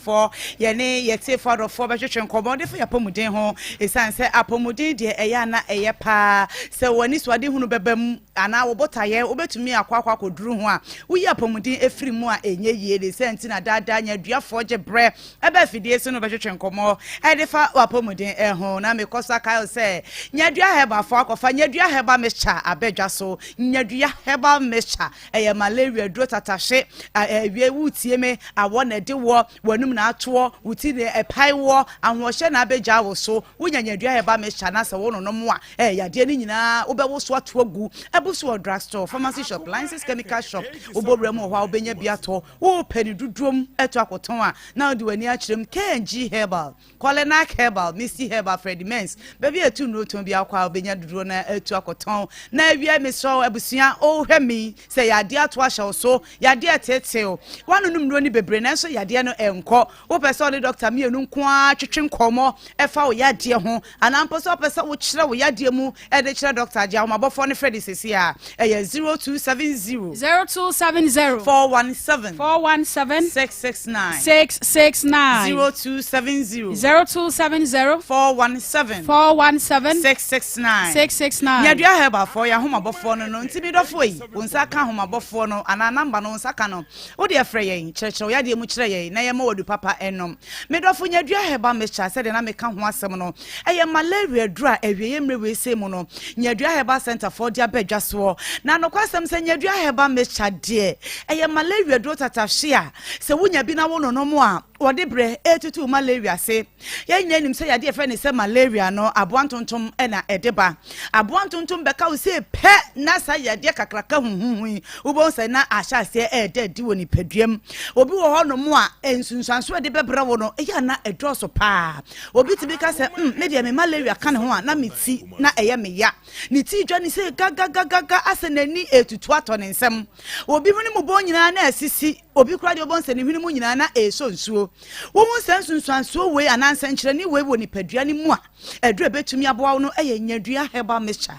yɛne yɛtiefoɔ adɔfoɔ bɛtwetwe nkɔmmɔ de fa yɛapɔmuden ho ɛsiane sɛ apɔmuden deɛ ɛyɛ ana ɛyɛ paa sɛ w'ani so ade hunu bɛba mu anaa wo botaeɛ wobɛtumi akɔ akɔ akɔduru ho a woyi apɔmuden ɛfiri mu a ɛnyɛ yie de sɛ nti na daadaa nyaduafoɔ gye berɛ ɛbɛ afidie so no bɛtwetwe nkɔmmɔ ɛde fa w'apɔmuden ɛho na mekɔ so akae sɛ nyadua herbalfoɔ akɔfa nyadua herbal mixture abɛdwa so. Nyadua herbal mixture ɛyɛ malaria duro tatahye awie wotie me awɔ na ɛde wɔ w'anum na atoɔ wo ti na ɛpae wɔ ahoɔhyɛ na abɛgya wo so. Wonya nyadua herbal mixture na sɛ wo nonom a ɛyɛ yadeɛ no nyinaa wobɛwo so ato agu. Ɛbo so wɔ drugstore, pharmacy shop, license chemical shop, wobɔ wura mu wɔ hɔ a wobɛnya bi atɔ. Wopɛ ne duduom ɛto akɔtɔn a na wode w'ani akyerɛ mu KNG Herbal, Kolenak Herbal, Misty Herbal, Freddy Mens, baabi a ɛtu nnuro tɔn bi akɔ a wobɛnya dodoɔ na atu akɔtɔn. Na awie mesrɛ abusua wohwɛ me sɛ yadeɛ ato ahyɛ wo so, yadeɛ ɛteetew, woanonom nnuro no bebree nanso yadeɛ no ɛnkɔ, wopɛ sɛ ɔne dɔkta mmienu nko ara twetwe nkɔmmɔ ɛfa wo yadeɛ ho anaa mpo sɛ wopɛ sɛ wokyerɛ wo yadeɛ mu ɛde kyerɛ dɔkta agye ahomabɔfoɔ no frɛ de sesi a ɛyɛ 0270 0270 417 417 669 669 0270 0270 417 417 669 669. Nyadua herbalfoɔ yɛ ahomabɔfoɔ no no nti medɔfoɔ yi wo nsa ka ahomabɔfoɔ no anaa namba no wo nsa ka no wode ɛfrɛ yɛn kyerɛkyerɛ wo yadeɛ mu kyerɛ yɛn na yɛma wadu papa ɛnom. Medɔfo nyadua herbal mixture sɛdeɛ na meka ho asɛm no ɛyɛ malaria duro a awieɛ mmerɛ wei sei mu no nyadua herbal center foɔ de aba adwa soɔ. Na nokwasɛm sɛ nyadua herbal mixture deɛ ɛyɛ malaria duro tatahye a sɛ wonya bi na wo nonom a wɔde berɛ ɛtutu malaria ase. Yɛn nyinaa nim sɛ yadeɛ yɛfrɛ ne sɛ malaria no aboa ntontom na ɛde ba. Aboa ntontom bɛka wo sɛ pɛ na saa yadeɛ kakraka huhuhu yi wobɛhu sɛ na ahyɛ aseɛ ɛɛda adi wɔ nipaduam. Obi wɔ hɔnom a nsunsuanso a ɛde bɛbrɛ wo no ɛyɛ na ɛdɔɔso paa. Obi tumi ka sɛ me deɛ me malaria ka ne ho a na me ti na ɛyɛ me ya. Ne ti dwa ne sɛ gagagagaga asɛ n'ani ɛtutu atɔ ne nsam. Obi hwene mu bɔn nyinaa na asisi. Obi koraa deɛ wobɛhu sɛ ne hwene mu nyinaa na ɛresɔ nsuo. Wohu sɛ nsunsuansoɔ wei anaa nsɛnkyerɛnne wei wɔ nipadua no mu a, aduro a ɛbɛtumi aboa wo no yɛ nyadua herbal mixture.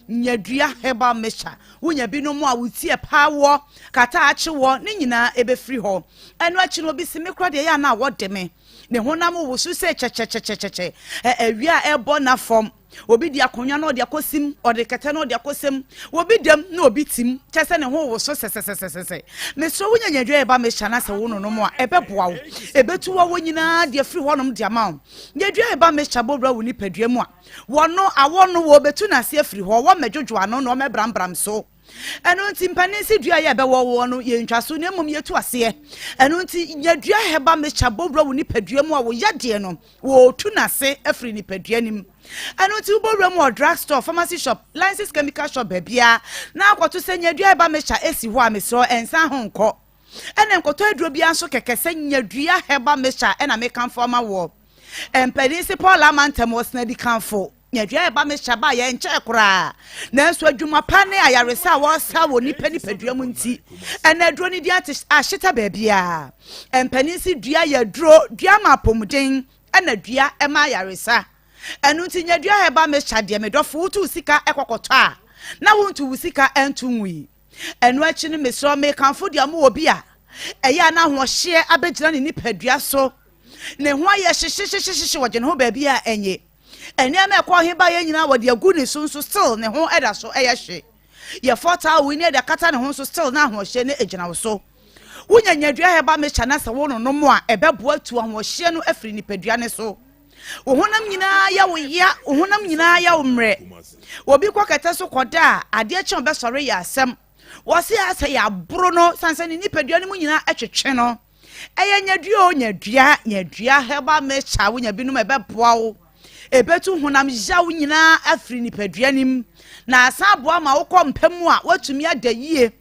Nyadua herbal mixture. Wonya binom a wo ti ɛpaa woɔ, kata akye woɔ, ne nyinaa ɛbɛfiri hɔ. Ɛno akyi no obi se me koraa deɛ ɛyɛ a na awɔ de me. Ne honam woso sɛ kyɛkyɛkyɛkyɛkyɛ. Awia a ɛbɔ na fam. Obi di akonnwa na ɔde akɔsim, ɔde kɛtɛ na ɔde akɔsɛm. Obi dam na obi tim, kyɛ sɛ ne ho woso sɛsɛsɛsɛsɛ. Mesrɛ wo nya nyadua ɛba mehyɛ na sɛ wo nonom a ɛbɛboa wo. Ɛbɛtu wɔ nyinaa de afiri hɔnom de ama wo. Nyadua ɛba mehyɛ bɔwura wo nipadua mu a, wɔno awɔ no wɔbɛtu n'ase afiri hɔ, wɔmmɛdwodwo ano na wɔmmɛbrambram so. Ɛno nti mpanin si dua yɛ ɛbɛwɔ woɔ no yɛntwa so na mmom yɛtu aseɛ. Ɛno nti nyadua hɛba mehyɛ bɔwura wo nipadua mu a wo yadeɛ no wɔtu n'ase afiri nipadua no mu. Ɛno nti wobɔwura mu wɔ drug store, pharmacy shop, license chemical shop baabiara na akɔto sɛ nyadua hɛba mehyɛ esi hɔ a mesrɛ ɛnsan ho nkɔ. Ɛna nkɔtɔ aduro biara nso kɛkɛ sɛ nyadua hɛba mehyɛ ɛna mekamfo ama woɔ. Mpanin si Paul Amantam wɔ Senadi kamfo. Nyadua ɛba mehyɛ ba yɛn nkyɛn koraa. Nanso adwuma pa ne ayaresa a wɔsa wɔ nipa nipadua mu nti, ɛna aduro no di ahyeta baabiara. Mpanin si dua yɛ aduro, dua ma apɔmuden, ɛna dua ɛma ayaresa. Ɛno nti nyadua herbal mixture deɛ me dɔfo wotu sika kɔkɔtɔ a na wontu wo sika nto ngui. Ɛno akyi no mesrɛ wo mekamfo deɛ mo wɔ bi a ɛyɛ a na ahoɔhyeɛ abɛgyina ne nipadua so. Ne ho ayɛ hyehyehyehye wɔgye ne ho baabi a ɛnye. Nneɛma ɛkɔ he baeɛ nyinaa wɔde agu ne so nso still ne ho da so yɛ hye. Yɛfɔ towel ne ɛde akata ne ho nso still na ahoɔhyeɛ no gyina wo so. Wonya nyadua herbal mixture na sɛ wononom a ɛbɛboa atu ahoɔhyeɛ no afiri nipadua no so. Wo honam nyinaa yɛ wo ya, wo honam nyinaa yɛ wo mmerɛ. Obi kɔ kɛtɛ so kɔda a, adeɛ kye a ɔbɛsɔre yɛ asɛm. Wɔse asɛ yɛaboro no sane sɛ ne nipadua no mu nyinaa twetwe no. Ɛyɛ nyadua o, nyadua, nyadua herbal mixture a wonya binom ɛbɛboa wo. Ɛbɛtu honam yaw nyinaa afiri nipadua no mu na asan aboa ma wokɔ mpa mu a woatumi ada yie.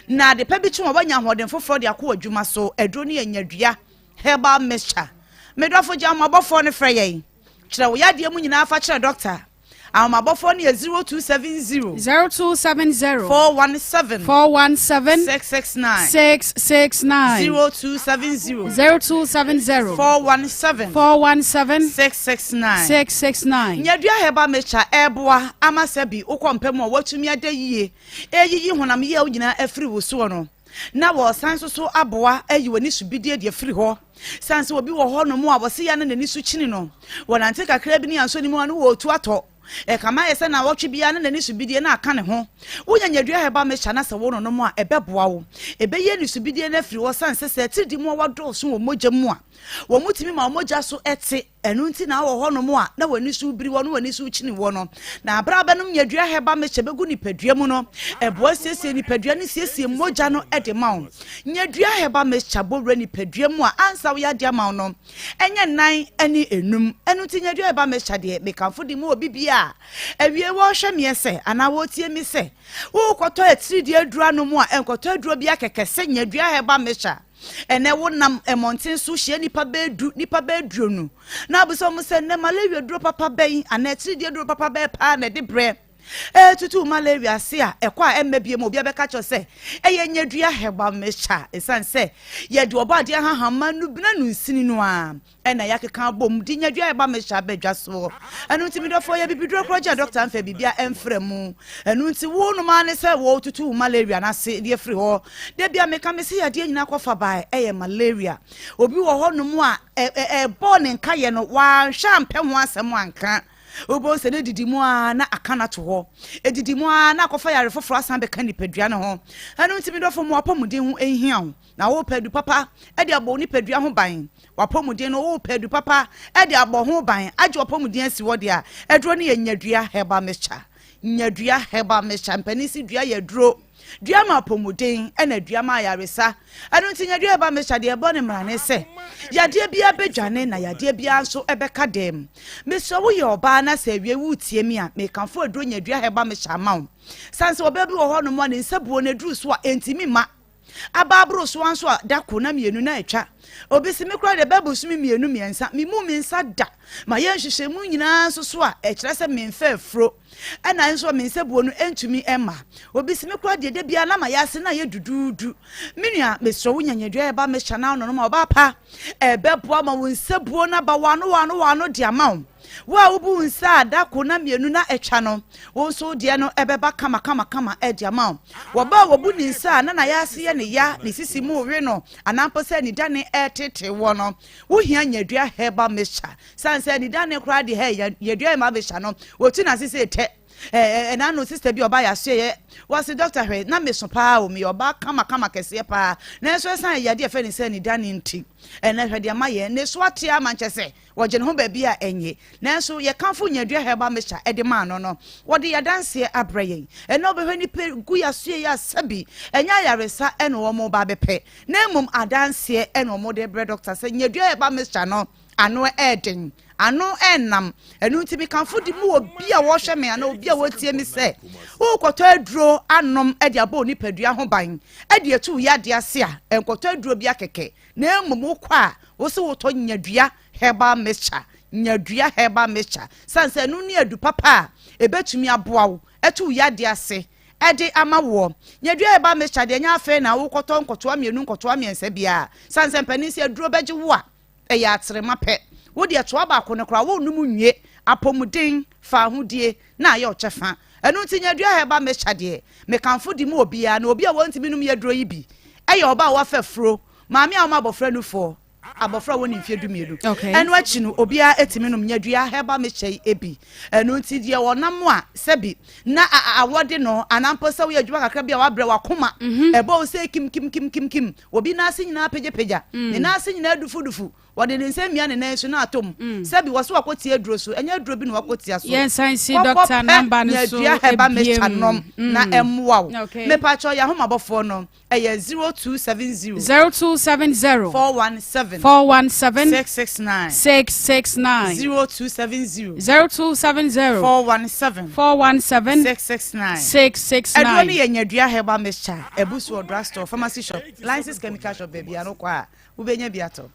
Na ade pa bi kye wɔn woanya ahoɔden foforɔ de akɔ w'adwuma so. Aduro no yɛ nyadua herbal mixture. Me dɔfo gye ahomabɔfoɔ no frɛ yɛn. Kyerɛ wo yadeɛ mu nyinaa fa kyerɛ dɔkta. Ahomabɔfoɔ no yɛ 0270. 0270. 417. 417. 669. 669. 0270. 0270. 417. 417. 669. 669. Nyadua herbal mixture ɛɛboa ama sɛ bi wokɔ mpa mu a woatumi ada yie, ɛreyiyi honam yaw nyinaa afiri wo soɔ no, na wɔresan nso so aboa ayi w'ani so bidie de afiri hɔ. Sane sɛ obi wɔ hɔ nom a wɔse ya na n'ani so kyini no, wɔnante kakra bi ne ansɔ ne mu a na wɔretu atɔ. Ɛkame ayɛ sɛ naawɔtwe biara na n'ani so bidie no aka ne ho. Wonya nyadua herbal mixture na sɛ wononom a, ɛbɛboa wo. Ɛbɛyi ani so bidie no afiri hɔ sane sɛ sɛ atiridii-mmoawa dɔɔso wɔ mogya mu a, wɔtumi ma wo mogya so te. Ɛno nti na wɔ hɔnom a na w'ani so rebiri wɔ na w'ani so rekyini wɔ no. Na bere a wobɛnom nyadua herbal mixture bɛgu nipadua mu no, ɛboa siesie nipadua no siesie mogya no de ma wo. Nyadua herbal mixture bɔ wura nipadua mu a ansa woyɛ adeɛ ama wo no, ɛnyɛ nnan ne enum. Ɛno nti nyadua herbal mixture deɛ mekamfo de ma obi biara a awiei wɔrehwɛ meɛ sɛ anaa wɔretie me sɛ worekɔtɔ atiridii aduro anom a, nkɔtɔ aduro biara kɛkɛ sɛ nyadua herbal mixture. Ɛnnɛ wonam mmɔnten so hyia nnipa bɛyɛ du, nnipa bɛyɛ aduonu, na abisa wɔn sɛ, nnɛ malaria duro papa bɛn anaa atiridii duro papa bɛn paa na ɛde brɛ ɛretutu malaria ase a ɛkɔ a ɛmma bio ma obiara bɛka kyerɛ sɛ ɛyɛ nyadua herbal mixture ɛsiane sɛ yɛde ɔbɔadeɛ nhahamma nnubena nunsini no a Ɛna yɛakeka abom de nya dua a ɛba mehyɛ aba dwa soɔ. Ɛno nti me dɔfoɔ yɛ bibiduro korɔ gye a dɔkta mfa biribia ɛmfra mu. Ɛno nti wo nom ara ne sɛ wɔretutu wo malaria no ase de afiri hɔ. Da bia meka mese yadeɛ nyinaa kɔfa bae ɛyɛ malaria. Obi wɔ hɔ nom a ɛbɔɔ ne nkayɛ no wanhwɛ ampɛ ho asɛm anka. Wobɛhu sɛ ne didi mu ara na aka no ato hɔ. Ɛdidi mu ara na akɔfa yare foforɔ asan bɛka nipadua no ho. Ɛno nti me dɔfoɔ ma w'apɔmuden ho nhia wo. Na worepɛ adu papa de abɔ wo nipadua ho ban, w'apɔmuden no, worepɛ adu papa de abɔ ho ban, agye w'apɔmuden asi hɔ deɛ a, aduro no yɛ nyadua herbal mixture. Nyadua herbal mixture, mpanin si dua yɛ aduro. Dua ma apɔmuden, ɛna dua ma ayaresa. Ɛno nti nyadua herbal mixture deɛ ɛbɔ ne mmara ne sɛ, yadeɛ biara bɛdwane na yadeɛ biara nso ɛbɛka dɛm. Mesrɛ wo yɛ ɔbaa na sɛ awie woretie me a, mekamfo aduro nyadua herbal mixture ama wo. Sane sɛ ɔbaa bi wɔ hɔnom a ne nsabuo no aduru so a ɛntumi mma. Aba aboro so ara nso a, da koro na mmienu na atwa. Obi se, Me koraa deɛ bɛyɛ bosome mmienu mmiɛnsa, memmuu me nsa da. Mayɛ nhwehwɛmu nyinaa nso so a, ɛkyerɛ sɛ memfa afuro. Ɛna nso a me nsabuo no ntumi mma. Obi se, Me koraa deɛ da biara na mayɛ ase na ayɛ duduudu. Me nua, mesrɛ wo nya nyadua a ɛba mehyɛ na wononom a, ɔbaa pa. Ɛbɛboa ma wo nsabuo no aba wano wano wano de ama wo. Wo a wobu wo nsa a da koro na mmienu na atwa no, wo nso wo deɛ no ɛbɛba kama kama kama de ama wo. Wɔba a wɔbu ne nsa a na n'ayase yɛ ne ya, ne sisi mu rewe no, anaa mpo sɛ anidane reteetee woɔ no, wohia nyadua herbal mixture. Sane sɛ anidane koraa deɛ hɛ, nyadua herbal mixture no, wɔtu n'ase sɛ tɛ. Ɛna ano sista bi ɔbaa yɛasoɛyɛ wɔse dɔkta hwɛ na meso paa o meyɛ ɔbaa kama kama kɛseɛ paa nanso ɛsan yɛ yadeɛ ɛfɛ ne sɛ anidane nti ɛnɛ hwɛ deɛ mayɛ ne so ate ama nkyɛ sɛ Wɔgye ne ho baabi a enye. Nanso yɛkamfo nyadua herbal mixture de maa no no, wɔde yɛn adanseɛ abrɛ yɛn. Ɛnnɛ wobɛhwɛ nnipa gu yɛn asoɛeɛ yi a sɛbi ɛnyɛ ayaresa na wɔreba abɛpɛ, na mmom adanseɛ na wɔde rebrɛ dɔkta sɛ nyadua herbal mixture no ano ɛɛden, ano ɛɛnam. Ɛno nti mekamfo de mu obi a wɔrehwɛ me anaa obi a wɔretie me sɛ, worekɔtɔ aduro anom de abɔ wo nipadua ho ban de atu wo yadeɛ ase a, nkɔtɔ aduro biara kɛkɛ. Na mmom wokɔ a, wose wotɔ nyadua herbal mixture, nyadua herbal mixture, sane sɛ ɛno ne adu papa a ɛbɛtumi aboa wo atu wo yadeɛ ase de ama woɔ. Nyadua herbal mixture deɛ ɛnyɛ afei na wokɔtɔ nkɔtoa mmienu nkɔtoa mmiɛnsa biara, sane sɛ mpanin sɛ aduro bɛgye wo a, ɛyɛ atrema pɛ. Wo deɛ toa baako no koraa wonnom nwie. Apɔmuden, fawohodie, na ayɛ wo kyɛfa. Ɛno nti nyadua herbal mixture deɛ, mekamfo de ma obiara, na obi a wɔntumi nom yaduro yi bi yɛ ɔbaa a wafa afuro, maame a ɔma abɔfra nufoɔ, abɔfra a wɔnni mfeɛ dumienu. Ɛno akyi no, obiara tumi nom nyadua herbal mixture yi bi. Ɛno nti deɛ ɔnam a sɛbi na awɔ de no, anaa mpo sɛ woyɛ adwuma kakra bi a wabrɛ wakoma, ɛbɔ wo sɛ kim kim kim kim kim, obi nan ase nyinaa pagyapagya, ne nan ase nyinaa dufudufu, Wɔde ne nsa mia ne nan so na atɔ mu. Sɛbi wɔ so wakɔtia aduro so, ɛnyɛ aduro bi na wakɔtia so. Yɛnsan si Kɔkɔ doctor pɛ number no so nyadua herbal mixture ebiem. nom na ɛmmoa wo. Okay. Mepakyɛw yɛn ahomabɔfoɔ no ɛyɛ 0270 0270 417 417 669 669 0270 0270 417 417 669. 669. Aduro no yɛ nyadua herbal mixture, ɛbu so wɔ drugstore, pharmacy shop, licensed chemical shop baabi a no kɔ a wobɛnya bi atɔ.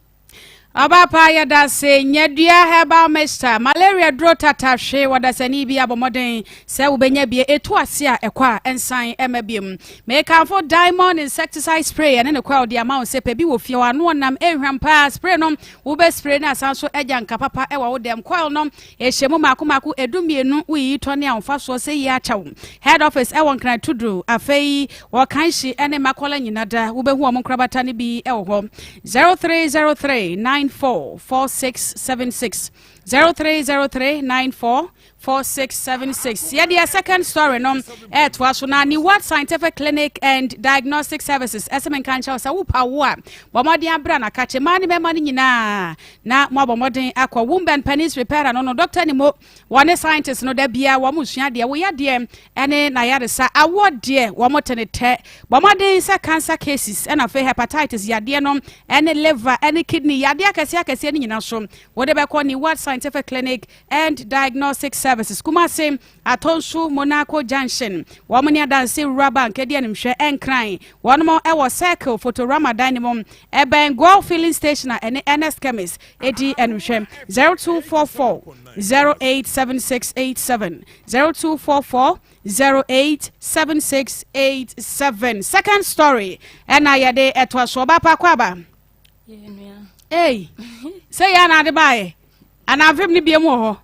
Ɔba pa yɛdase nyadua herbal mixture malaria duro tata hwe wɔdasani bi abɔ mmɔden sɛ wobɛnya bie ɛtu ase a ɛkɔ a ɛnsan ɛma biom mekamfo diamond insecticide spray ɛne ne kɔ a ɔde ama wo sɛ pɛ bi wɔ fie wɔ ano ɔnam ɛhwam paa spray no wobɛ spray no asan so agya nka papa ɛwɔ wo dɛm coil no ɛhyɛ mu maako maako 12 woyiyi tɔ ne a wɔfa soɔ sɛ yie akyɛw head office ɛwɔ Nkran Tuduru afei wɔ Kanhyi ɛne Makola nyina da wobɛhu wɔn nkorabata no bi ɛwɔ hɔ 0303 94 4676 0303 94 4676 yɛdeɛ second story no ɛɛtoa so na Neward Scientific Clinic and Diagnostic Services ɛsɛ menka nkyɛw sɛ wopa wo a bɔ mmɔden abra na kakye mmaa ne mmarima no nyinaa na moabɔ mmɔden akɔ womb and penis repair no no Dr. Nimo Wɔne scientist no da biara wɔn sua adeɛ, wo yadeɛ ɛne n'ayaresa, awoɔ deɛ wɔn te ne tɛ. Bɔ mmɔden sɛ cancer cases ɛna afei hepatitis yadeɛ no ɛne liver ɛne kidney yadeɛ akɛseɛ akɛseɛ no nyina so wode bɛkɔ Neward Scientific Clinic and Diagnostic Services, Kumasi, Atonsu, Monaco Junction. Wɔn ne Adanse Rural Bank adi animhwɛ, Nkran. Wɔn ɛwɔ Circle Photorama dan no mu, ɛbɛn Goil Filling Station a ɛne Ernest Chemist Edi animhwɛ 0244 087687 0244 087687 Second story ɛna yɛde ɛtoa so ɔba pa kɔ aba. Ei, sɛ yɛ ana ade baayɛ anaa mfem ne bie mu wɔ hɔ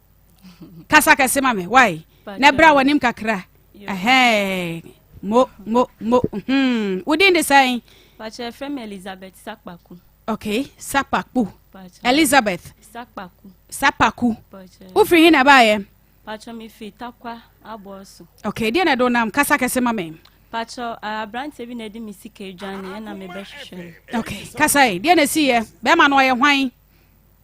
kasa kɛse ma me wai na bra w'anim kakra ɛhɛn mo mo mo hmm wodin de sɛn? Pakyɛ yɛfrɛ me Elizabeth Sakpaku. Okay, Sakpaku. Elizabeth. Sakpaku. Sakpaku. Wofiri he na ɛbaayɛ? Pakyɛ mefi Takwa Abɔɔso. Okay, deɛ na ɛde wonam kasa kɛse ma me. Pakyɛ aberanteɛ bi na ɛde me sika adwane ɛna mebɛhwehwɛ no. Okay, kasa yi deɛ na ɛsiiɛ bɛrima no ɔyɛ hwan?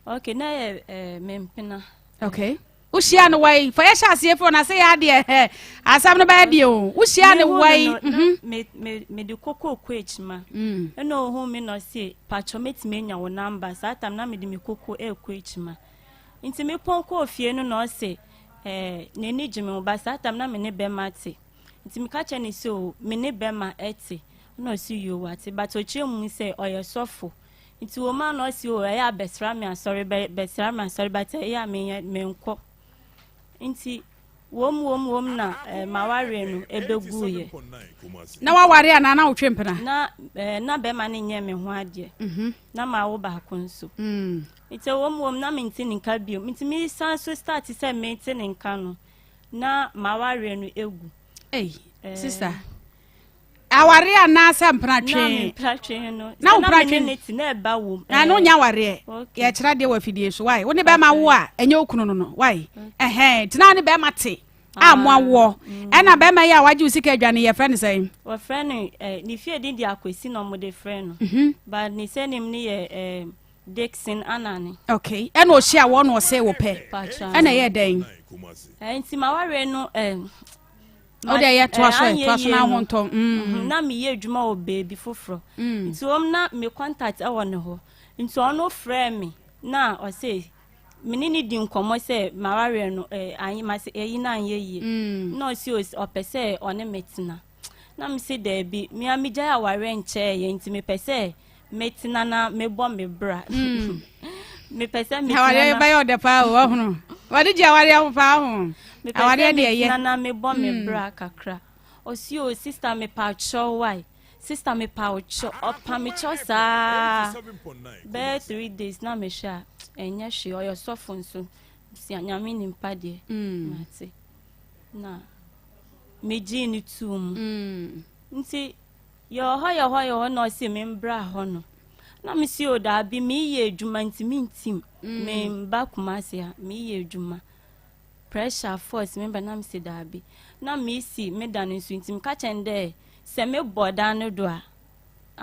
Okay, na yɛ eh, me mpena. Okay. Wohyia no wai? Fa yɛhyɛ aseɛ firi na sɛ yɛ adeɛ hɛ asɛm no bɛyɛ deɛ o. Wohyia no wai? Mhm. Me me me de koko kɔ akyima. Mm. Ɛna ohun mi na ɔse patwɔ metumi anya wo namba saa tam na mede me koko ɛkɔ akyima. Nti me pɔn kɔɔ fie no na ɔse ɛɛ eh, n'ani gye me ho ba saa tam na me ne bɛma te. Nti meka kyerɛ ne sɛ o me ne bɛma ɛte. Ɛna ɔse yoo wate but ɔkyerɛ mu sɛ ɔyɛ sɔfo. Nti wɔ mu a na ɔse o ɛyɛ a bɛsra me asɔre bɛ bɛsra me asɔre but ɛyɛ a menyɛ menkɔ. Nti wom wom wom na eh, m'awareɛ no ɛbɛguiɛ. Na waware anaa na wotwe mpena? Na eh, na bɛrima no nyɛ me ho adeɛ. Mm -hmm. Na mawo baako nso. Mm. Nti wom wom na mente ne nka bio. Nti mesan so start sɛ mente ne nka no na m'awareɛ no egu. Ei, eh, sister. Awareɛ anaasɛ mpratwe? Na wo mpratwe ne ti na ɛba wom. Na no nya awareɛ. Yɛkyerɛ adeɛ wɔ afidie so wae. Wo ne bɛrima wo a ɛnyɛ wo kunu no no wae. Ɛhɛn tena ne bɛrima te a mo awoɔ. Mm. Ɛna bɛrima yi a wagye wo sika adwane yɛfrɛ no sɛn? Wɔfrɛ no eh, ne fie din de Akwasi na wɔde frɛ no. Mhm. But ne surname no yɛ eh, Dickson Anane. Okay. Ɛna ɔhyia wɔn na ɔsɛ wo pɛ. Ɛna ɛyɛ dɛn? Eh, nti ma wareɛ no eh, O deɛ yɛ toa so ɛ toa so na ho ntɔ. Mm. Mhm, na meyɛ adwuma wɔ baabi foforɔ. Mm. Nti wɔn na me contact ɛwɔ ne hɔ. Nti ɔno frɛ me na ɔse me ne ne di nkɔmmɔ sɛ mawareɛ no eh, anyi mase ɛyi na anyɛ yie. Mm. Na ɔse ɔpɛ sɛ ɔne me tena. Na me se daabi, me a megyae awareɛ nkyɛɛyɛ nti mepɛ sɛ metena na mebɔ me bra. Mm. Mepɛ sɛ metena awareɛ bɛyɛ ɔdɛ paa o ɔhono. Wɔde gye awareɛ ho paa ho. Awareɛ deɛ ɛyɛ. Mepɛ sɛ metena na mebɔ me mm. bra kakra. Ɔsi o sista mepa kyɛw wae. Sista mepa wo kyɛw. Ɔpa me kyɛw saa. Bɛyɛ 3 days na mehwɛ a ɛnyɛ hwee ɔyɛ sɔfo nso. Si Nyame nimpa deɛ mate. Na megyee no too mu. Nti yɛwɔ hɔ yɛwɔ hɔ yɛwɔ hɔ na ɔse membra hɔ no. Na mese o daabi meyɛ adwuma nti mentim. Memba Kumasi ha meyɛ adwuma. Pressure force me ba na mese daabi. Na mesi me dan nso nti meka kyerɛ no dɛ sɛ mebɔ dan no do a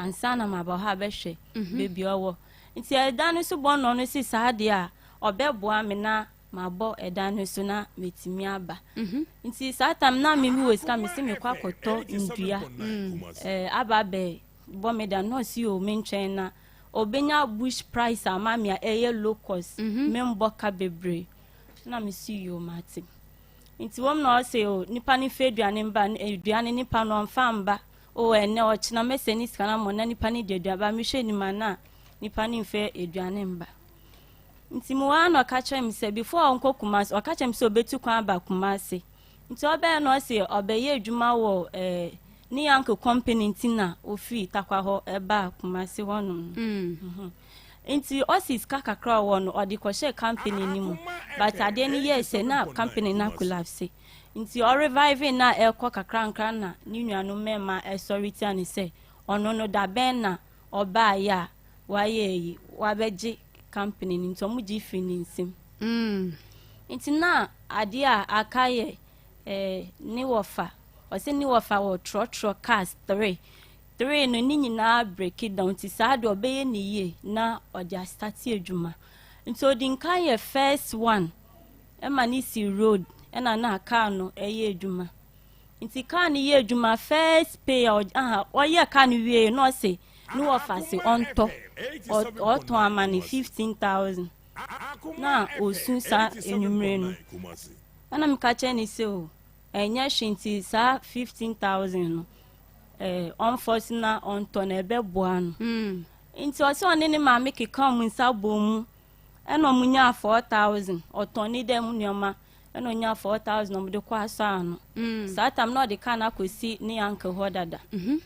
ansa na maba hɔ abɛhwɛ mhm. baabi ɔwɔ. Nti ɛdan no so bɔ no ɔno se saa deɛ a ɔbɛboa me na mabɔ ɛdan no so na metumi aba. Mhm. Nti saa tam na me wɔ sika mese mekɔ akɔtɔ ndua mm. eh, aba abɛ bɔ me dan na ɔsi o me ntwɛn na obenya bush price ama me a ɛyɛ low cost mhm. membɔ ka bebree. Na me si yoo mate. Nti wɔm na ɔse o nipa no mfa aduane mba aduane nipa no ɔmfa mba o ɛnɛ ɔkyena mɛsɛ ne sika no ama na nipa no de aduane ba mehwɛ anim a na nipa no mfa aduane mba. Nti mu hɔ na ɔka kyerɛ me sɛ before ɔnkɔ Kumasi ɔka kyerɛ me sɛ ɔbɛtu kwan aba Kumasi. Nti ɔbɛyɛ na ɔse ɔbɛyɛ adwuma wɔ ɛɛ eh, ne yanko company nti na ofiri Takwa hɔ ɛbaa Kumasi hɔnom no. Mm. Mm -hmm. Nti ɔsi sika kakra a ɔwɔ no ɔde kɔhyɛɛ company no mu but adeɛ no yɛɛ sɛ na company no akolapse nti ɔrevive no a ɛrekɔ kakrankra na ne nuanom mmarima ɛsɔre tia no sɛ ɔno no dabɛn na ɔbaeɛ a wayɛ ayi wabɛgye company no nti ɔmo gye firi ne nsam mm. Nti na adeɛ a aka yɛ eh, ne wɔfa ɔsɛ ne wɔfa wɔ trɔtrɔ cars 3 Three no ne nyinaa breki down nti saa deɛ ɔbɛyɛ ne yie na ɔde astate adwuma nti ɔdi nkan yɛ first one ɛma ne si road ɛna na car no ɛyɛ adwuma nti car no yɛ adwuma first pay a aha ɔyɛ car no wie na ɔse ne wɔfa se ɔntɔ ɔtɔn ama ne 15,000 na ɔsu saa enwumere no ɛna meka kyerɛ ne sɛ o ɛnyɛ hwee nti saa 15,000 no eh, ɔmfɔs na ɔntɔ na ɛbɛboa no mm. Nti ɔsɛ ɔne ne maame keka ɔmo nsa bɔ mu ɛna ɔmo nyaa 4,000 ɔtɔn ne dɛm nneɛma ɛna ɔnyaa 4,000 ɔmo de kɔ asɔ ano mm. Saa tam na ɔde kaa no akɔsi ne uncle hɔ dada mm -hmm.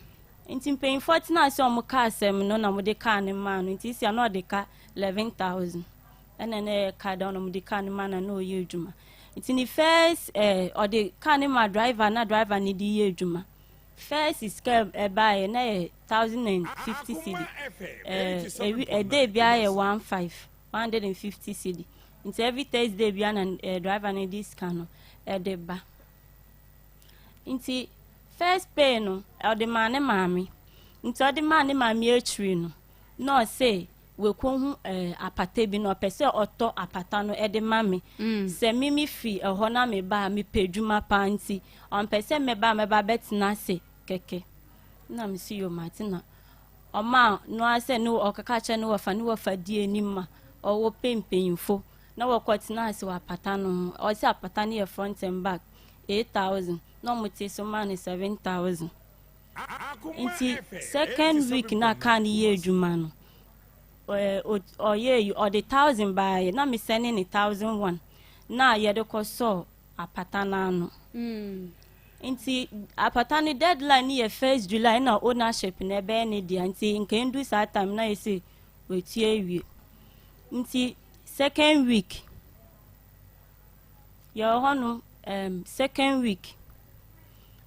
Nti mpanyinfoɔ tena ase ɔmo kaa asɛm no na ɔmo de kaa no maa no nti sia na ɔde ka 11,000 ɛna na ɛyɛ kaa da na ɔmo de kaa no maa no na ɔyɛ adwuma nti ne first eh, ɔde kaa no ma driver na driver no de yɛ adwuma. First sika ɛbaeɛ na yɛ 1050 cedi ɛɛ ewi ɛday biara yɛ 15 150 cedi nti every Thursday biara na ɛɛ driver no de sika no ɛde ba nti first pay no ɔde maa ne maame nti ɔde maa ne maame akyiri no na ɔse Wakohu eh, apata bi na ɔpɛ sɛ ɔtɔ apata no de ma me. Mm. Sɛ me me firi ɛhɔ na me ba a mepɛ adwuma paa nti ɔmpɛ sɛ mɛba a mɛba bɛtena ase kɛkɛ. Na me si yo mate na ɔma no ara sɛ ne ɔkaka kyerɛ ne wɔfa ne wɔfa di anim ma ɔwɔ pɛ mpanyinfo na wɔkɔ tena ase wɔ apata no ho. Ɔsɛ apata no yɛ front and back 8000 na ɔmo te so ma no 7000. Nti second week na car no yɛ adwuma no ɔyɛ yi ɔde thousand baeɛ na mesɛne ne 1001 na yɛde kɔsɔɔ apata no ano mm. Nti apata no deadline no yɛ first July na ownership na ɛbɛyɛ ne dea nti nka ndu saa time na yɛsɛ wɔatua awie nti second week Yɛwɔ hɔ no um, second week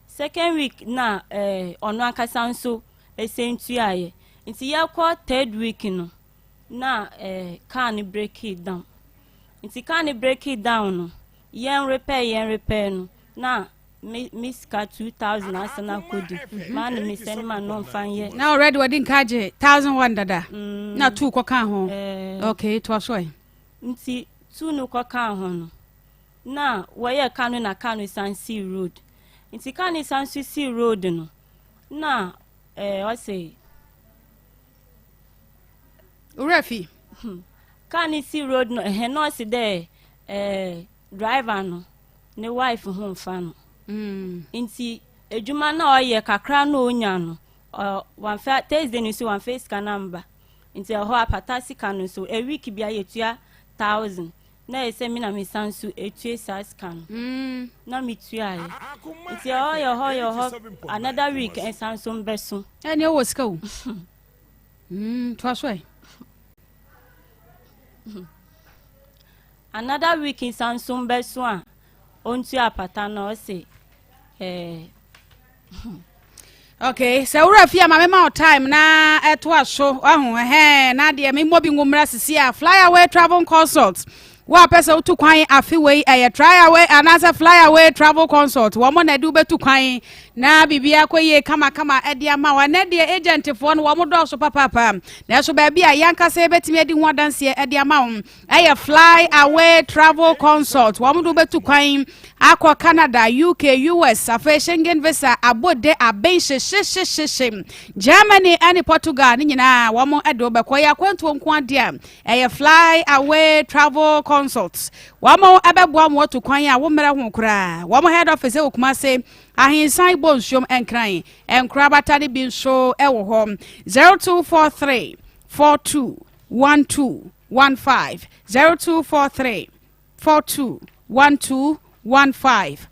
second week na eh, ɔno ankasa nso ɛsɛn tuaeɛ nti yɛkɔ third week no na eh, car no break it down nti car no break it down no yɛn repair yɛn repair no na me me sika 2000 asan akɔdi maa no me sɛne ma no mfa nyɛ na already wɔde nka gye 1001 dada mm. na two kɔka ho eh, okay toa so ɛ Ntsi tu no kɔkaa ho no, nna wɔyɛɛ kar no na kar no san sii road. Ntsi kar no san so sii road no, nna eh, ɔse. Owura fi. Hmm. Kar no sii road no, ɛhɛn na ɔse dɛ eh, driver no ne wife ho mfa no. Mm. Ntsi edwuma no a ɔyɛ kakra na onya no, ɔ, wɔamfa Thursday no so wɔamfa sika no ammba. Nti ɛhɔ apata sika no nso a week bia yɛtua thousand na ɛyɛ sɛ me na me san so etue saa sika no mm. na me tuaeɛ nti ɛhɔ yɛ hɔ yɛ hɔ another week ɛsan so mbɛso. Ɛni ɛwɔ sika o mm, toa so ɛ. Another week nsa nso mbɛso a ɔntua apata no ɔse eh. Okay, sɛ wura fie a ma mema wo time na ɛtoa so ahu ɛhɛn na deɛ memmɔ bi ngu mmra sisi a fly away travel consult wo a pɛ sɛ wotu kwan afe wei ɛyɛ try away anaasɛ fly away travel consult wɔn na ɛde wobɛtu kwan na biribi akɔ yie kamakama ɛde ama wo ɛnɛ deɛ agentfoɔ no wɔn dɔɔso papaapa nanso baabi a yɛankasa yɛbɛtumi adi ho adanseɛ ɛde ama wo Ɛyɛ Fly Away Travel Consult. Wɔn de wobɛtu kwan akɔ Canada, UK, US, afei Schengen visa abode aben hyehyehyehye. Germany ne Portugal ne nyinaa wɔn de wobɛkɔ. Yɛ akwantuo nko adeɛ a ɛyɛ Fly Away Travel Consult. Wɔn ɛbɛboa wɔn atu kwan a wommrɛ ho koraa. Wɔn head office wɔ Kumase, Ahensan Bonsuom, Nkran. Nkorabata no bi nso wɔ hɔ. 0243 42 12 15 0243 42 12 15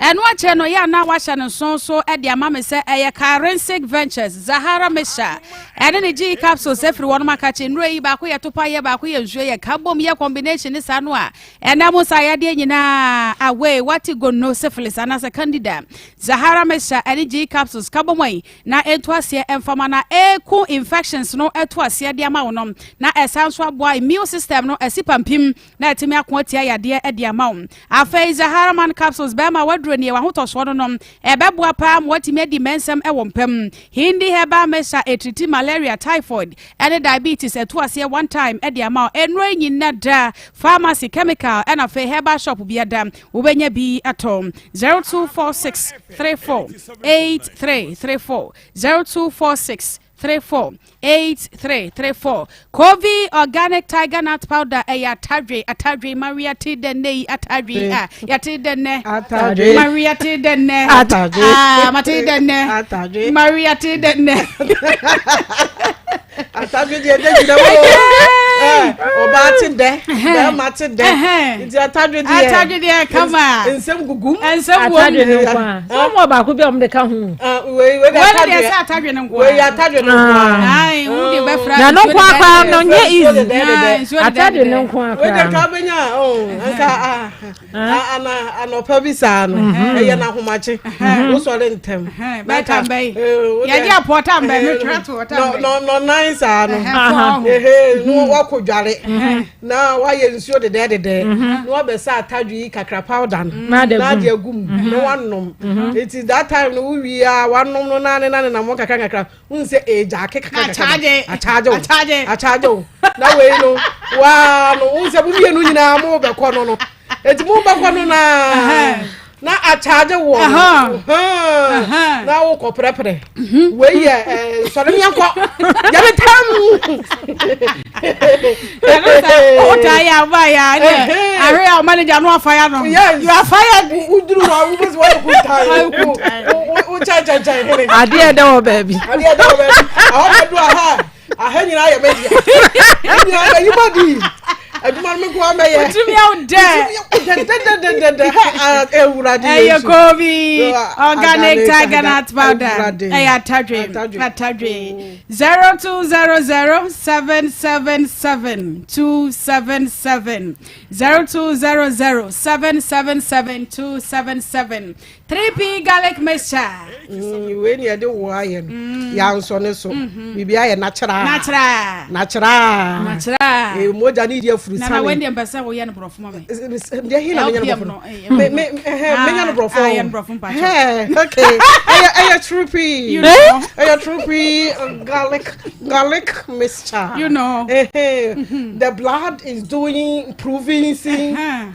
ɛno akyɛ no yɛ na wahyɛ no nso so de ama me sɛ ɛyɛ Karensic Ventures Zahara Mixture ɛne ne GE capsules afiri wɔn akakye nnuro yi baako yɛ topa yɛ baako yɛ nsuo yɛ ka bom yɛ combination ne saa no a ɛnam mo saa yadeɛ nyinaa away wate gono syphilis anaasɛ candida Zahara Mixture ɛne GE capsules ka bom yi na ɛntu aseɛ mfama na ɛku infections no ɛto aseɛ de ama wo no na ɛsan nso aboa immune system no asi pampim na ɛtumi ako atia yadeɛ de ama wo. Afei Zaharaman capsules bɛrima waduro nie wahotɔsoɔ no nom ɛbɛboa paa ma watumi adi mmɛnsɛm ɛwɔ mpam. Hindi herbal mixture ɛtriti malaria, typhoid ɛne diabetes ɛto aseɛ one time ɛde ama wo. Nnuro yi nyina da pharmacy, chemical ɛna afei herbal shop biada wobɛnya bi atɔ. 0246 34 8334 0246 34 8334 Kovi organic tiger nut powder ɛyɛ atadwe atadwe Maria te dɛ nnɛ yi atadwe a yɛte dɛ nnɛ Atadwe. Maria te dɛ nnɛ Atadwe. ah mate dɛ nnɛ Atadwe. Maria te dɛ nnɛ Atadwe deɛ ɛdɛ gyina mu ɔbaa te dɛ bɛrima te dɛ nti atadwe deɛ atadwe deɛ kama nsɛm gugum nsɛm wom atadwe no nko a sɛ ɔmo ɔbaako bi a ɔmo de ka ho wei wei de atadwe sɛ atadwe no nko a wei atadwe no nko a ayi wo de bɛfra na no nko akora no nyɛ easy atadwe no nko akora wei de nka bɛnya nka Ana anɔpa bi saa no mhm. ɛyɛ n'ahomakye mhm. wosɔre ntɛm. Bɛta mbɛyi yɛgye apɔ ta mbɛ mi twerɛ to ɔta mbɛ. Nɔnan saa no ehe no mhm. wakɔ dware na wayɛ nsuo dedɛɛdedɛɛ na wabɛsa atadwe yi kakra powder no na ade agu mu na wanom eti that time no wowie a wanom no na ne na ne nam kakra kakra. n sɛ ɛgyaake kakrakakra akyagye wo akyagye wo na wei no waa no n sɛ mo mmienu nyinaa mo bɛkɔ no no eti mo bɛkɔ no naa na akyagye wɔ no na wokɔ prɛprɛ mhm. wei yɛ nsɔre miɛnkɔ yɛne tam wotaa yɛ aba yɛ a ɛnɛ ahwɛ a manager no afa ya no yes you are fired woduru hɔ a wobɛsi wɔyɛ kuntan wokyɛnkyɛnkyɛn hene adeɛ ɛdɛ wɔ baabi adeɛ ɛdɛ wɔ baabi ahɔ bɛdu aha aha nyinaa yɛ mɛdia nyinaa bɛyi ma di adwuma no me nko mɛyɛ wotumi awo dɛ dɛdɛdɛdɛdɛ ha ewurade ɛyɛ kobi organic tiger nut powder ɛyɛ atadwe atadwe 0200 777 277 0200 777 277 3P garlic mixture. Mm, wei ni yɛde wo ayɛ no mm. yansɔ ne so mm-hmm. biribi ayɛ natural natural natural natural ee mogya ne di afuru sani nana wei deɛ mpɛ sɛ woyɛ no borɔfo ma me deɛ hin na menya no borɔfo no me me ɛhɛ menya no borɔfo ah yɛ no borɔfo mpakyɛ ɛhɛ okay ɛyɛ ɛyɛ 3P ɛyɛ 3P garlic garlic mixture you know ɛhɛ mm-hmm. the blood is doing improving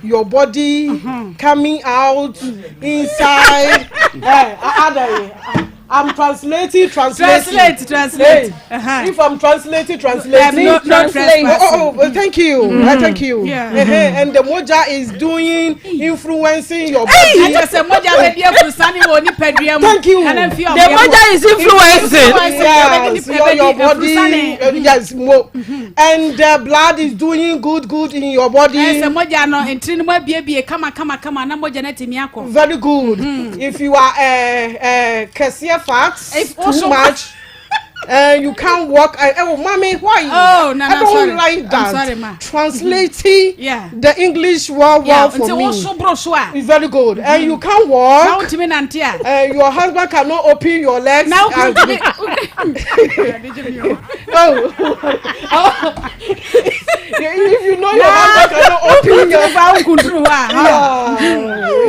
your body mm-hmm. coming out inside eh adai I'm translating, translating. Translate, translate. Hey, uh-huh. If I'm translating, translating. No, no translate. Oh, oh, oh, thank you. Mm. Thank you. Yeah. Uh-huh. And the moja is doing, influencing your body. Hey, just a moja be there for sunny woni pedua mu. Thank you. The moja is influencing. Yes, your body. Yes, mo. Mm-hmm. And the blood is doing good, good in your body. Yes, moja no ntiri no abiebie kama kama kama na moja na timi akɔ. Very good. Mm. If you are kɛseɛ fat too much. And you can't walk. Oh, mommy, why? Oh, no, I don't sorry. like that. I'm sorry, ma. Translating yeah. the English well, well yeah. for me. It's very good. Mm-hmm. And you can't walk. And your husband cannot open your legs. Now, and oh. if you know your husband cannot open your yeah,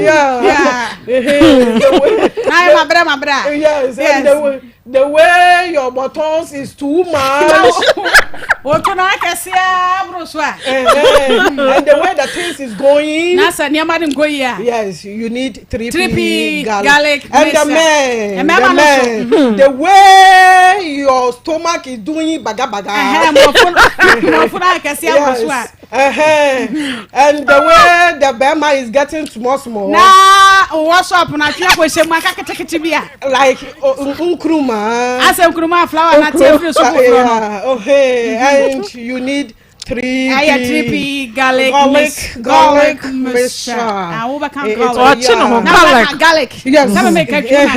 yeah, yeah. Yes, yes. And the way your buttons is too much. Otu na akɛseɛ aboro so a. And the way the things is going. Na sɛ nneɛma de nkɔ yie a. Yes, you need 3P garlic. And the men, the men, the way your stomach is doing baga baga. Mmɔfo na akɛseɛ aboro so a. And the way the bema is getting small small. Na wɔ shop na atwe akɔhyɛ mu aka ketekete bi a. Like nkruma. Asɛ nkruma flower na te efiri so foforɔ no. Oh hey, and you need 3P. Ayɛ 3P garlic garlic garlic mixture. Ah, wo bɛka garlic. Ɔkye ne ho garlic. Garlic. Yes. Sábà mi ka twi na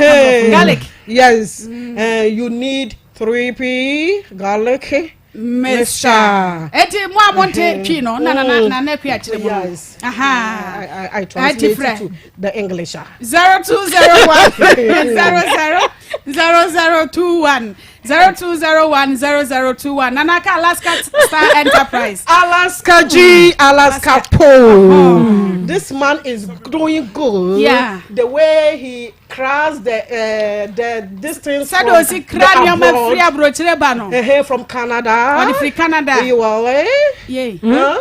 garlic. Yes. You need 3P garlic mixture. Eti mo a mo nte twi no na na na na akua kyerɛ mu. Yes. Aha. I translate it to the English. 0201 00 0021 0201 0021 Nanaka Alaska Star Enterprise. Alaska G, Alaska Pole. This man is doing good. Yeah. The way he crossed the distance. Sɛ de osi kra nneɛma firi aburokyire ba no. From Canada. Ɔde firi Canada. You are Yeah. Huh?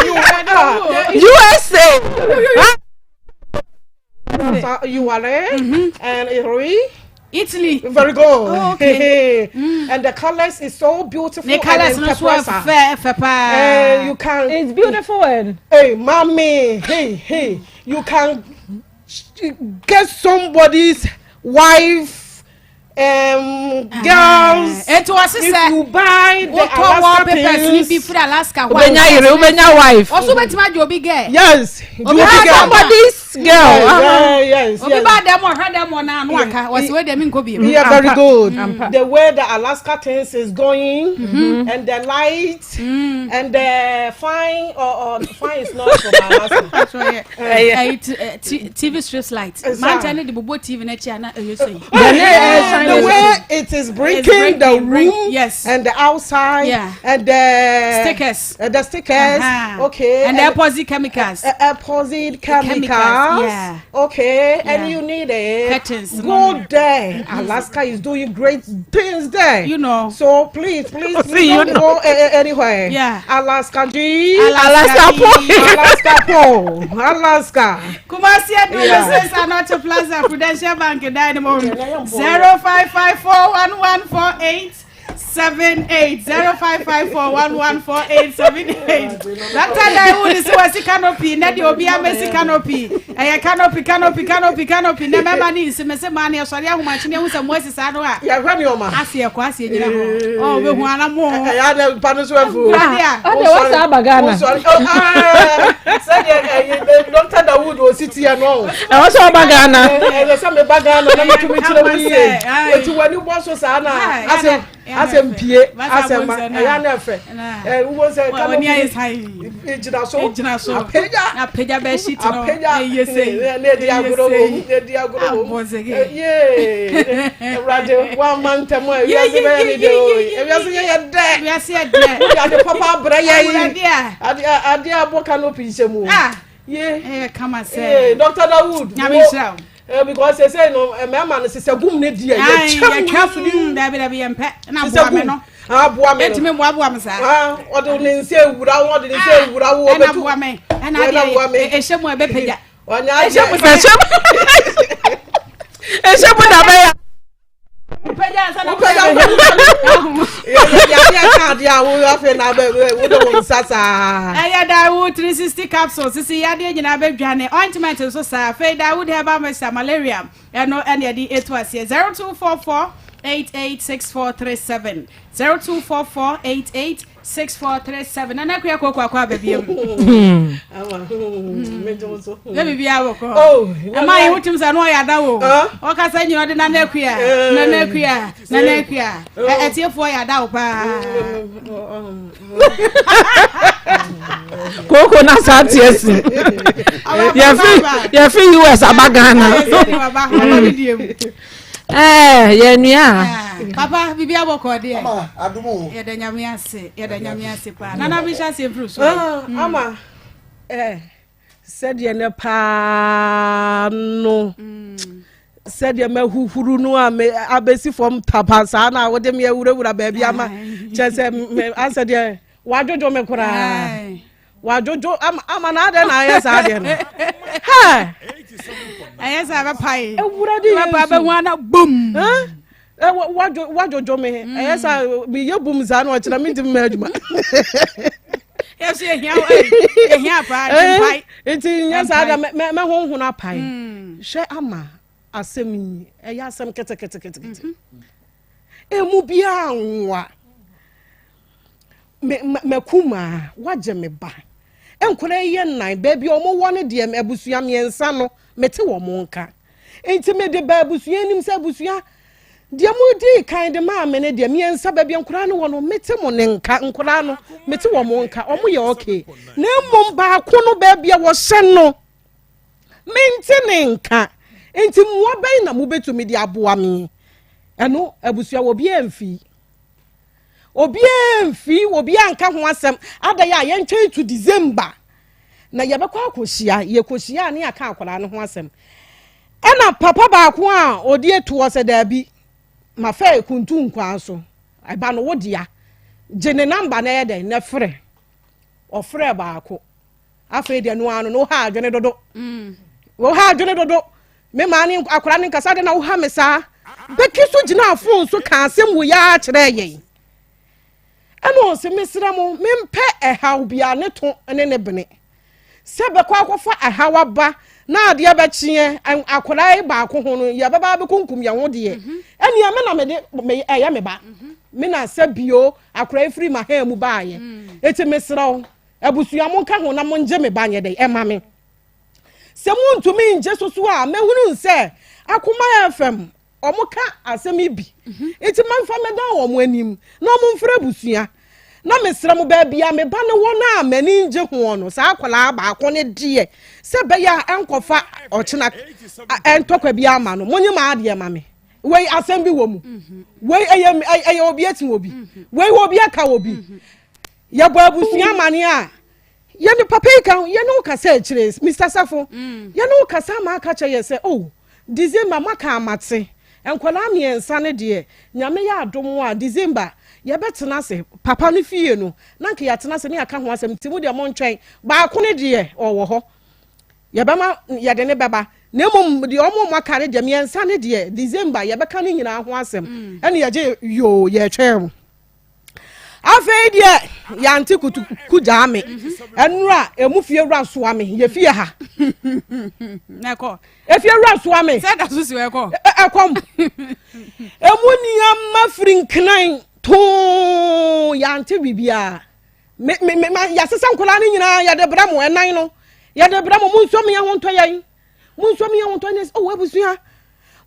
You are USA. You are and Italy. Italy. Very good. Oh, okay. And the colors is so beautiful. The colors no so fair, fair. You can. It's beautiful and. Hey, mommy. Hey, hey. You can get somebody's wife. Girls. It was if you buy the Alaska wallpapers things. Ni bi firi Alaska. Ubenya yere, ubenya wife. Osu betima di obi girl. Yes. Obi somebody's girl. Yeah, yes, Obi ba dem ohwe dem na anu aka. Wasi we dem nko bi. Yeah, very good. The way the Alaska things is going, and the light, and the fine or fine is not from Alaska. TV strips light. Man tell the bobo TV na chi na eyo so. The way it is breaking the room, yes, and the outside, yeah, and the stickers, the stickers, okay, and the epoxy chemicals, epoxy chemicals, yeah, okay, yeah. And you need it. Curtains. Go there. Alaska is doing great things there. You know. So please, please, please don't go anywhere. Yeah. Alaska G, Alaska Pole, Alaska Pole, Alaska. Kumasi Adum says Anoche Plaza, Prudential Bank, Dynamo 05541148. 78 0554114878. Dr. Dawood is wasi canopy na de obi amesi canopy. Ɛyɛ canopy canopy canopy canopy na mɛma ne nsi mɛsɛ maa ne ɛsɔre ahomakye ne ehu sɛ mo asi saa no a. Yɛhwɛ ne ɔma. Ase ɛkɔ ase gyina hɔ. Ɔ obehu ana mo. Ɛyɛ adɛ mpa no so afu. Ɔde wɔ saa aba Ghana. Sɛdeɛ ɛyɛ Dr. Dawood osi tiɛ no. Ɛwɔ sɛ ɔba Ghana. Ɛyɛ sɛ meba Ghana na metumi kyerɛ wo yie. Eti w'ani bɔ so saa na asɛ asɛ mpie asɛ ma ɛyɛ ana ɛfɛ ɛ wọ́n sɛ kanopi gyina so gyina so apagya apagya bɛ si ti no apagya eye se ne edi agorɔ wɔ mu ne edi agorɔ wɔ mu yee Awurade wa ma ntɛm a ewiase bɛyɛ ne de o ewiase yɛ yɛ dɛ ewiase yɛ dɛ wodi ade papa abrɛ yɛ yi ade ade abɔ kanopi nhyɛ mu ye ɛyɛ kama sɛ Dr. Dawood Nyame nhyira wo. Because they say no, mmarima no sisɛ gum ne di yɛ yɛ twɛm ni. Dabi dabi yɛ mpɛ na aboa mi no. Aboa mi no. Etumi boaboa mi saa. Ɔde ne nsa ewura wo ɔde ne nsa ewura wo. Ɛna boa mi ɛna adeɛ ehyɛ mu ɛbɛ pagya. Ɔnyɛ adeɛ ehyɛ mu ehyɛ mu na bɛyɛ. Ɛyɛ Dawood 360 capsules sisi yadeɛ nyinaa bɛdwane ointment nso saa afei Dawood herbal mixture malaria ɛno ɛne ɛde etu aseɛ 0244. 886437 0244 886437 Nana Akua Koko akɔ aba biam. Yɛ biribiara wɔ kɔ. Ɛma yɛ wotim sɛ no ɔyɛ ada wo. Ɔkasa nyina ɔde Nana Akua, Nana Akua, Nana Akua. Ɛtiefoɔ yɛ ada wo paa. Koko na saa teɛ si. Yɛfi yɛfi US aba Ghana. Ɛɛ yɛn nua. Papa bibi abɔ kɔ deɛ. Ama adumu o. Yɛda nyame ase yɛda nyame ase paa. Nana bi hyɛ aseɛ mfiri so. Ama ɛɛ sɛdeɛ ne paa no. Sɛdeɛ mahuhuru no a me abɛsi fam tapa saa na wode me awurawura baabi ama kyɛ sɛ asɛ deɛ wadwodwo me koraa wadwodwo ama ama na adɛn na ayɛ saa deɛ no hɛ ɛyɛ sɛ bɛpae awurade yesu bɛpae bɛhu ana bom wadwodwo me ɛyɛ sɛ meyɛ bum saa na ɔkyerɛ mentimi ma adwuma yɛso yɛhia yɛhia paa mpae nti nyɛ saa da mɛhonhono apae hwɛ ama asɛm yi ɛyɛ asɛm keteketekete ɛmu biara nwa makumaa wagye me ba nkwadaa yi yɛ nnan baabi a wɔwɔ no deɛ abusua mmiɛnsa no mete wɔn nka nti mede ba abusua anim sɛ abusua deɛ modii kan de maa me no deɛ mmiɛnsa baabi a nkwadaa no wɔ no mete mo ne nka nkwadaa no mete wɔn nka wɔn yɛ okay na mmom baako no baabi a wɔhyɛ no mente ne nka nti mmoa bɛn na mobɛtumi de aboa me ɛno abusua wɔ bi amfi obiara mfi obiara nka ho asɛm adɛn a yɛntwɛn to December na yɛbɛkɔ akɔhyia yɛkɔhyia a ne yɛaka akwadaa no ho asɛm ɛna papa baako a ɔdi atoɔ sɛ daabi mafa kuntu nkwaa so ɛba no wo dea gye ne namba na ɛyɛ dɛn na frɛ ɔfrɛ baako afei deɛ no ano no woha adwene dodo mm. woha adwene dodo me maa ne akwadaa ne nkasa de na woha me saa bɛki so gyina fon so ka asɛm wɔ yɛ akyerɛ yɛn ɛna ɔsɛ mesrɛ mo mempɛ ɛhaw bia ne to ne ne bene sɛ bɛkɔ akɔfa ɛhaw aba na adeɛ bɛkyeɛ akwadaa yi baako ho no yɛbɛba abɛkunkum yɛn ho deɛ mhm. ɛnea me na mede ɛyɛ me ba mhm. me na sɛ bio akwadaa yi firi ma ha mu baayɛ mm. eti mesrɛ wo Abusua monka ho na mongye me ba nyɛ dɛn ɛma me. Sɛ montumi ngye so so a mɛhunu sɛ Akoma FM ɔmo ka asɛm yi bi mhm. nti mamfa mɛdan wɔn anim na ɔmo mfrɛ abusua na mesrɛ mo baabi a me ba ne wɔ no a m'ani ngye ho no saa akwadaa baako ne deɛ sɛ bɛyɛ a ɛnkɔfa ɔkyena ɛntɔkwa bi ama no monye maa adeɛ ma me wei asɛm bi wɔ mu mhm. wei ɛyɛ ɛyɛ obi ati wɔ bi mhm. wei wɔ obi aka wɔ bi Yɛbɔ abusua amaneɛ a, yɛne papa yi ka yɛne wo kasa akyire Mr. Safo mm. yɛne wo kasa ama aka kyerɛ yɛ sɛ oh December maka amate nkwadaa mmiɛnsa no deɛ nyame yɛ adom a December yɛbɛtena ase papa no fie no na nka yɛatena ase ne yɛaka ho asɛm nti mu deɛ montwɛn baako no deɛ ɔwɔ hɔ yɛbɛma yɛde ne bɛba na mmom deɛ ɔmo ɔmo aka no deɛ mmiɛnsa no deɛ December yɛbɛka ne nyinaa ho asɛm mm. ɛne yɛgye yoo yɛtwɛn mo afei deɛ yɛante kutuku gyaa me ɛnura emu fie wura soa me yɛ fie ha efie wura soa me ɛkɔm emu nneɛma firi nkran too yɛante biribiara me me me yɛasesa nkwadaa no nyinaa yɛde brɛ mo ɛnan no yɛde brɛ mo mo nsuo mi yɛn ho ntɔ yɛn. Monsɔ me yɛn ntɔ ne oh abusua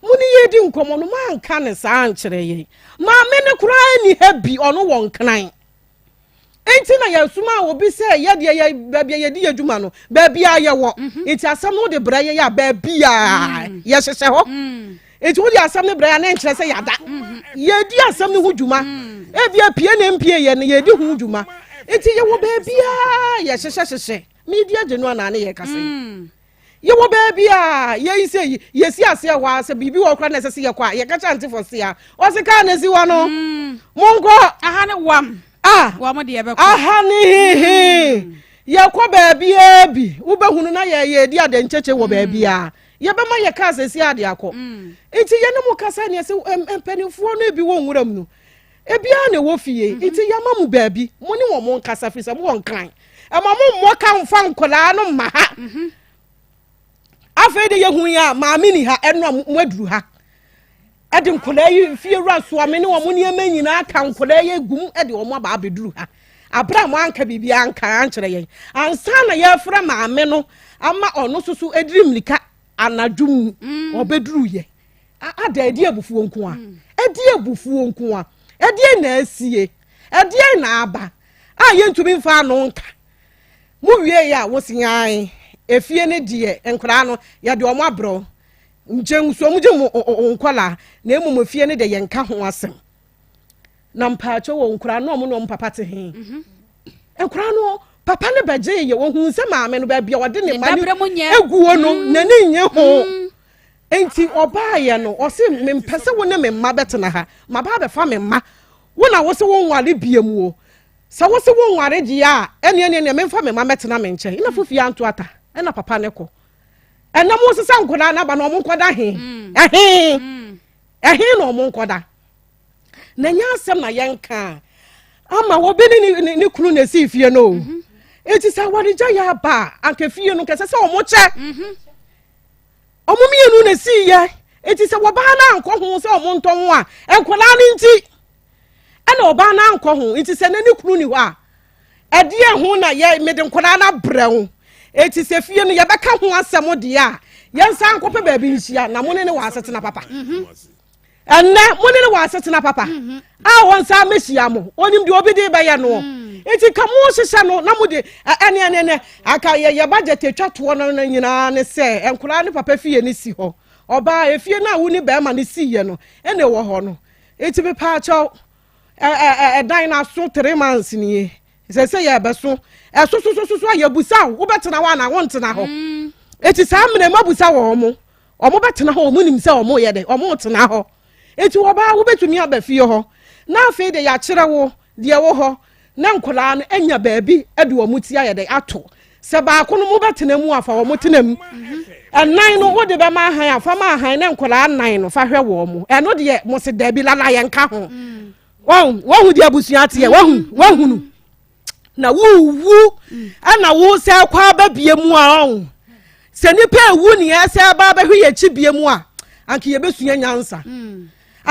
mo ne yɛ di nkɔmmɔ no manka ne saa nkyerɛ yɛn maame ne koraa ni ha bi ɔno wɔ nkran nti na yɛsoma obi sɛ yɛdeɛ yɛ baabi a yɛdi yɛ adwuma no baabi a yɛwɔ mhm. nti asɛm no de brɛ yɛ a baabi a mm. yɛhyehyɛ hɔ mm. nti wode asɛm no brɛ yɛ a na nkyerɛ sɛ yɛada mhm. yɛdi asɛm no ho dwuma mm. ebi apue na mpie yɛ no yɛdi ho dwuma nti yɛwɔ baabi a yɛhyehyɛ hyehyɛ medi agye no anaa ne yɛkasa yi Yɛwɔ baabi a yɛyi sɛ yi yɛsi aseɛ hɔ a sɛ biribi wɔ koraa na ɛsɛ sɛ yɛkɔ a yɛka kyɛ ante fɔ se a ɔse kaa na esi hɔ no mm. monkɔ aha ne wam ah wɔn deɛ bɛkɔ aha ne hehe mm. yɛkɔ baabiara bi wobɛhunu na yɛyɛ di adɛnkyɛkyɛ wɔ mm. baabiara yɛbɛma yɛ kaa sɛsi ade akɔ nti yɛne mo kasa neɛ sɛ mpanimfoɔ no ebi wɔ nwura mu no ebiara na ɛwɔ fie mhm. nti yɛama mo baabi mo ne wɔn nkasa firi sɛ mowɔ nkran ɛma mo mmɔ ka mfa nkwadaa no mma ha mhm. afei de yɛhu yi a maame ni ha ɛno a mo aduru ha Ɛde nkwadaa yi fie wura soa me ne wɔn nneɛma nyinaa ka nkwadaa yi egum de wɔn aba abɛduru ha. Abere a mo anka biribi anka ankyerɛ yɛn. Ansa na yɛfrɛ maame no ama ɔno nso so ediri mmirika anadwo mu mm. ɔbɛduru yɛ. Ada ɛdi abufuo nko a. Mm. Ɛdi abufuo nko a. Ɛdeɛn na asie? Ɛdeɛn na aba? A yɛntumi mfa ano nka. Mo wie yɛ a wosi ae. Efie ne deɛ nkwadaa no yɛde wɔn abrɛ Nkyɛ nso ɔmo gye mo nkɔlaa na mmom efie no deɛ yɛnka ho asɛm. Na mpaakyɛw wɔ nkoraa no ɔmo ne ɔmo papa te he. Mhm. Nkoraa no papa no bɛgyee yɛ ohun sɛ maame no baabi a ɔde ne ma no eguo no mm. n'ani nye ho. Mm. Nti ɔbaayɛ no ɔse mempɛ sɛ wo ne me mma bɛtena ha maba abɛfa me mma wo na wo se wo nware bie mu o sɛ wo se wo nware deɛ a ɛneɛ neɛ neɛ memfa me mma mɛtena me nkyɛn na fofie anto ata ɛna papa ne kɔ Ɛnna mo sesa nkwadaa n'aba na wɔn nkɔda he mm. ɛhe mm. ɛhe na wɔn nkɔda na nyɛ asɛm na yɛn ka ama obi ne ne ne kunu na esi fie no o mhm. eti sɛ awaregya yɛ aba a anka fie no kɛsɛ sɛ wɔn kyɛ mhm. wɔn mmienu na esi yɛ eti sɛ wɔbaa no ankɔ ho sɛ wɔn ntɔn ho a nkwadaa no nti ɛna ɔbaa no ankɔ ho nti sɛ ne ne kunu ni hɔ a Ɛdeɛn ho na yɛ mede nkwadaa no abrɛ wo? Eti sɛ fie no yɛbɛka ho asɛm deɛ a, yɛnsan nkɔpɛ baabi nhyia na mo ne ne wɔ asetena papa. Mhm. Ɛnnɛ mo ne ne wɔ asetena papa mhm. a wɔnsan mɛhyia mo. Onim deɛ obi de bɛyɛ noɔ. Mm. Eti ka mo hyehyɛ no na mo de ɛne ɛne ɛne aka yɛ yɛ budget atwa toɔ no nyinaa ne sɛ nkwadaa ne papa fie ne si hɔ. Ɔbaa efie no a wo ne bɛrima no siiɛ no ɛna ɛwɔ hɔ no. Eti mepaakyɛw ɛdan no aso three months nie sɛ sɛ yɛbɛso ɛso so so so a yɛbusa wo wobɛtena hɔ anaa wontena hɔ mm. eti saa mmerɛ mu abusa wɔ ɔmo ɔmo bɛtena hɔ ɔmo nim sɛ ɔmo yɛ dɛ ɔmo tena hɔ eti ɔbaa wobɛtumi aba fie hɔ na afei de yɛakyerɛ wo deɛ wɔ hɔ na nkwadaa no anya baabi de wɔn ti ayɛ dɛ ato sɛ baako no mobɛtena mu afa wɔn tena mu ɛnan no wode bɛma ahan afa ma ahan na nkwadaa nan no fa hwɛ wɔn mo ɛno deɛ mo se daabi lala yɛn ka ho wɔn wɔn deɛ abusua teɛ wɔn wɔn hunu na wuwu ɛna wo sɛ kɔ aba bie mu a ɔn sɛ nipa ewu nea ɛsɛ ɛba abɛhwɛ yɛ akyi bie mu a anka yɛbɛsua nyansa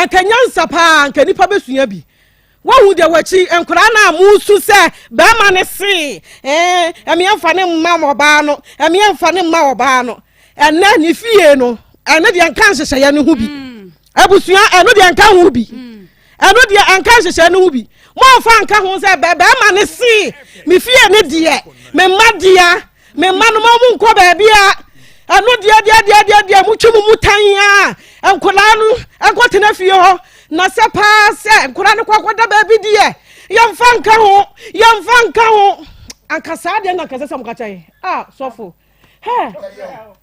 anka nyansa paa anka nipa bɛsua bi. Woahu deɛ wakyi nkwadaa no a mosu sɛ bɛrima no see ɛɛ ɛmeɛ mfa ne mma ɔbaa no ɛmeɛ mfa ne mma ɔbaa no ɛnɛ ne fie no ɛno deɛ nka nhyehyɛeɛ no ho bi mm. abusua ɛno deɛ nka ho bi mm. ɛno deɛ nka nhyehyɛeɛ no ho bi moamfa nka ho sɛ bɛrima no see me fie ne deɛ me mma deɛ Me mma no ma wɔn nkɔ baabi a ɛno deɛ deɛ deɛ deɛ deɛ motwe mo mu tan a nkwadaa no nkɔtena fie hɔ na sɛ paa sɛ nkwadaa no kɔ akɔda baabi deɛ yɛmfa nka ho yɛmfa nka ho anka saa deɛ na anka sɛ sɛ moka kyɛn a sɔfo hɛ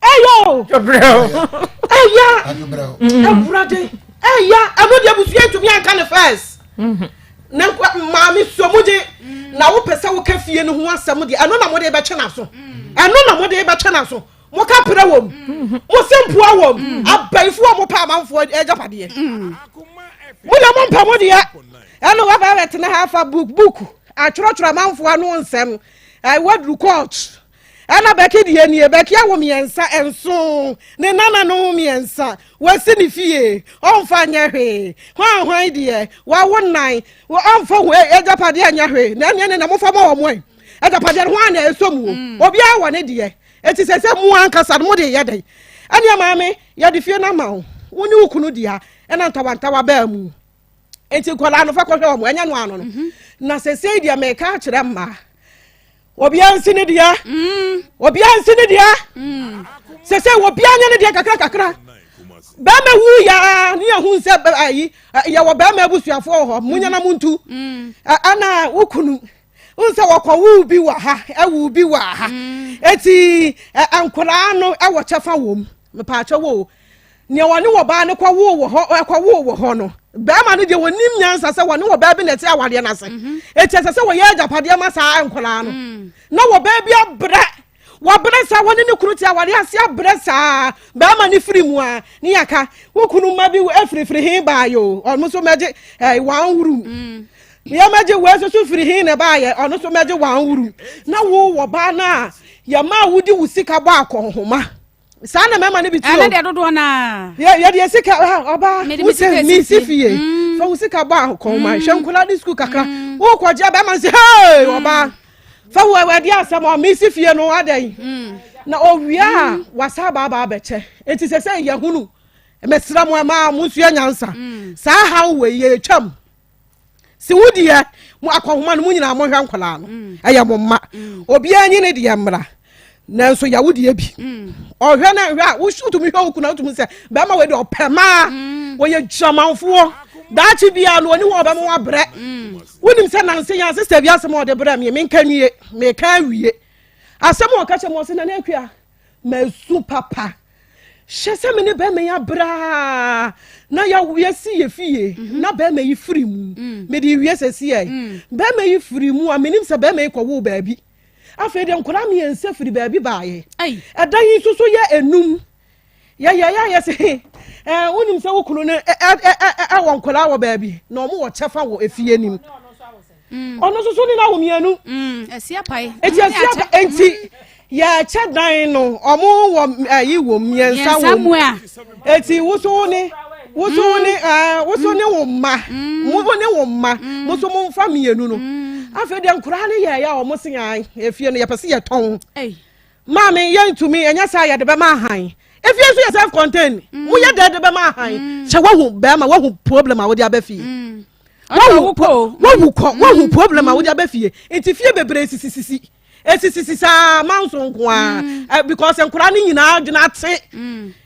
ɛyɛ o ɛyɛ awurade ɛya ɛno deɛ abusua ntumi anka ne first mhm. na maame sɔ mu gye na wopɛ sɛ woka fie no ho asɛm deɛ ɛno na mode bɛtwe n'aso ɛno na mode bɛtwe n'aso moka perɛ wɔ mu mhm. mo se mpoa wɔ mu mhm. abayifoɔ a mopɛ amanfoɔ agyapadeɛ mo deɛ mompɛ mo deɛ ɛno waba bɛtena ha afa book book atwerɛtwerɛ amanfoɔ ano nsɛm waduru court Ɛna Becky deɛ nie, Becky awo mmiɛnsa, nson, ne nana no ho mmiɛnsa, wasi ne fie, ɔmfa nyɛ hwee, hwan hwan deɛ, wawo nnan, ɔmfa ho agyapadeɛ nyɛ hwee, na ɛneɛ ne na mofa ma wɔn ɛ, agyapadeɛ no hwan na ɛsɔ mu o, mm. obiara wɔ ne deɛ, eti sɛ sɛ mu ankasa no mo de yɛ dɛn, ɛneɛ maame yɛde fie no ama wo, wo ne wo kunu dea, ɛna ntawantawa baa mu. Enti nkwadaa no fa kɔhwɛ wɔn, ɛnyɛ no ano no. Mhm. Na sɛsɛi deɛ meka akyerɛ mmaa, obiara nsi ne deɛ, mm. obiara nsi ne deɛ, mm. sɛsɛ obiara nyɛ ne deɛ kakra kakra. Bɛrima wu yaa ne yɛhu sɛ ayi yɛwɔ bɛrima abusuafoɔ wɔ hɔ, munya na muntu. Mm. Ɛna wo kunu n sɛ wɔkɔ wo bi wɔ ha, ɛwo bi wɔ ha. Eti nkwadaa no ɛwɔ kyɛfa wɔ mu, mepaakyɛ wɔ o. Nea ɔne ɔbaa no kɔwoo wɔ hɔ ɛkɔwoo wɔ hɔ no, barima no deɛ wɔnim nyansa sɛ wɔne ɔbaa bi na ɛte awadeɛ no ase. Mhm. Eti ɛsɛ sɛ wɔyɛ agyapadeɛ ma saa nkwadaa no. Mm. Na ɔbaa bi abrɛ wabrɛ saa wɔne ne kunu te awadeɛ ase abrɛ saa barima no firi mu a ne yaka wo kunu mma bi afirifiri he baayɛ o ɔno nso mɛgye ɛɛ wɔn wuru mm. yɛmɛgye wei nso so firi he na ɛbaayɛ ɔno nso mɛgye wɔn wuru na wo wɔ baa no a yɛma a wodi wo sika bɔ akɔnhoma. Saa na mmarima no bi ti o. Ɛne deɛ dodoɔ naa. Yɛ yɛ deɛ sika ɔbaa wosɛ mi si fie. Mm. Fa wo sika bɔ akɔnma mm. hwɛ nkɔla de sukuu kakra. Mm. Wokɔ gye bɛrima no sɛ hee ɔbaa. Fa wo ɛwɛde asɛm ɔ mi si fie no adɛn. Na owia a wasa abaabaa bɛkyɛ. Eti sɛ sɛ yɛhunu mesrɛ mo ɛmaa mo nsua nyansa. Saa haw wei yɛ twam. Si wo deɛ mo akɔnhoma no mo nyinaa monhwɛ nkwadaa no mm. ɛyɛ mo mma mm. obiara nyi ne deɛ mmra nanso yɛwo deɛ bi mm. ɔhwɛ na nhwɛ a wotumi hwɛ wo kuna wotumi sɛ bɛrima wei deɛ ɔpɛ maa wɔyɛ dwamanfoɔ daakye biara no ɔne hɔ ɔbɛma wabrɛ wonim sɛ nanse yɛn asesa bi asɛm a ɔde brɛ me menka nwie meka awie asɛm a ɔka kyɛ mu ɔse nana akua Masu papa. Hyɛ sɛ me ne bɛrima yi abrɛ a na yɛasi yɛ fie mhm. na bɛrima yi firi mu. Mm. Mede wie sɛsi ɛ. Mm. Bɛrima yi firi mu a menim sɛ bɛrima yi kɔwoo baabi. Afei deɛ nkwadaa mmiɛnsa firi baabi baeɛ. Ɛdan yi nso so yɛ enum. Yɛyɛ yɛ ayɛ sɛ ɛɛ wonim sɛ wo kunu no ɛwɔ nkwadaa wɔ baabi na wɔn wɔ kyɛfa wɔ efie nim. Mm. Ɔno nso so ne na wɔ mmienu. Mm, ɛsi apae. Eti ɛsi apae nti yɛkyɛ dan no ɔmo wɔ ɛyi wɔ mmiɛnsa wɔ mu. Eti woso ne woso ne ɛɛ woso ne wo mma mo ne wo mma mo so mo nfa mmienu no. Afei deɛ nkwadaa no yɛ ɛyɛ a wɔn se yan efie no yɛpɛ sɛ yɛtɔn. Maame, yɛntumi, ɛnyɛ saa yɛde bɛma ahan. Efie nso yɛ self contained. Mm. Moyɛ dɛ de bɛma ahan. Mm. Sɛ wahu bɛrima, wahu problem a wode aba fie. Mm. Wahu kɔ, wahu kɔ, wahu problem a wode aba fie. Nti fie bebree sisisisi. Esisisi saa manso nko ara. Eh, because nkwadaa no nyinaa adwene ate.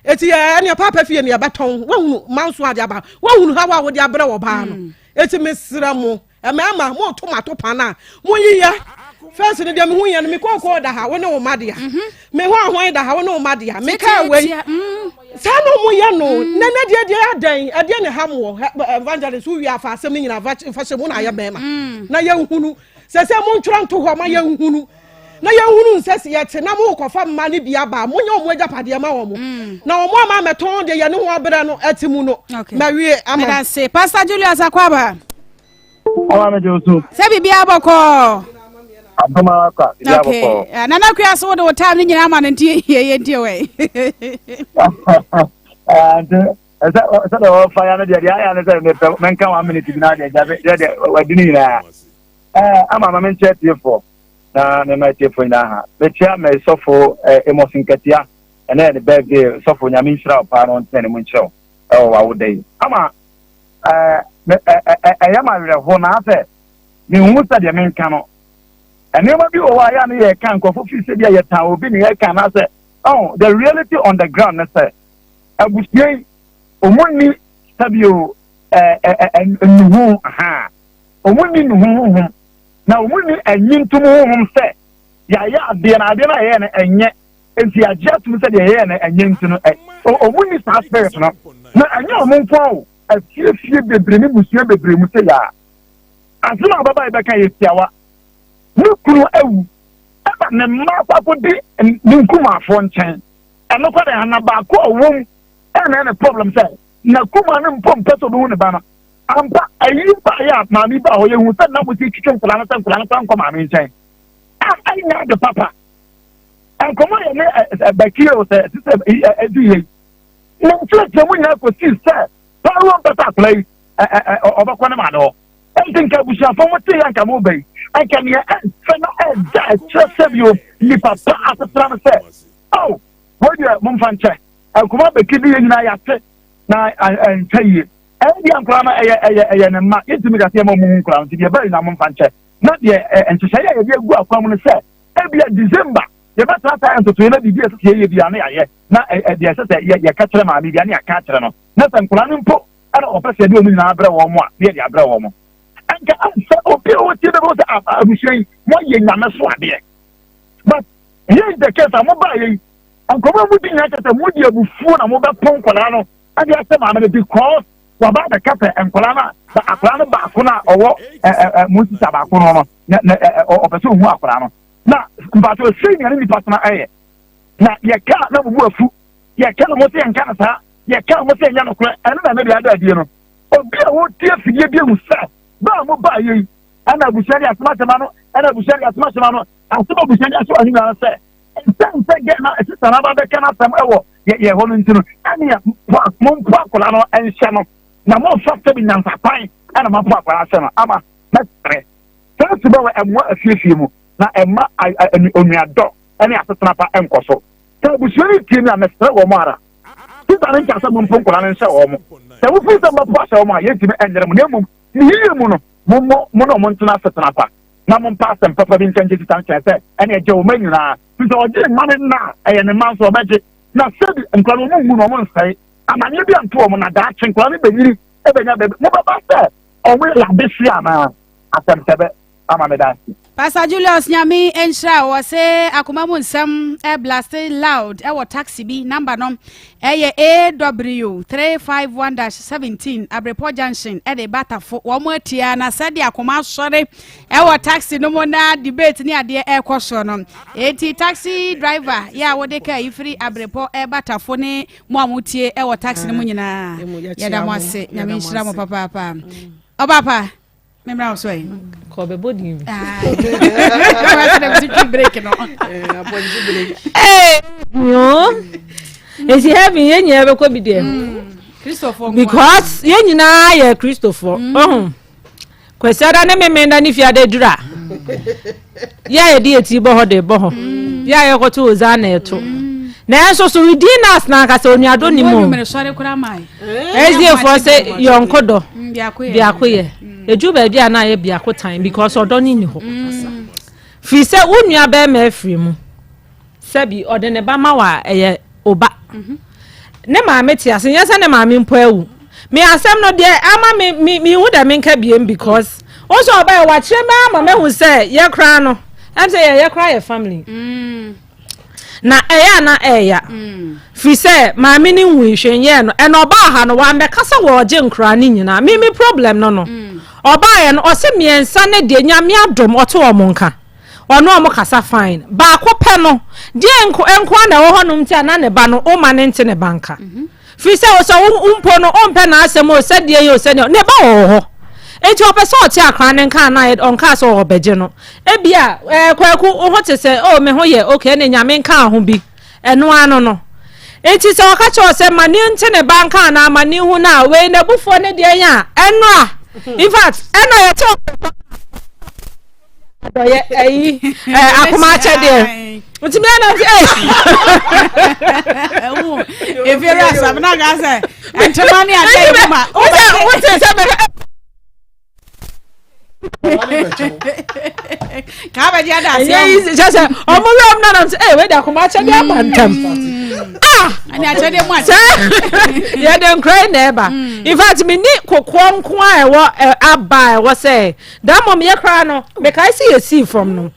Eti yɛ ɛnea paapa fie no yɛbɛtɔn. Wahunu manso ade aba. Wahunu haw a wode abrɛ wɔ baa no. Eti mesrɛ mo. Mmarima, moreto mo atopa no a, monyiyɛ. Fɛs no deɛ mehu yɛ no, me kookoo da ha, wo ne wo mma dea. Mhm. Me hɔ ahwan da ha, wo ne wo mma dea. Me kaa wei. Mm. Saa na ɔmo yɛ no. Mm. Nɛnɛ deɛ deɛ adɛn, ɛdeɛ ne ha mo wɔ. Evangelist, wo wie afa asɛm no nyinaa fa hyɛ mu na ayɛ bɛrima. Mm. Na yɛnhunu. Sɛ sɛ montwerɛ nto hɔ ma yɛnhunu. Na yɛnhunu nsɛ sɛ yɛte na mokɔfa mma no bi aba a, monyɛ wɔn agyapadeɛ ma wɔn. Mm. Na wɔn ama mɛtɔn deɛ yɛne ho abrɛ no ɛte mu no. Mawie ama. Medase. Pastor Julius Akwaba. Ama me gye so. Sɛ biribiara bɔkɔɔ. Adom ara kwa, biribiara bɔkɔɔ. Okay. Nana Akua so wode wo time no nyinaa ma no nti yɛ yɛ ntie wɛ. Nti ɛsɛ sɛ deɛ wɔfa ya no deɛ deɛ ayɛ ne sɛ mepɛ menka one minute bi na deɛ gya deɛ wadi no nyinaa. Ama ma menkyɛ tiefoɔ. na mema atiefo nyinaa ha. Mekyia me sɔfo eh, Amos Nkatia, ɛnɛ yɛ ne birthday, sɔfo Nyame nhyira wo paa na ɔntena ne mu nkyerɛ wo ɛwɔ w'awoda yi. Ama eh, me, eh, eh, eh, ɛyɛ ma awerɛho na asɛ mehu sɛ deɛ menka no. Nneɛma bi wɔ hɔ a yɛ a ne yɛka nkurɔfo firi sɛ bi a yɛtan obi ne yɛka anaasɛ oh, the reality on the ground ne sɛ abusua yi ɔmu nni sɛbio eh, eh, eh, nnuhu ha ɔmu nni nnuhu honhom Na wɔn nni anyi ntom honhom sɛ yɛayɛ adeɛ na adeɛ no a yɛyɛ no ɛnyɛ nti yɛagye atom sɛ deɛ yɛyɛ no ɛnyɛ nti no ɛ wɔn nni saa spirit no na ɛnyɛ wɔn nko o afiefie bebree ne busua bebree mu sɛ yaa asɛm a ɔbɛba yɛbɛka yɛ tiawa ne kunu awu ɛma ne mma akɔ akɔdi ne nkumafoɔ nkyɛn ɛno kɔ de ana baako a ɔwɔ mu ɛna ɛne problem sɛ na kuma no mpo mpɛ sɛ ɔbɛhu ne ba no Ampa, ayi baeɛ a maame yi baa hɔ, yɛhu sɛ na wɔsi twitwi nkwadaa no sɛ nkwadaa no san nkɔ maame nkyɛn. A ɛnyɛ ade papa. Nkɔmɔ yɛ ne bɛkie o sɛ sisɛ ɛdi yɛ yi. Ne nkyerɛkyerɛ mu nyinaa kɔsii sɛ paa mpɛ sɛ akwadaa yi ɔbɛkɔ ne maame hɔ. Ɛnti nka abusuafoɔ mo te yɛ nka mo ba yi, nka nea ɛmfɛ na ɛda ɛkyerɛ sɛ bio nipa pa asetena no sɛ, oh, wei deɛ momfa nkyɛ. Nkɔmɔ bɛki di yɛ nyinaa yɛate na ɛntwa yie. Ɛyɛ deɛ nkwadaa no ɛyɛ ɛyɛ ɛyɛ ne mma yɛntumi ka sɛ yɛma ɔmo hu nkwadaa no nti deɛ ɛbɛyɛ nyinaa momfa nkyɛ na deɛ ɛ nhyehyɛeɛ a yɛde agu akwan mu no sɛ ebia December yɛbɛtra saa ntotoeɛ na biribi a ɛsɛ sɛ yɛyɛ biara na yɛayɛ na ɛ ɛ deɛ ɛsɛ sɛ yɛ yɛka kyerɛ maame biara na yɛaka akyerɛ no na sɛ nkwadaa no mpo ɛna ɔpɛ sɛ yɛde wɔn nyinaa brɛ wɔn a na yɛde abrɛ wɔn nka sɛ obi a ɔtie bɛbɛ sɛ abusua yi moayɛ nyame so adeɛ but here is the case a mobaayɛ yi nkɔmɔ a modi nyinaa kyerɛ sɛ mode abufuo na mobɛpo nkwadaa no ɛde ahyɛ maame no because waba abɛka sɛ nkwadaa no a akwadaa no baako no a ɔwɔ ɛ ɛ ɛ mo sisa baako no no na na ɛ ɛ ɔpɛ sɛ ohun akwadaa no na mpatsɔ sɛ nea ne nipa tena ɛyɛ na yɛka na mo bu afu yɛka na mo sɛ yɛnka no saa yɛka na mo sɛ yɛnyɛ nokorɛ ɛno na ne deɛ ada adie no obi a wɔtie fidie bi ehu sɛ baa mo baa yɛ yi ɛna abusua de asɛm ahyɛ ma no ɛna abusua de asɛm ahyɛ ma no asɛm abusua de ahyɛ wɔn nyinaa sɛ. Ɛsiane sɛ gɛ na sista no aba bɛka n'asɛm wɔ yɛ hɔ no nti no, ɛneɛ mompo akwadaa no nhyɛ no, na momfa sɛbi nyansakwan ɛna moapo akwadaa ahyɛ no ama mɛsrɛ. Saa su bɛwɔ ɛmmoa afiefie mu na ɛmma onuadɔ ne asetena pa nkɔ so. Sɛ abusua no tie mi a, mesrɛ wɔn ara. Sista no nka sɛ mompo nkwadaa no nhyɛ wɔn. Sɛ mofiri sɛ mobɛpo ahyɛ wɔn a, yɛntumi nyere mo, na mmom ne yiye mu no, mommɔ mo ne wɔn ntena asetena pa na mompa asɛm papa bi nka nkyɛ sista no kyerɛ sɛ ɛne ɛgye wo mma nyinaa. Fi sɛ ɔgye mma no nna a, ɛyɛ ne mma nso ɔbɛgye. Na sɛbi nkwadaa no wɔn nwu na wɔn nsɛe. Amaneɛ bi anto wɔn na daakye nkwadaa no bɛnyini bɛnya baabi. Mobɛba sɛ wɔn yɛ adehye anaa? Asɛm sɛbɛ ama meda ase. Pastor Julius Nyame nhyira wo. Ɔse akoma mu nsɛm blaste loud ɛwɔ taxi bi number no ɛyɛ AW 351-17 Abrepɔ junction ɛde ba Tafo. Wɔn atia na sɛdeɛ akoma asɔre ɛwɔ taxi no mu na debate ne adeɛ ɛrekɔ soɔ no. Enti taxi driver yɛ a wode kaa yi firi Abrepɔ ɛba Tafo ne mo a motie ɛwɔ taxi no mu nyinaa yɛda mo ase. Nyame nhyira mo papaapa. Ɔbaapa Memra wo so ɛ. Kɔ bɛbɔ din bi. Twi break no. Ee, yo. Esi heaven yɛn nyinaa bɛkɔ bi deɛ. Kristofoɔ Because yɛn nyinaa yɛ Kristofoɔ. Ɔho. Kwasiada ne Memenda ne Fiada duru a. Yɛ a yɛde yɛ ti bɔ hɔ de bɔ hɔ. Yɛ a yɛkɔto Hosanna ɛto. Nanso so within us na ankasa onuadɔ ni mu. Ɛsiefoɔ sɛ yɔnko dɔ biako yɛ. Ɛduru baabi a na ayɛ biako tan because ɔdɔ no nni hɔ. Firi sɛ wo nua bɛrima afiri mu. Sɛbi ɔde ne ba ma wo a ɛyɛ wo ba. Ne maame te ase nyɛ sɛ ne maame mpo awu. Me asɛm no deɛ ama me me mehu dɛ menka biem because wo sɛ ɔbɛyɛ wakyerɛ me ama mahu sɛ yɛ koraa no ɛm sɛ yɛyɛ koraa yɛ family. Mm. Na ɛyɛ a na ɛɛya. Firi sɛ maame no nwui hwee nyɛɛ no ɛna ɔbaa ha no wammɛka sɛ wɔregye nkoraa no nyinaa. Me me problem no no. Ɔbaeɛ no ɔse mmiɛnsa no deɛ Nyame adom ɔte wɔn nka. Ɔne wɔn kasa fine. Baako pɛ no deɛ nko nkoa na ɛwɔ hɔnom nti a na ne ba no woma no nte ne ba nka. Firi sɛ sɛ wo mpo no wompɛ n'asɛm o sɛdeɛ yɛ o sɛdeɛ ne ba wɔ wo hɔ. Nti ɔpɛ sɛ ɔte akora no nka anaa ɔnkaa sɛ ɔbɛgye no. Ebia ɛɛ Kwaku wo ho te sɛ oh me ho yɛ okay ɛne Nyame nkaa ho bi. Ɛno ano no. Nti sɛ ɔka kyerɛ wo sɛ ma ne nte ne ba nka anaa ma ne hu no a wei n'abufuo ne deɛ yɛ a ɛno a in fact ɛna yɛte adɔyɛ ayi ɛ akoma akyɛdeɛ nti mi ɛna nti ɛy. ɛwu efiere asam na nka sɛ ntoma ne adeɛ yi ma. wosɛ wosɛ sɛ mɛ. kaa bɛ di ada ase. ɛyɛ yi kyɛ sɛ ɔmo wura mu nanam sɛ ɛy wei de akoma akyɛdeɛ aba ntɛm. ah ɛni akyɛdeɛ mu akyɛ. sɛ yɛde nkura yi na ɛba in fact mi ni kokoɔ nko a ɛwɔ aba a ɛwɔ sɛ. Da mmom yɛ koraa no, mekae sɛ yɛsii fam no,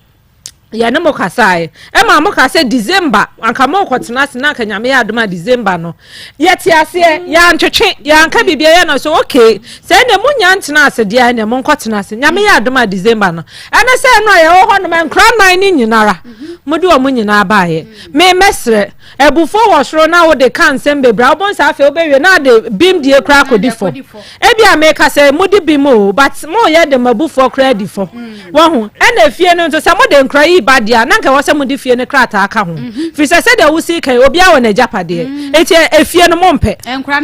yɛne mo kasaeɛ. Ɛma mo kaa sɛ December, anka morekɔtena ase na anka Nyame yɛ adom a December no, yɛte aseɛ, yɛantwetwe, yɛanka biribiara, yɛ no so okay, sɛ ɛnna monya ntena ase deɛ ɛnna monkɔtena ase. Nyame yɛ adom a December no, ɛne sɛ ɛno a yɛwɔ hɔ nom, nkora nan no nyinara, mode wɔn nyinaa baeɛ. Me mɛsrɛ, abufuo wɔ soro na wode ka nsɛm bebree a, wobɛhu sɛ afei wobɛwie na ade bem die koraa akɔdi fɔ. Ebia meka sɛ mode bi mu o, but moyɛ de mo abufoɔ koraa adi fɔ. Wahu? Ɛna efie no nso, sɛ mode nkora yi ba deɛ a, na anka ɛwɔ sɛ mode fie no krataa ka ho. Firi sɛ sɛdeɛ wosi kan yi, obiara wɔ n'agyapadeɛ. Enti efie no mompɛ.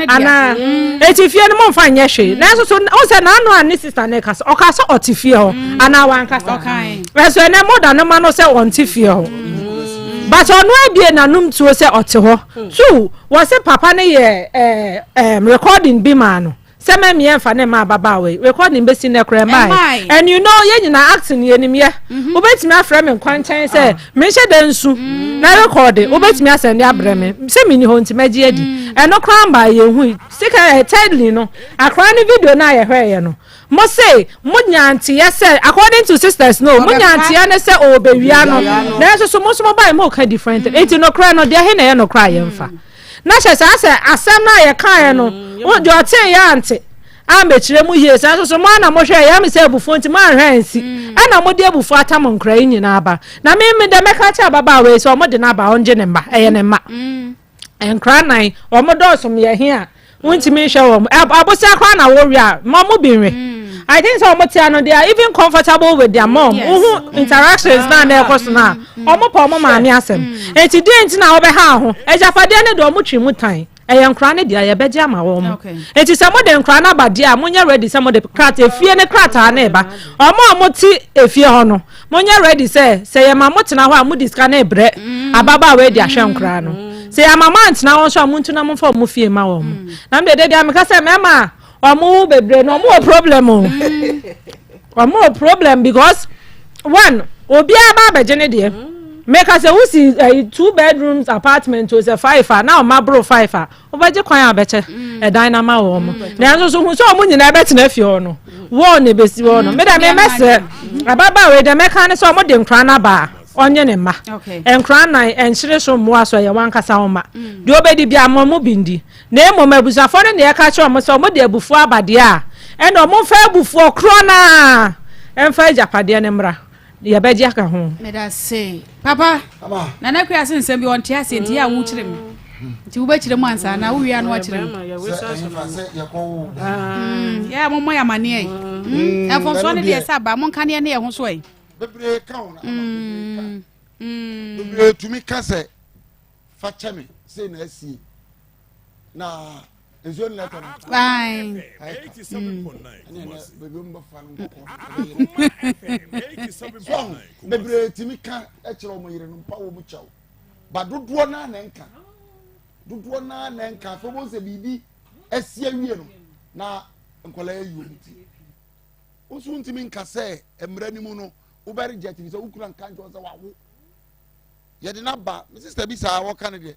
Anaa? Enti fie no momfa nyɛ hwee. Nanso so, wohu sɛ n'ano a ne sista no rekasa, ɔkaa sɛ ɔte fie hɔ, anaa wankasa? Nanso ɛnnɛ moda no ma no sɛ ɔnte fie hɔ. But ɔno abue n'anom tuo sɛ ɔte hɔ. Two, Wɔse papa no yɛ ɛɛ ɛɛm recording bi maa no sɛ mɛmi ɛnfa ne mma ababaawa yi recording besi nnɛ koraa ɛmaae and you know yɛn nyinaa acting yɛnim yɛ mhm. wobɛtumi afrɛ me nkwankyɛn sɛ ah. menhyɛ da nsu mm. na recording mm. wobɛtumi asɛnde abrɛ me sɛ menni hɔ nti mɛgye adi mm. ɛno koraa mmaa yɛn hu sika ɛ eh, thirdly no akora ne video no a yɛhwɛeɛ no Mo se mo nyaa nteɛ sɛ according to sisters no mo nyaa nteɛ ne sɛ ɔɔbɛwia no nanso so mo nso mo bae mo ka different thing nti nokorɛ no deɛ he na ɛyɛ nokorɛ a yɛmfa na hyɛ saa sɛ asɛm no a yɛkaeɛ no deɛ ɔtee yɛ ante ammɛkyerɛ mu yie saa nso so mo ana mohwɛ yɛ me sɛ abufuo nti mo anhwɛ ansi ɛna mode abufuo atam nkora yi nyinaa ba na me me dɛ mɛka kyerɛ ababaawa yi sɛ ɔmo de no aba ɔngye ne mma ɛyɛ ne mma Nkora nan, wɔn dɔɔso meyɛ he a, wontumi nhwɛ wɔn. Abosea koraa na wɔwe a, ma wɔn bi nwe. Mm. I think sɛ ɔmo tia no they are even comfortable with their mom. Wohu interactions na na ɛkɔ so na ɔmo pɛ ɔmo maame asɛm. Eti deɛ nti na wɔbɛha ho agyapadeɛ no deɛ ɔmo twi mu tan. Ɛyɛ nkora no deɛ yɛbɛgye ama wɔn mo. Eti sɛ mode nkora no aba deɛ a monyɛ ready sɛ mode krataa efie ne krataa no reba. Ɔmo a mote efie hɔ no monyɛ ready sɛ sɛ yɛma mo tena hɔ a mode sika no rebrɛ ababaawa yi de ahwɛ nkora no. Sɛ yɛama mo antena hɔ nso a montu na momfa ɔmo fie mma wɔn mo. Na me deɛ da biara meka sɛ mmarima a ɔmo wo bebree no ɔmo wɔ problem o. Ɔmo wɔ problem because one obiara ba abɛgye ne deɛ meka sɛ wosi ɛyi eh, two bedrooms apartment o sɛ five a na ɔmo aboro five a wobɛgye kwan a bɛkyɛ mm. ɛdan na ma wɔn mo mm. nanso so hu sɛ ɔmo nyinaa bɛtena fie hɔ no wɔn na ebesi hɔ no meda me mɛsrɛ ababaawa yi dɛ mɛka ne sɛ ɔmo de nkora n'aba a ɔnye ne mma nkora nan ɛnkyere so mmoa so ɛyɛ wankasa wɔn ma mm. deɛ ɔbɛdi bi ama ɔmo bi ndi. Na mmom abusuafoɔ no na yɛka kyerɛ wɔn sɛ wɔde abufuo aba deɛ a, ɛnna wɔmfa abufuo korɔ no ara mfa agyapadeɛ no mmra, na yɛbɛgye aka ho. Meda se. Papa, Nana Akua se nsɛm bi ɔnte aseɛ nti yɛ a wokyerɛ mu. Nti wobɛkyerɛ mu ansa anaa wowie a na wakyerɛ mu. Yɛ a mommɔ yɛ amaneɛ yi. Mfomsoɔ no deɛ sɛ aba, monka neɛ ne yɛ ho so ɛ. Bebree ka ho na ama bebree ka. Bebree tumi ka sɛ fa kyɛ me sei na asie na nsuo no na ɛtɔ no ɛne ɛnɛ baabi ɔmo bɛfa no nkɔkɔ so bebree tumi ka kyerɛ ɔmo yere no mpa wɔn kyɛw ba dodoɔ naa na nka dodoɔ naa na nka afei wɔn sɛ biribi asi awie no na nkɔla ayi wɔn ti nso ntumi nka sɛ mmerɛ no mu no wobɛ reject bi sɛ wokura nka nkyɛn sɛ wawo yɛde no aba me sister bi saa wɔka no deɛ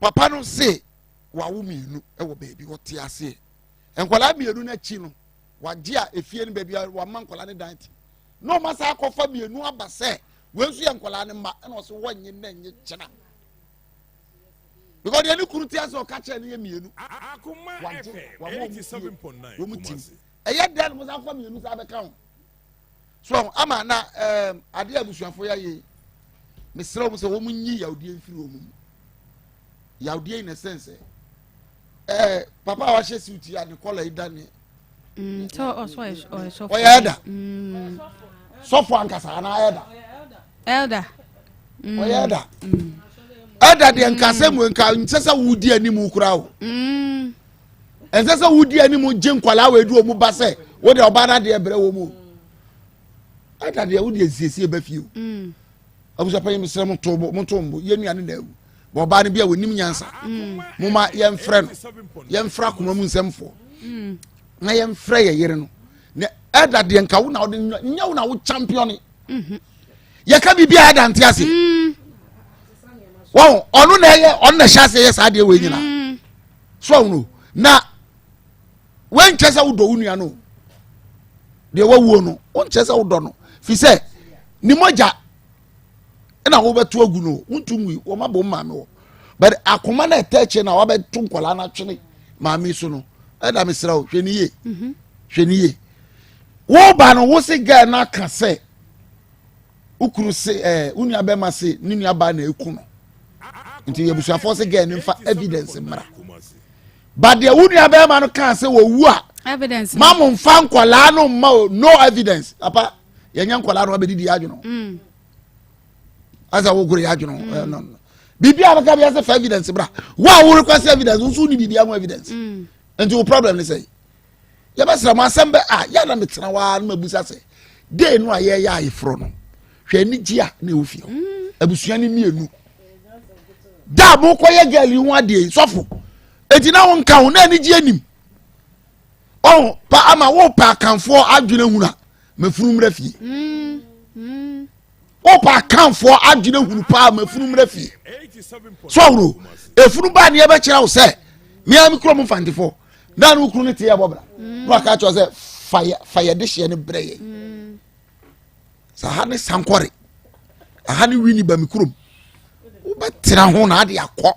papa no se wawo mmienu wɔ baabi wɔte aseɛ nkwadaa mmienu no akyi no wagye a efie no baabi a wama nkwadaa no dan te na ɔma saa akɔfa mmienu aba sɛ wɔn nso yɛ nkwadaa no mma ɛna ɔsɛ wɔnye na nye kyena because deɛ ne kunu te ase ɔka kyerɛ no yɛ mmienu wagye wama wɔn fie wɔn tim ɛyɛ dɛn na mo san fa mmienu saa bɛka ho. So ama na ɛɛm adeɛ abusuafo yɛ ayɛ mesrɛ wɔn sɛ wɔn nyi yawdeɛ mfiri wɔn mu yawdeɛ in a sense ɛɛ papa a wahyɛ suit yi a ne kɔla yi da ne. Mm, sɛ ɔyɛ ɛda mm. sɔfo ankasa anaa ɛda. Elder. Mm. Ɔyɛ ɛda. Ɛda deɛ nka sɛ mu nka nsɛ sɛ wodi anim koraa o. Ɛnsɛ sɛ wodi anim gye nkwadaa wɔ edu wɔn ba sɛ wode ɔbaa no adeɛ brɛ wɔn o. Ɛda deɛ wode nsiesie ba fie o. Mm. Abusuapanyin mesrɛ mo to bo mo to mbo yɛn nua no na awu. Bɔ ɔbaa no bi a wɔnim nyansa. Mm. Mo ma yɛmfrɛ no yɛmfrɛ akoma mu nsɛmfoɔ. Mm. Na yɛmfrɛ yɛ yere no. Na ɛda deɛ nka wo na wode nyɛ wo na wo champion. Mm-hmm. Yɛka biribi a ɛda nte ase. Wɔn ɔno na ɛyɛ ɔno na ɛhyɛ ase yɛ saa adeɛ wɔ nyinaa. So ɔno na wɔnkyɛ sɛ wodɔ wo nua no deɛ wawuo no wonkyɛ sɛ wodɔ no fi sɛ ne mogya ɛna wobɛto agu no wonto ngui wɔn abɔ maame wɔ but akoma na ɛtɛ akyire na wabɛto nkwadaa no atwene maame so no ɛda mesrɛ wo hwɛ ne yie mhm. hwɛ ne yie woba no wo se girl no aka sɛ wo kunu se ɛɛ eh, wo nua bɛrima se ne nua baa na eku no nti abusuafoɔ se girl no nfa evidence mmra ba deɛ wo nua bɛrima no kaa sɛ wɔwu a evidence ma mo nfa nkwadaa no mma o no evidence papa yɛnyɛ nkwadaa no abɛdidi adwene mm. asa wo kuro yɛ adwene mm. eh, no no biribi a bɛka bi ase fa evidence bra wo a wo request evidence nso ni biribi ho evidence mm. nti wo problem ne sɛ yɛbɛsrɛ mo asɛm bɛ a yɛ na metena hɔ ara na mabusa sɛ dee no a yɛyɛ ayeforɔ no hwɛ anigye a na ɛwɔ fie hɔ mm. abusua no mmienu da a mokɔyɛ girl yi ho adeɛ yi sɔfo eti na wo nka ho na anigye anim ɔho pa ama wopɛ akanfoɔ adwene hunu a mafunu mmerɛ fie mm. Mm. Wopɛ akanfoɔ adwene hunu paa ma efunu mmerɛ fie. So ɔhunu efunu baa neɛ bɛkyerɛ wo sɛ mea me kurom mfantefoɔ na ne wo kunu ne teɛ bɔ bra na waka kyerɛ sɛ fa yɛ de hyeɛ no brɛ yɛ. Sɛ aha ne sankɔre aha ne wini ba me kurom wobɛtena ho na ade akɔ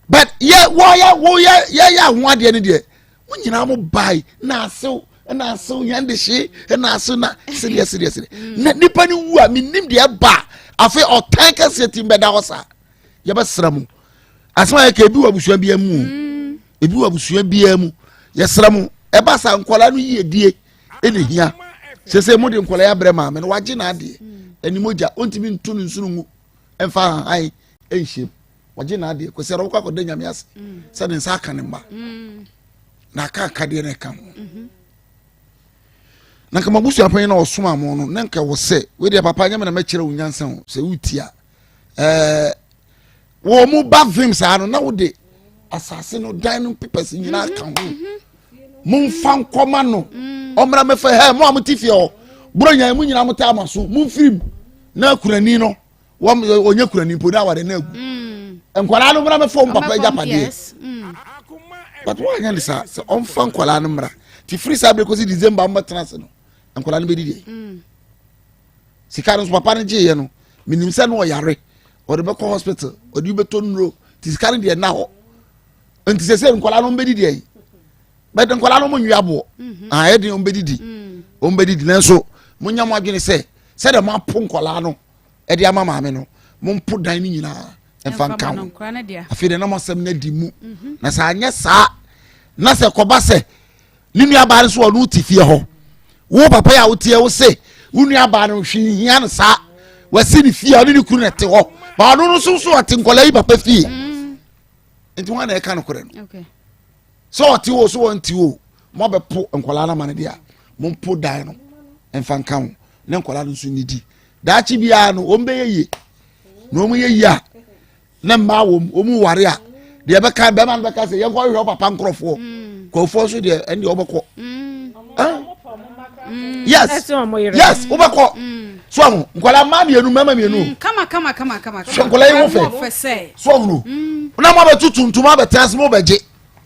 but yɛ wɔyɛ wɔyɛ yɛyɛ aho adeɛ no deɛ mo nyinaa mo bae na asew na asew yɛn de hye na asew na sedeɛ sedeɛ sedeɛ mm. na nipa no wu a menim deɛ ɛba afei ɔtan kɛseɛ ti bɛda hɔ saa yɛbɛsrɛ mo asɛm a yɛka ebi wɔ abusua biara mu o mm. ebi wɔ abusua biara mu yɛsrɛ mo. Ɛba saa nkwadaa no yiedie ɛna hia. Sese mo de nkwadaa yi abrɛ maame no wagye n'adeɛ. Animogya ɔntumi nto ne nsono ngu ɛmfa ahahan ɛnhyɛm. Wagye n'adeɛ kwasi ara ɔkɔ akɔda nyame ase sɛ ne nsa aka ne mma. Na aka akadeɛ na ɛka ho. Na nka mabusua panyin na ɔsoma mo no na nka wɔ sɛ wei deɛ papa nyɛ me na mɛkyerɛ wo nyansa o sɛ wotia ɛɛ wɔn mu ba vim saa no na wode asase no dan no papers nyinaa ka ho momfa nkɔma no ɔmmra mɛfɛ hɛ mo a mote fie hɔ borɔ nyan mu nyinaa motaa mo aso momfiri mu na akurani no wɔn ɔnyɛ kurani mpo na aware na agu mm. nkwadaa no mmra mɛfɔ wɔn papa agyapadeɛ mm. but wɔn anyɛ ne saa sɛ ɔmfa nkwadaa no mmra ti firi saa bere kɔsi december wɔn ase no nkwadaa no bɛdi deɛ mm. Sika no nso papa no gyeeɛ no menim sɛ no ɔyare ɔde bɛkɔ hospital ɔde bɛtɔ nnuro nti sika no deɛ nna hɔ nti sɛ sɛ nkwadaa no bɛdi deɛ bɛde nkwadaa no mo nwe aboɔ mhm. ah, ɛyɛ den wɔn bɛdidi mm. wɔn bɛdidi nanso mo nya mo adwene sɛ sɛdeɛ mo apo nkwadaa no ɛde ama maame no mo mpo dan no nyinaa mfa nka ho afei deɛ na mo asɛm no adi mu mhm. na sɛ anyɛ saa na sɛ kɔba sɛ ne nuabaa no so ɔno te fie hɔ wo papa yi a woteɛ wo se wo nuabaa no hwee hia no saa wasi ne fie a ɔne ne kunu na ɛte hɔ ba ɔno no nso so ɔte nkɔla yi papa fie mm. nti wɔn na ɛka no korɛ no sɛ ɔte hɔ so wɔnte hɔ mo abɛpo nkɔla no ama no deɛ a mo mpo dan no mfa nka ho ne nkɔla no nso nidi daakye biara no wɔn bɛyɛ yie na wɔn yɛ yie a na mmaa wɔm wɔn ware a deɛ bɛka bɛrima no bɛka sɛ yɛn kɔ hwehwɛ papa nkorɔfoɔ mm. kɔfoɔ nso deɛ ɛne deɛ wɔbɛkɔ mm. mm. yes yes wobɛkɔ so ahu nkwadaa mmaa mmienu mmarima mmienu kama kama kama kama so nkwadaa yi ho fɛ so ahu na mo abɛtu tuntum abɛtena ase mo bɛgye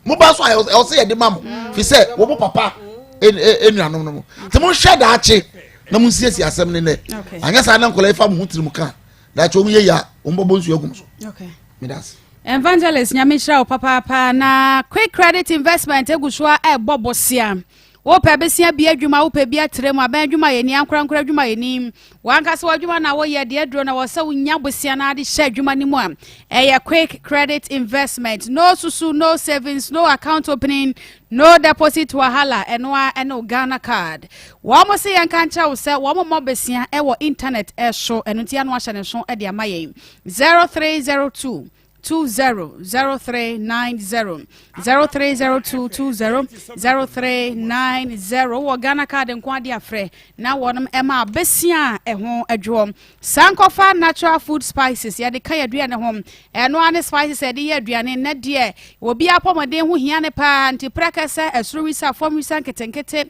mo ba so a ɛwɔ sɛ yɛde ma mo fi sɛ wɔn mo papa enuanom no mo te mo nhwɛ daakye na mo nsiesie asɛm ne nɛ anyɛ saa na nkwadaa yi fa mo ho tirim ka. Daakye wɔn yɛ yie a, wɔn bɛbɔ nsuo agu mo so. Okay. Meda ase. Evangelist nyame nhyira wo papaapa na quick credit investment egu so a ɛbɔ bosea wopɛ besia bi adwuma wopɛ bi atrɛ mu abɛn adwuma yɛ ni ankorankora adwuma yɛ ni wankasa w'adwuma na woyɛ deɛ aduro na wɔ sɛ wonya bosea na ade hyɛ adwuma no mu a ɛyɛ quick credit investment no susu no savings no account opening No deposit wahala, ɛno ara ɛne wo Ghana card. Wɔn se yɛnka nkyerɛ wo sɛ wɔn mmɔ besia ɛwɔ internet ɛso, ɛno nti ano ahyɛ ne nso ɛde ama yɛn. 0302 200390 0302 200390 wɔ Ghana card nko ade afrɛ na wɔn ɛma besia ɛho adwoɔ. Sankɔfa natural food spices yɛde ka yɛn aduane ho. Ɛno ara ne spices a yɛde yɛ aduane. Nnɛ deɛ, obi apɔmuden ho hia no paa nti prɛkɛsɛ, ɛsoro wisa, fam wisa nketenkete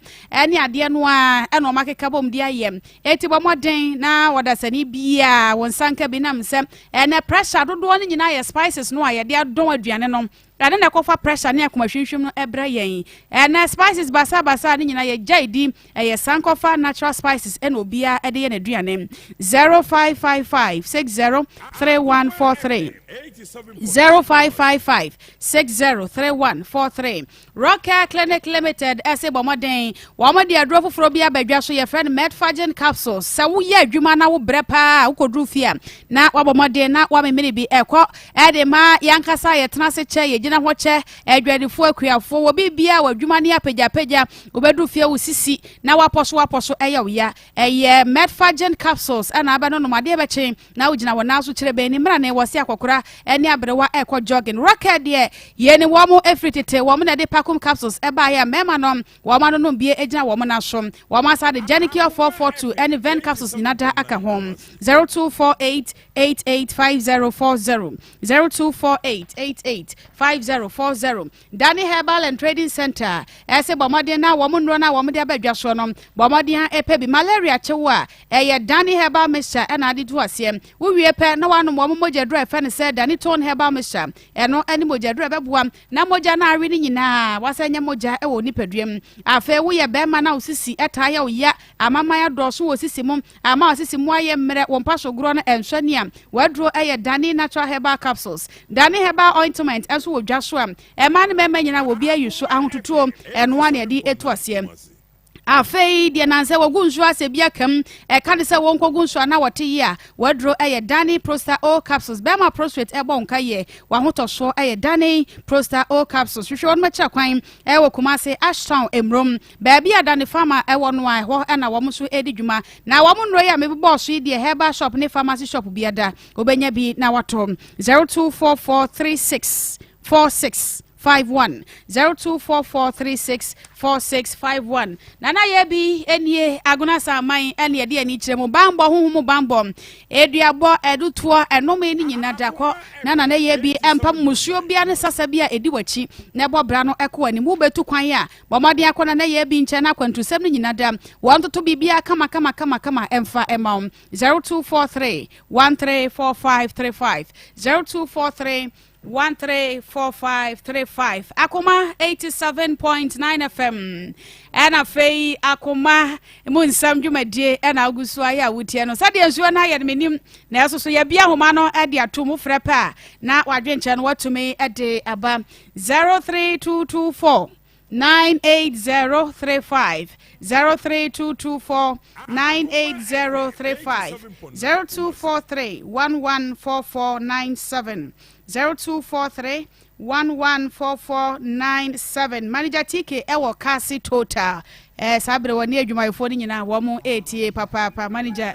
ne adeɛ no ara ɛna wɔn akeka bom de ayɛ. Eti bɔ mmɔden na ɔdasani biara wo nsa nka bi nam sɛ ɛnɛ pressure dodoɔ no nyinaa yɛ spices no a yɛde adɔn aduane no. Ɛno na ɛkɔfa pressure ne akomahwimhwim no brɛ yɛn. Ɛnɛ spices basabasa ne nyinaa yɛgyae di. Ɛyɛ sankɔfa natural spices ɛna obiara ɛde yɛ n'aduane. 0555 60 3143 0555 60 3143 Rockcare Clinic Limited ɛse bɔ mmɔden wɔn de aduro foforɔ bi abadwa so yɛfrɛ no Metforgen capsules. Sɛ woyɛ adwuma na wobrɛ paa wokɔduru fie a na wabɔ mmɔden na wamemene bi ɛkɔ Ɛde ma yɛn ankasa a yɛtena ase kyɛ, yɛgyina hɔ kyɛ, adwadifoɔ, akuafoɔ, wɔ biribiara wɔ adwuma ne apagyapagya, wobɛduru fie wo sisi na wapɔ so wapɔ so ɛyɛ wo ya. Ɛyɛ Metforgen capsules ɛna abɛnonom adeɛ bɛkye na wogyina wɔn nan so kyerɛ bɛn ni mmerane wɔ se akɔkora ɛne aberewa ɛkɔ jogging. Rocket deɛ yɛni wɔn ɛfiri tete wɔn na ɛde Pacum capsules ɛbaeɛ a mmarima no wɔn anonom bie ɛgyina wɔn nan so. Wɔn asa de Genicure 442 ɛne Ven capsules nyina da aka ho. 0248 885040 0248 885040 Dani Herbal and Trading Center ɛsɛ bɔ mmɔden na wɔn nnuro no a wɔn de aba adwa soɔ no bɔ mmɔden a ɛpɛ bi malaria kyew a ɛyɛ Dani Herbal Mixture ɛna ade to aseɛ wowie pɛ na wanom wɔn mogya duro a ɛfɛ no sɛ Dani Tone Herbal Mixture ɛno ɛne mogya duro a ɛbɛboa na mogya no awe no nyinaa wasan nya mogya wɔ nipadua mu afei woyɛ bɛrima na wo sisi ɛtaa yɛ wo ya amaman adɔɔso wɔ sisi mu Ama ɔsisi mu ayɛ mmerɛ, wo mpa so gorɔ no ɛnsɔ ani a, w'aduro yɛ Dani Natural Herbal Capsules. Dani Herbal Ointment nso wɔ dwa so a mmaa ne mmarima nyinaa wɔ bi ayi so ahotutuo, ɛno ara na yɛde tu aseɛ. Afei deɛ nansɛ wɔgu nsuo asɛ bi aka mu, ɛka ne sɛ wɔnkɔgu nsuo a na wɔte yie a, w'aduro yɛ Dani Prosta O Capsules. Bɛrima prostrate ɛbɔ wo nka yie, w'ahotɔsoɔ yɛ Dani Prosta O Capsules. Hwehwɛ wɔn akyira kwan wɔ Kumasi, Ashtown, Mmrom, baabi a Dani Pharma wɔ no a, ɛhɔ na wɔn nso redi dwuma. Na wɔn nnuro yi a mebobɔɔ so yi deɛ herbal shop ne pharmacy shop biara wobɛnya bi na watɔ. 0244 36 46 51 024436 4651 Nana yɛ bi nie Agona Asaman ɛne ɛde ani kyerɛ mu banbɔ honhom mu banbɔ eduabɔ ɛdutoɔ ɛnome ne nyina da kɔ na nana yɛ bi ɛmpa mmusuo bia ne sasa bi a ɛdi wakyi na ɛbɔ bra no ɛkɔ anim wobɛtu kwan a bɔ mmɔden akɔ nana yɛ bi nkyɛn na akwantusɛm no nyina da wɔn toto biribiara kama kama kama kama ɛmfa ɛma wo 0243 134535 0243 134535 Akoma 87.9 FM ɛna afei akoma mu nsɛm dwumadie ɛna agu so ayɛ a wotie no sɛdeɛ nsuo no ayɛ no menim na ɛso so yɛbia ahoma no de ato mu frɛ pɛ a na wadwenkyɛ no watumi de aba 03224 98035 03224 98035 0243 114497 0243 114497 Manager TK ɛwɔ Kasi Total ɛɛ saa bere wɔne adwumayɛfoɔ no nyinaa wɔn ɛretie papaapa manager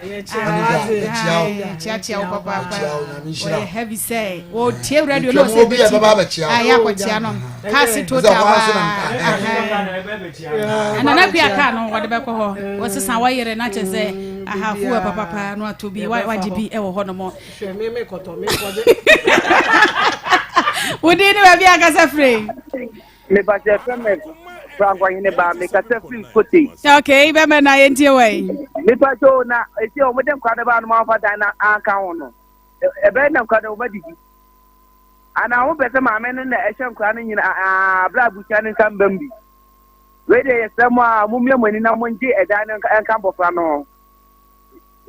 kyeakyea wo papaapa wɔyɛ heavy sɛ wɔtie radio no sɛ bɛti a yɛ akɔkyea no Kasi Total waa ɛna na kua kaa no wɔde bɛkɔ hɔ wɔsesa wɔyere na kyɛ sɛ ahafo wɔ papapa no ato bi wagye bi ɛwɔ hɔ nom Hwɛ me me kɔtɔ me kɔgye. Wodin ne baabi akasa firi. Mepakyɛ fɛ me Franco Ahene ba mekasa firi Kote. Okay, bɛmɛ na yɛntie wɔ yi. Mepakyɛ o na esi wɔn de nkwa de ba no ma wɔfa dan na anka ho no. Ɛbɛyɛ na nkwa de wɔn adidi. Ana wɔn pɛ sɛ maame no na ɛhyɛ nkwa no nyina abira abusua no nsa mbam bi. Wei deɛ yɛsrɛ mo a mo mmea mo ani na mo ngye ɛdan no nka mbɔfra no ho.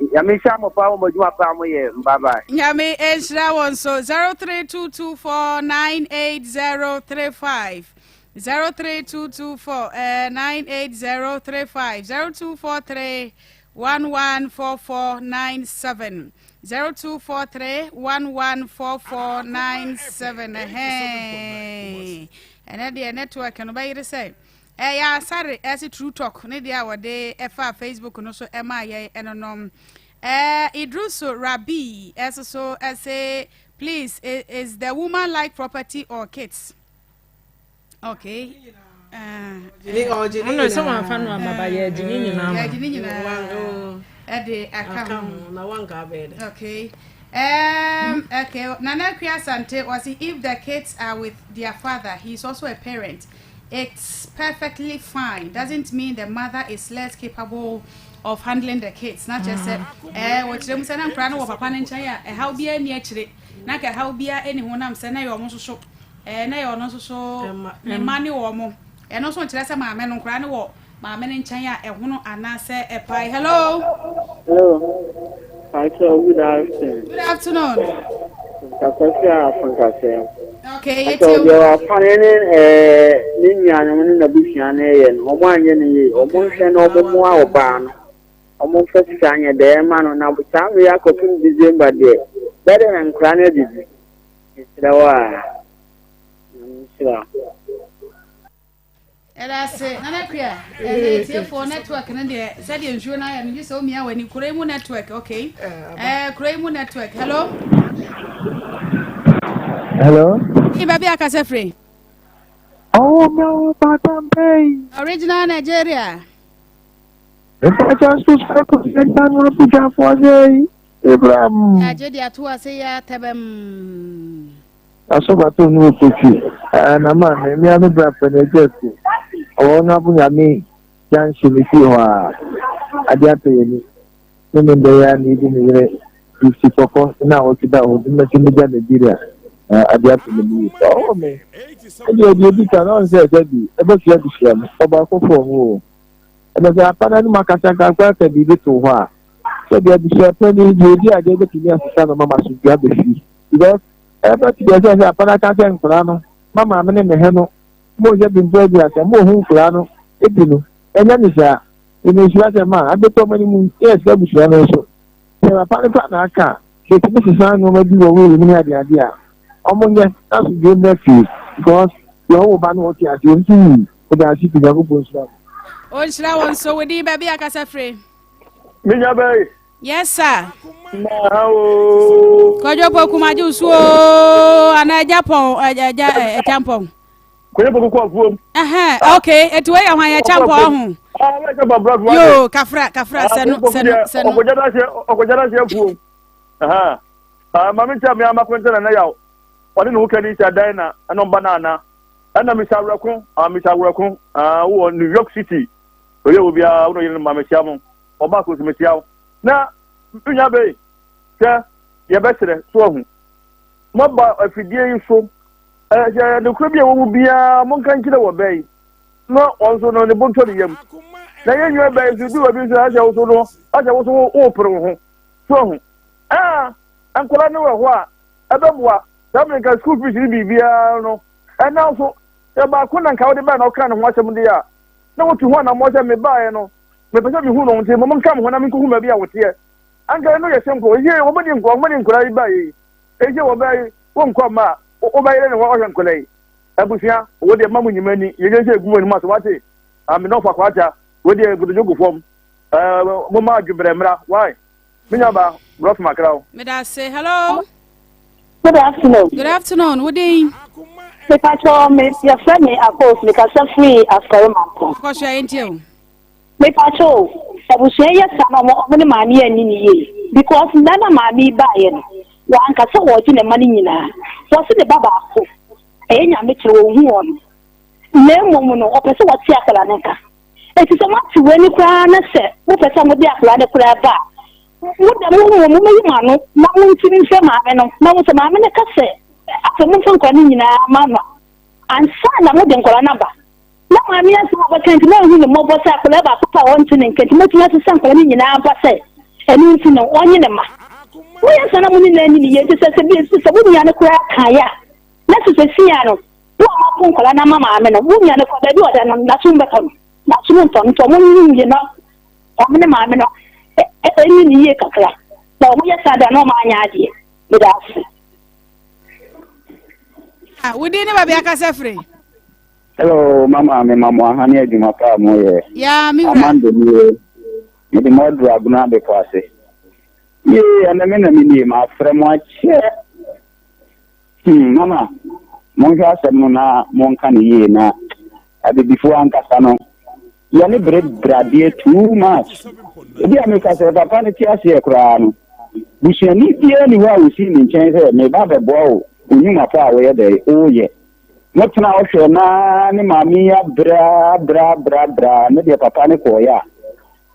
Nyame nhyira mo paa wɔ mo adwuma paa mo yɛ bye bye. Nyame nhyira wo nso 0322498035 03224 eh, 98035 0243 114497 0243 114497 ɛhɛn ɛnɛ deɛ network no bɛyere sɛ Ɛyɛ Asare ɛse True Talk ne deɛ a wɔde ɛfaa Facebook no so ɛmaa yɛn ɛno no. Ɛɛ Idrusu Rabi ɛso so ɛse please is the woman like property or kids? Okay. Ɔno sɛ wɔamfa no amma ba yɛ agye ne nyinaa ma. Yɛ agye ne nyinaa ɛde aka ho. Na wanka abɛɛ dɛ. Okay. Okay. Nana Akua Asante was if the kids are with their father, he is also a parent. It's perfectly fine doesn't mean the mother is less capable of handling the kids na kyerɛ sɛ ɛɛ wɔkyerɛ mu sɛ na nkora no wɔ papa no nkyɛn a ɛhaw biara nni akyire na nka ɛhaw biara ɛni ho nam sɛ na ɛyɛ ɔmo nso so ɛɛ na ɛyɛ ɔno nso so ne mma ne wɔn ɛno nso nkyerɛ sɛ maame no nkora no wɔ Maame no nkyɛn a ɛhono anaasɛ ɛpae. Hello. Hello. Pacho, good afternoon. Good afternoon. Nkasa fi a afonkasɛm. Okay, yɛ tie. Deɛ wafa ne ne ɛɛ ne nuanom ne n'abusua no yɛ no, wɔn anyɛ no yie. Wɔn nhwɛ na wɔn mmoa ɔbaa no. Wɔn mfa sika nyɛ dɛ ɛma no na saa mmere akɔpem December deɛ, bɛde na nkora no adidi. Mesrɛ wo a. Nyame nhyira wo. Ɛda ase Nana Akua. Ɛnɛ tiefoɔ network no deɛ sɛdeɛ nsuo no ayɛ no gye sɛ womia w'ani kuro yi mu network okay ɛɛ kuro yi mu network hello. Hello. Ni baabi akasa firi. Ɔwɔ mi ɔwɔ Batampe. Original Nigeria. Mpacha so sako sɛnta no abujafoɔ sɛ yi Ibrahim. Agye de ato ase yɛ atɛbɛm. Asɔbato no okotwi eh, na ma me mmea me bra pɛ na agya afu ɔwɔ no abo nyame junction me fie hɔ a ade atɔ yɛ ni ne me ndɛ ya na edi me yere fifty kɔkɔ na awɔtwe da hɔ mmɛsɛ megya Nigeria eh, ade atɔ me ni ɔwɔ me ɛdeɛ ɛdeɛ edi ka na ɔn sɛ ɛsɛ bi ɛbɛfia abusua no ɔbaako fɔm o ɛbɛ sɛ apa n'anim akasa kakra ka biribi to hɔ a sɛdeɛ abusua panyin deɛ edi adeɛ bɛtumi asesa no ma ma asomdua bɛfi because Ɛbɛ ti deɛ sɛ sɛ apana ka sɛ nkwadaa no ma maame ne mehɛ no mo yɛ bi mpo adi asɛm mo hu nkwadaa no ebi no ɛnyɛ ne saa. Nti mesrɛ sɛ ma abɛtɔ ɔmo anim yɛ srɛ abusua no nso sɛ papa no koraa na aka a sɛ yɛtumi sesa nnoɔma bi wɔ will mu ne adeade a ɔmo nyɛ na asomdwoe mmra fie because deɛ ɔwo ba no ɔte aseɛ nso wui. Meda ase pii Nyankopɔn nhyira mo. Ɔnhyira wo nso. Wo din baabi a kasa firi? Me nya bɛyi. Yes sir. Na o. Kwadwo Poku magye wo so oo anaa agya pɔn agya ɛkya mpɔn. Kwadwo Poku kɔ afuom. Ɛhɛn okay eti wei yɛ hwan yɛ kya mpɔn ɔho. Ah wei kyɛ mpɔn brɔfo. Yoo kafra kafra sɛno sɛno sɛno. Ɔkɔgya n'aseɛ ɔkɔgya n'aseɛ afuom. Ɛhɛn ah maame nkyɛn mi ama kɔntɛ na ne yaw ɔne ne ho kani sɛ dan na ɛna ɔba na ana ɛna misa awerɛko ah misa awerɛko ah wɔ New York City oyɛ wɔ biara wo na ɔyere no ma mehyia mo. Ɔba koro so metia wo. Na me nua bɛyi sɛ yɛbɛsrɛ so ahu. Moaba afidie yi so. Sɛ nokorɛ bi a ɛwɔ mu biara monka nkyerɛ wɔ bɛyi na wɔn nso no ne bo ntɔ ne yam. Na yɛn nua bɛyi nso du baabi nso asɛ wo so no asɛ wo so wopere wo ho so ahu. Ɛɛ nkwadaa no wɔ hɔ a ɛbɛboa saa mmerɛ nka school fees ne biribiara no ɛna nso sɛ baako na nka wode bɛɛ na ɔka ne ho asɛm deɛ a na wotu ho anammɔn sɛ mebaeɛ no mepɛ sɛ mehu no nti monka me ho na menkɔhu baabi a wɔteɛ. Anka ɛno yɛ simple. Ɛsɛ wɔbɛdi nkora wɔbɛdi nkora yi baeɛ yi. Ɛsɛ wɔbɛyɛ yi wonkɔ mma a wobɛyere ne hɔ ɔhwɛ nkora yi. Abusua wo deɛ mma mo nyima ani yɛnyɛ sɛ egu mo anim ase wate. Ame nɔfa kwata wo deɛ nkotodwe gu fam. Ɛɛ momma adwebrɛ mmra why me nua ba brɔf makra wo. Meda ase. Hello. Good afternoon. Good afternoon. Wo din? Mepakyɛ me yɛfrɛ me Akos mekasa firi Asɔre Mampong. Kɔ so a yɛntie o. Mepakyɛ o abusua yi yɛ saa na ɔmo ɔmo ne maame yi anni ne yie because nna na maame yi baeɛ no wanka sɛ ɔregye ne mma no nyinaa wɔse ne ba baako ɛyɛ nyame kyerɛ ɔnhu wɔn na mmom no ɔpɛ sɛ wɔte akwadaa no nka eti sɛ moate wei no koraa na sɛ mopɛ sɛ mode akwadaa no koraa ba a mo dɛ mo mmom momɛyi mo ano na montumi mfrɛ maame no na mo sɛ maame no ka sɛ afei momfa nkwadaa no nyinaa ma no ansa na mode nkwadaa no aba Na maame asɛm a ɔbɛka nti, manhu no mmɔbɔ sɛ akwadaa baako pɛ a ɔnte ne nka nti, mɛtumi asesa nkwadaa no nyinaa aba sɛ ɛno nti no, ɔnye ne mma. Moyɛ saa na mo ne no anni no yie nti sɛ sɛ bi sɛ wo nua no koraa kaeɛ a, na sɛ sɛsi ara no, wo a moapo nkwadaa no ama maame no, wo nua no koraa baabi a ɔda no, n'asom bɛtɔ no, n'asom ntɔ no, nti wɔn nwie na wɔn ne maame no ɛnni no yie kakra. Na wɔyɛ saa deɛ na wɔn anyɛ adeɛ. Meda ase. Ah, wo din ne baabi akasa firi? Hello, mama, me ma mo aha ne adwuma pa a moyɛ. Ya, me wura. Amando nie. Mede mo aduru agona abepɔ ase. Yee, ɛnɛ me na me nie, mafrɛ mo akyɛ. Hmm, mama, monhwɛ asɛm no na monka no yie na abibifoɔ ankasa no, yɛne bere bradeɛ too much. Ebi a meka sɛ papa no te aseɛ koraa no, busuani biara ni hɔ a wɔsii ne nkyɛn sɛ meba abɛboa wo nnwuma pa a woyɛ dɛ woyɛ. Motena hɔ hwɛ na ne maame yi abrɛ ara abrɛ abrɛ abrɛ ara ne deɛ papa no kɔɔeɛ a,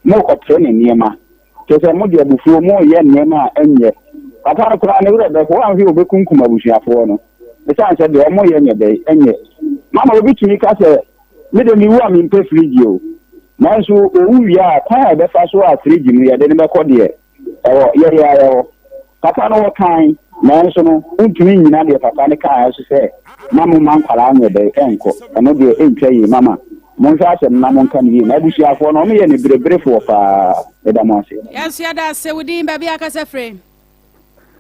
morekɔpere ne nneɛma. Kyerɛ sɛ mode abufuo moreyɛ nneɛma a ɛnyɛ. Papa no koraa ne werɛ bɛho, anhwɛ a ɔbɛkunkum abusuafoɔ no. Ɛsiane sɛ deɛ wɔyɛ nyɛ dɛn? Ɛnyɛ. Mama obi tumi ka sɛ, Me deɛ mewu a mempɛ fridge o. Nanso ɔwu wie a, kwan a yɛbɛfa so a fridge no yɛde no bɛkɔ deɛ, Ɛwɔ yɛyɛ ara hɔ. Papa no wɔ kan, nanso no wontumi nnyina deɛ papa no kaeɛ so sɛ ma mo mma nkwadaa nyɛ dɛn nkɔ. Ɛno deɛ ɛntwa yie. Mama, monhwɛ asɛm no na monka no yie. Na abusuafoɔ no, wɔyɛ anibereberefoɔ paa. Meda mo ase. Yɛn nso yɛda ase. Wo din, baabi a akasa firi?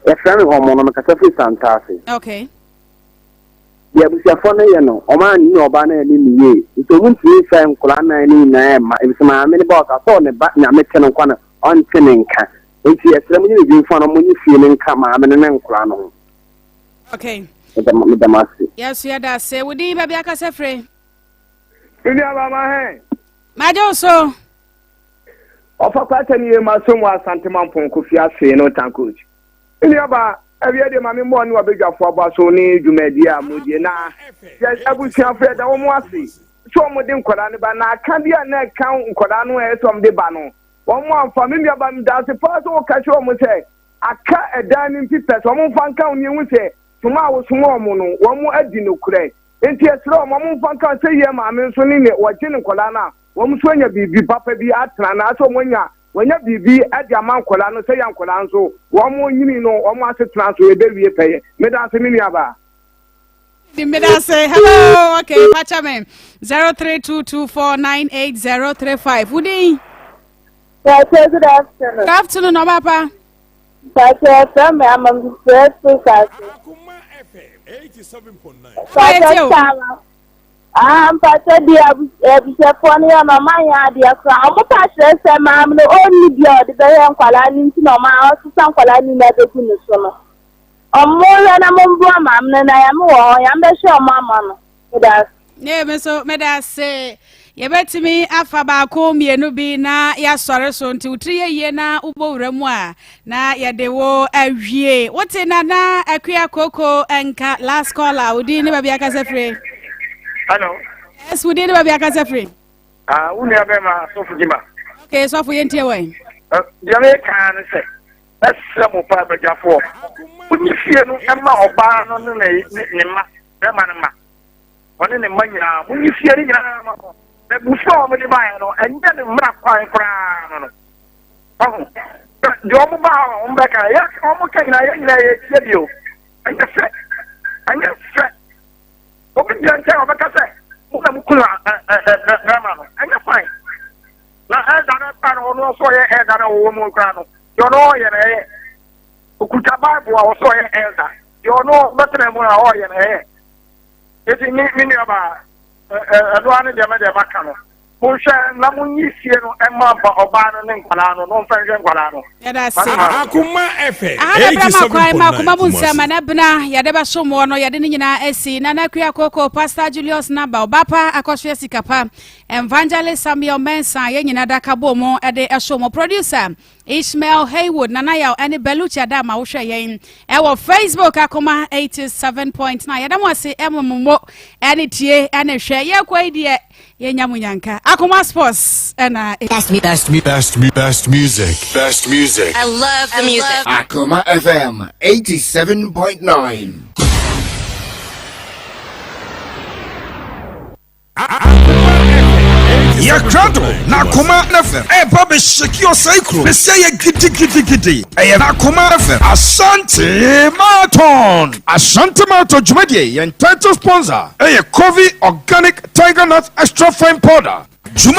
Yɛfrɛ me Hɔmɔ no, mekasa firi Santase. Okay. Deɛ abusuafoɔ no yɛ no, wɔn anni ɔbaa no anni no yie, nti wɔn ntumi mfa nkwadaa nan no nyinaa mma, efisɛ maame no ba ɔka sɛ ɔne ba Nyame te no nkwa no ɔnte ne nka, nti yɛsrɛ mo nye biribi mfa no, monye fie no nka maame no ne nkwadaa no ho. Okay. Meda meda mo ase. Yɛso yɛda ase. Wo din baabi akasa firi? Me nua ba ma hɛn. Magye wo so. Ɔfa kwata ni yɛ ma som wɔ Asante Mampong Kofi Ase no tan coach. Me nua ba awia deɛ ma me mmɔ ne wabadwafo aboaso ne dwumadie a modie na yɛ abusuafo yɛda wɔn ase sɛ wɔn de nkwadaa no ba na aka bi a na ɛka nkwadaa no a ɛsɛ wɔn de ba no wɔn amfa. Me nua ba meda ase paa sɛ woka kyerɛ wɔn sɛ aka ɛdan no mpi pɛ sɛ wɔn mfa nka ho ne ehu sɛ soma a wosoma wɔn no wɔn adi nokorɛ nti ɛsrɛ wɔn wɔn mfa nka ho sɛ yɛ maame nso ne ne wɔgye ne nkwadaa no a wɔn nso anya biribi papa bi atena na asɛ wɔn anya wɔanya biribi de ama nkwadaa no sɛ yɛ nkwadaa nso wɔn nyini no wɔn asetena nso ɛbɛwie pɛyɛ. Meda ase me nua baa. Meda ase. Hello. Okay, pacha me. 0322498035. Wudin? Pacho, good afternoon. Good afternoon, ɔba pa. Pacho, ɛfrɛ me ama me fɛ firi saase. Pacho, sama. Ah, mpacho di abusuafoɔ no yɛ no ɔma yɛn adeɛ koraa. Ɔmo ka kyerɛ sɛ maame no ɔnni bi a ɔde bɛyɛ nkwadaa no nti na ɔma ɔsesa nkwadaa no nyinaa bɛgu ne so no. Ɔmo hwɛ na mo mboa maame no na yame wɔ hɔ, yame bɛhwɛ ɔmo ama no. Meda ase. Nee, me nso meda ase. Yɛbɛtumi afa baako mmienu bi na yɛasɔre so nti wo tiri yɛ yie na wobɔ wura mu a na yɛde wo awie. Wote Nana Akua Koko nka last caller wo din ne baabi akasa firi. Hello. Yes, wo din ne baabi akasa firi. Ah, wo nua bɛma sɔfo Jima. Okay, sɔfo yɛntie wɔ. Deɛ meka ne sɛ mɛsrɛ mo paa badwafoɔ monyi fie no ma ɔbaa no ne ne mma bɛrima no mma ɔne ne mma nyinaa monyi fie no nyinaa ma no na busu a wɔde baeɛ no ɛnyɛ ne mmara kwan koraa no no ɔho deɛ wɔn ba a wɔn bɛka yɛ wɔn ka nyinaa yɛ nyinaa yɛ tie bio ɛnyɛ fɛ ɛnyɛ fɛ obi gyina nkyɛn ɔbɛka sɛ mo na mo kunu bɛrima no ɛnyɛ fine na ɛda no ɛba no ɔno nso ɔyɛ ɛda no ɔwɔ mu koraa no deɛ ɔno ɔyɛ no ɛyɛ okuta bible a ɔsɛ ɔyɛ ɛda deɛ ɔno bɛtena mu a ɔyɛ no ɛyɛ eti me me nua baa ɛno ano deɛ mɛ deɛ maka no monhwɛ na monyi fie no ɛma ba ɔbaa no ne nkwadaa no na ɔmfa nhwɛ nkwadaa no. Yɛda ase. Akoma FM Aha na ɛbrɛ ma kwan ma akoma mu nsɛm ɛna bena yɛde bɛso moɔ no yɛde ne nyinaa asi Nana Akua Koko Pastor Julius Naba Ɔbapa Akɔsoɛ Sikapa Evangelist Samuel Mensah yɛn nyinaa da ka bɔ mu de ɛso mo producer Ishmael Haywood Nana Yaw ɛne Beluchi Adama wohwɛ yɛn ɛwɔ Facebook Akoma 87.9 yɛda mo ase ɛmo mo mo ɛne tie ɛne hwɛ yɛkɔ yi deɛ yɛnya mo nyanka Akoma Sports ɛna Best, best, best, best music. Best music. I love the music. Akoma FM 87.9. Yɛ krado na Akoma FM ɛreba bɛhyɛki ɔsɛe kuro bɛsɛ yɛ gidigidigidi. Ɛyɛ Akoma FM Ashanti Marathon. Ashanti Marathon dwumadie yɛn title sponsor ɛyɛ Covey Organic Tiger Nut Extra Fine Powder. Dwuma.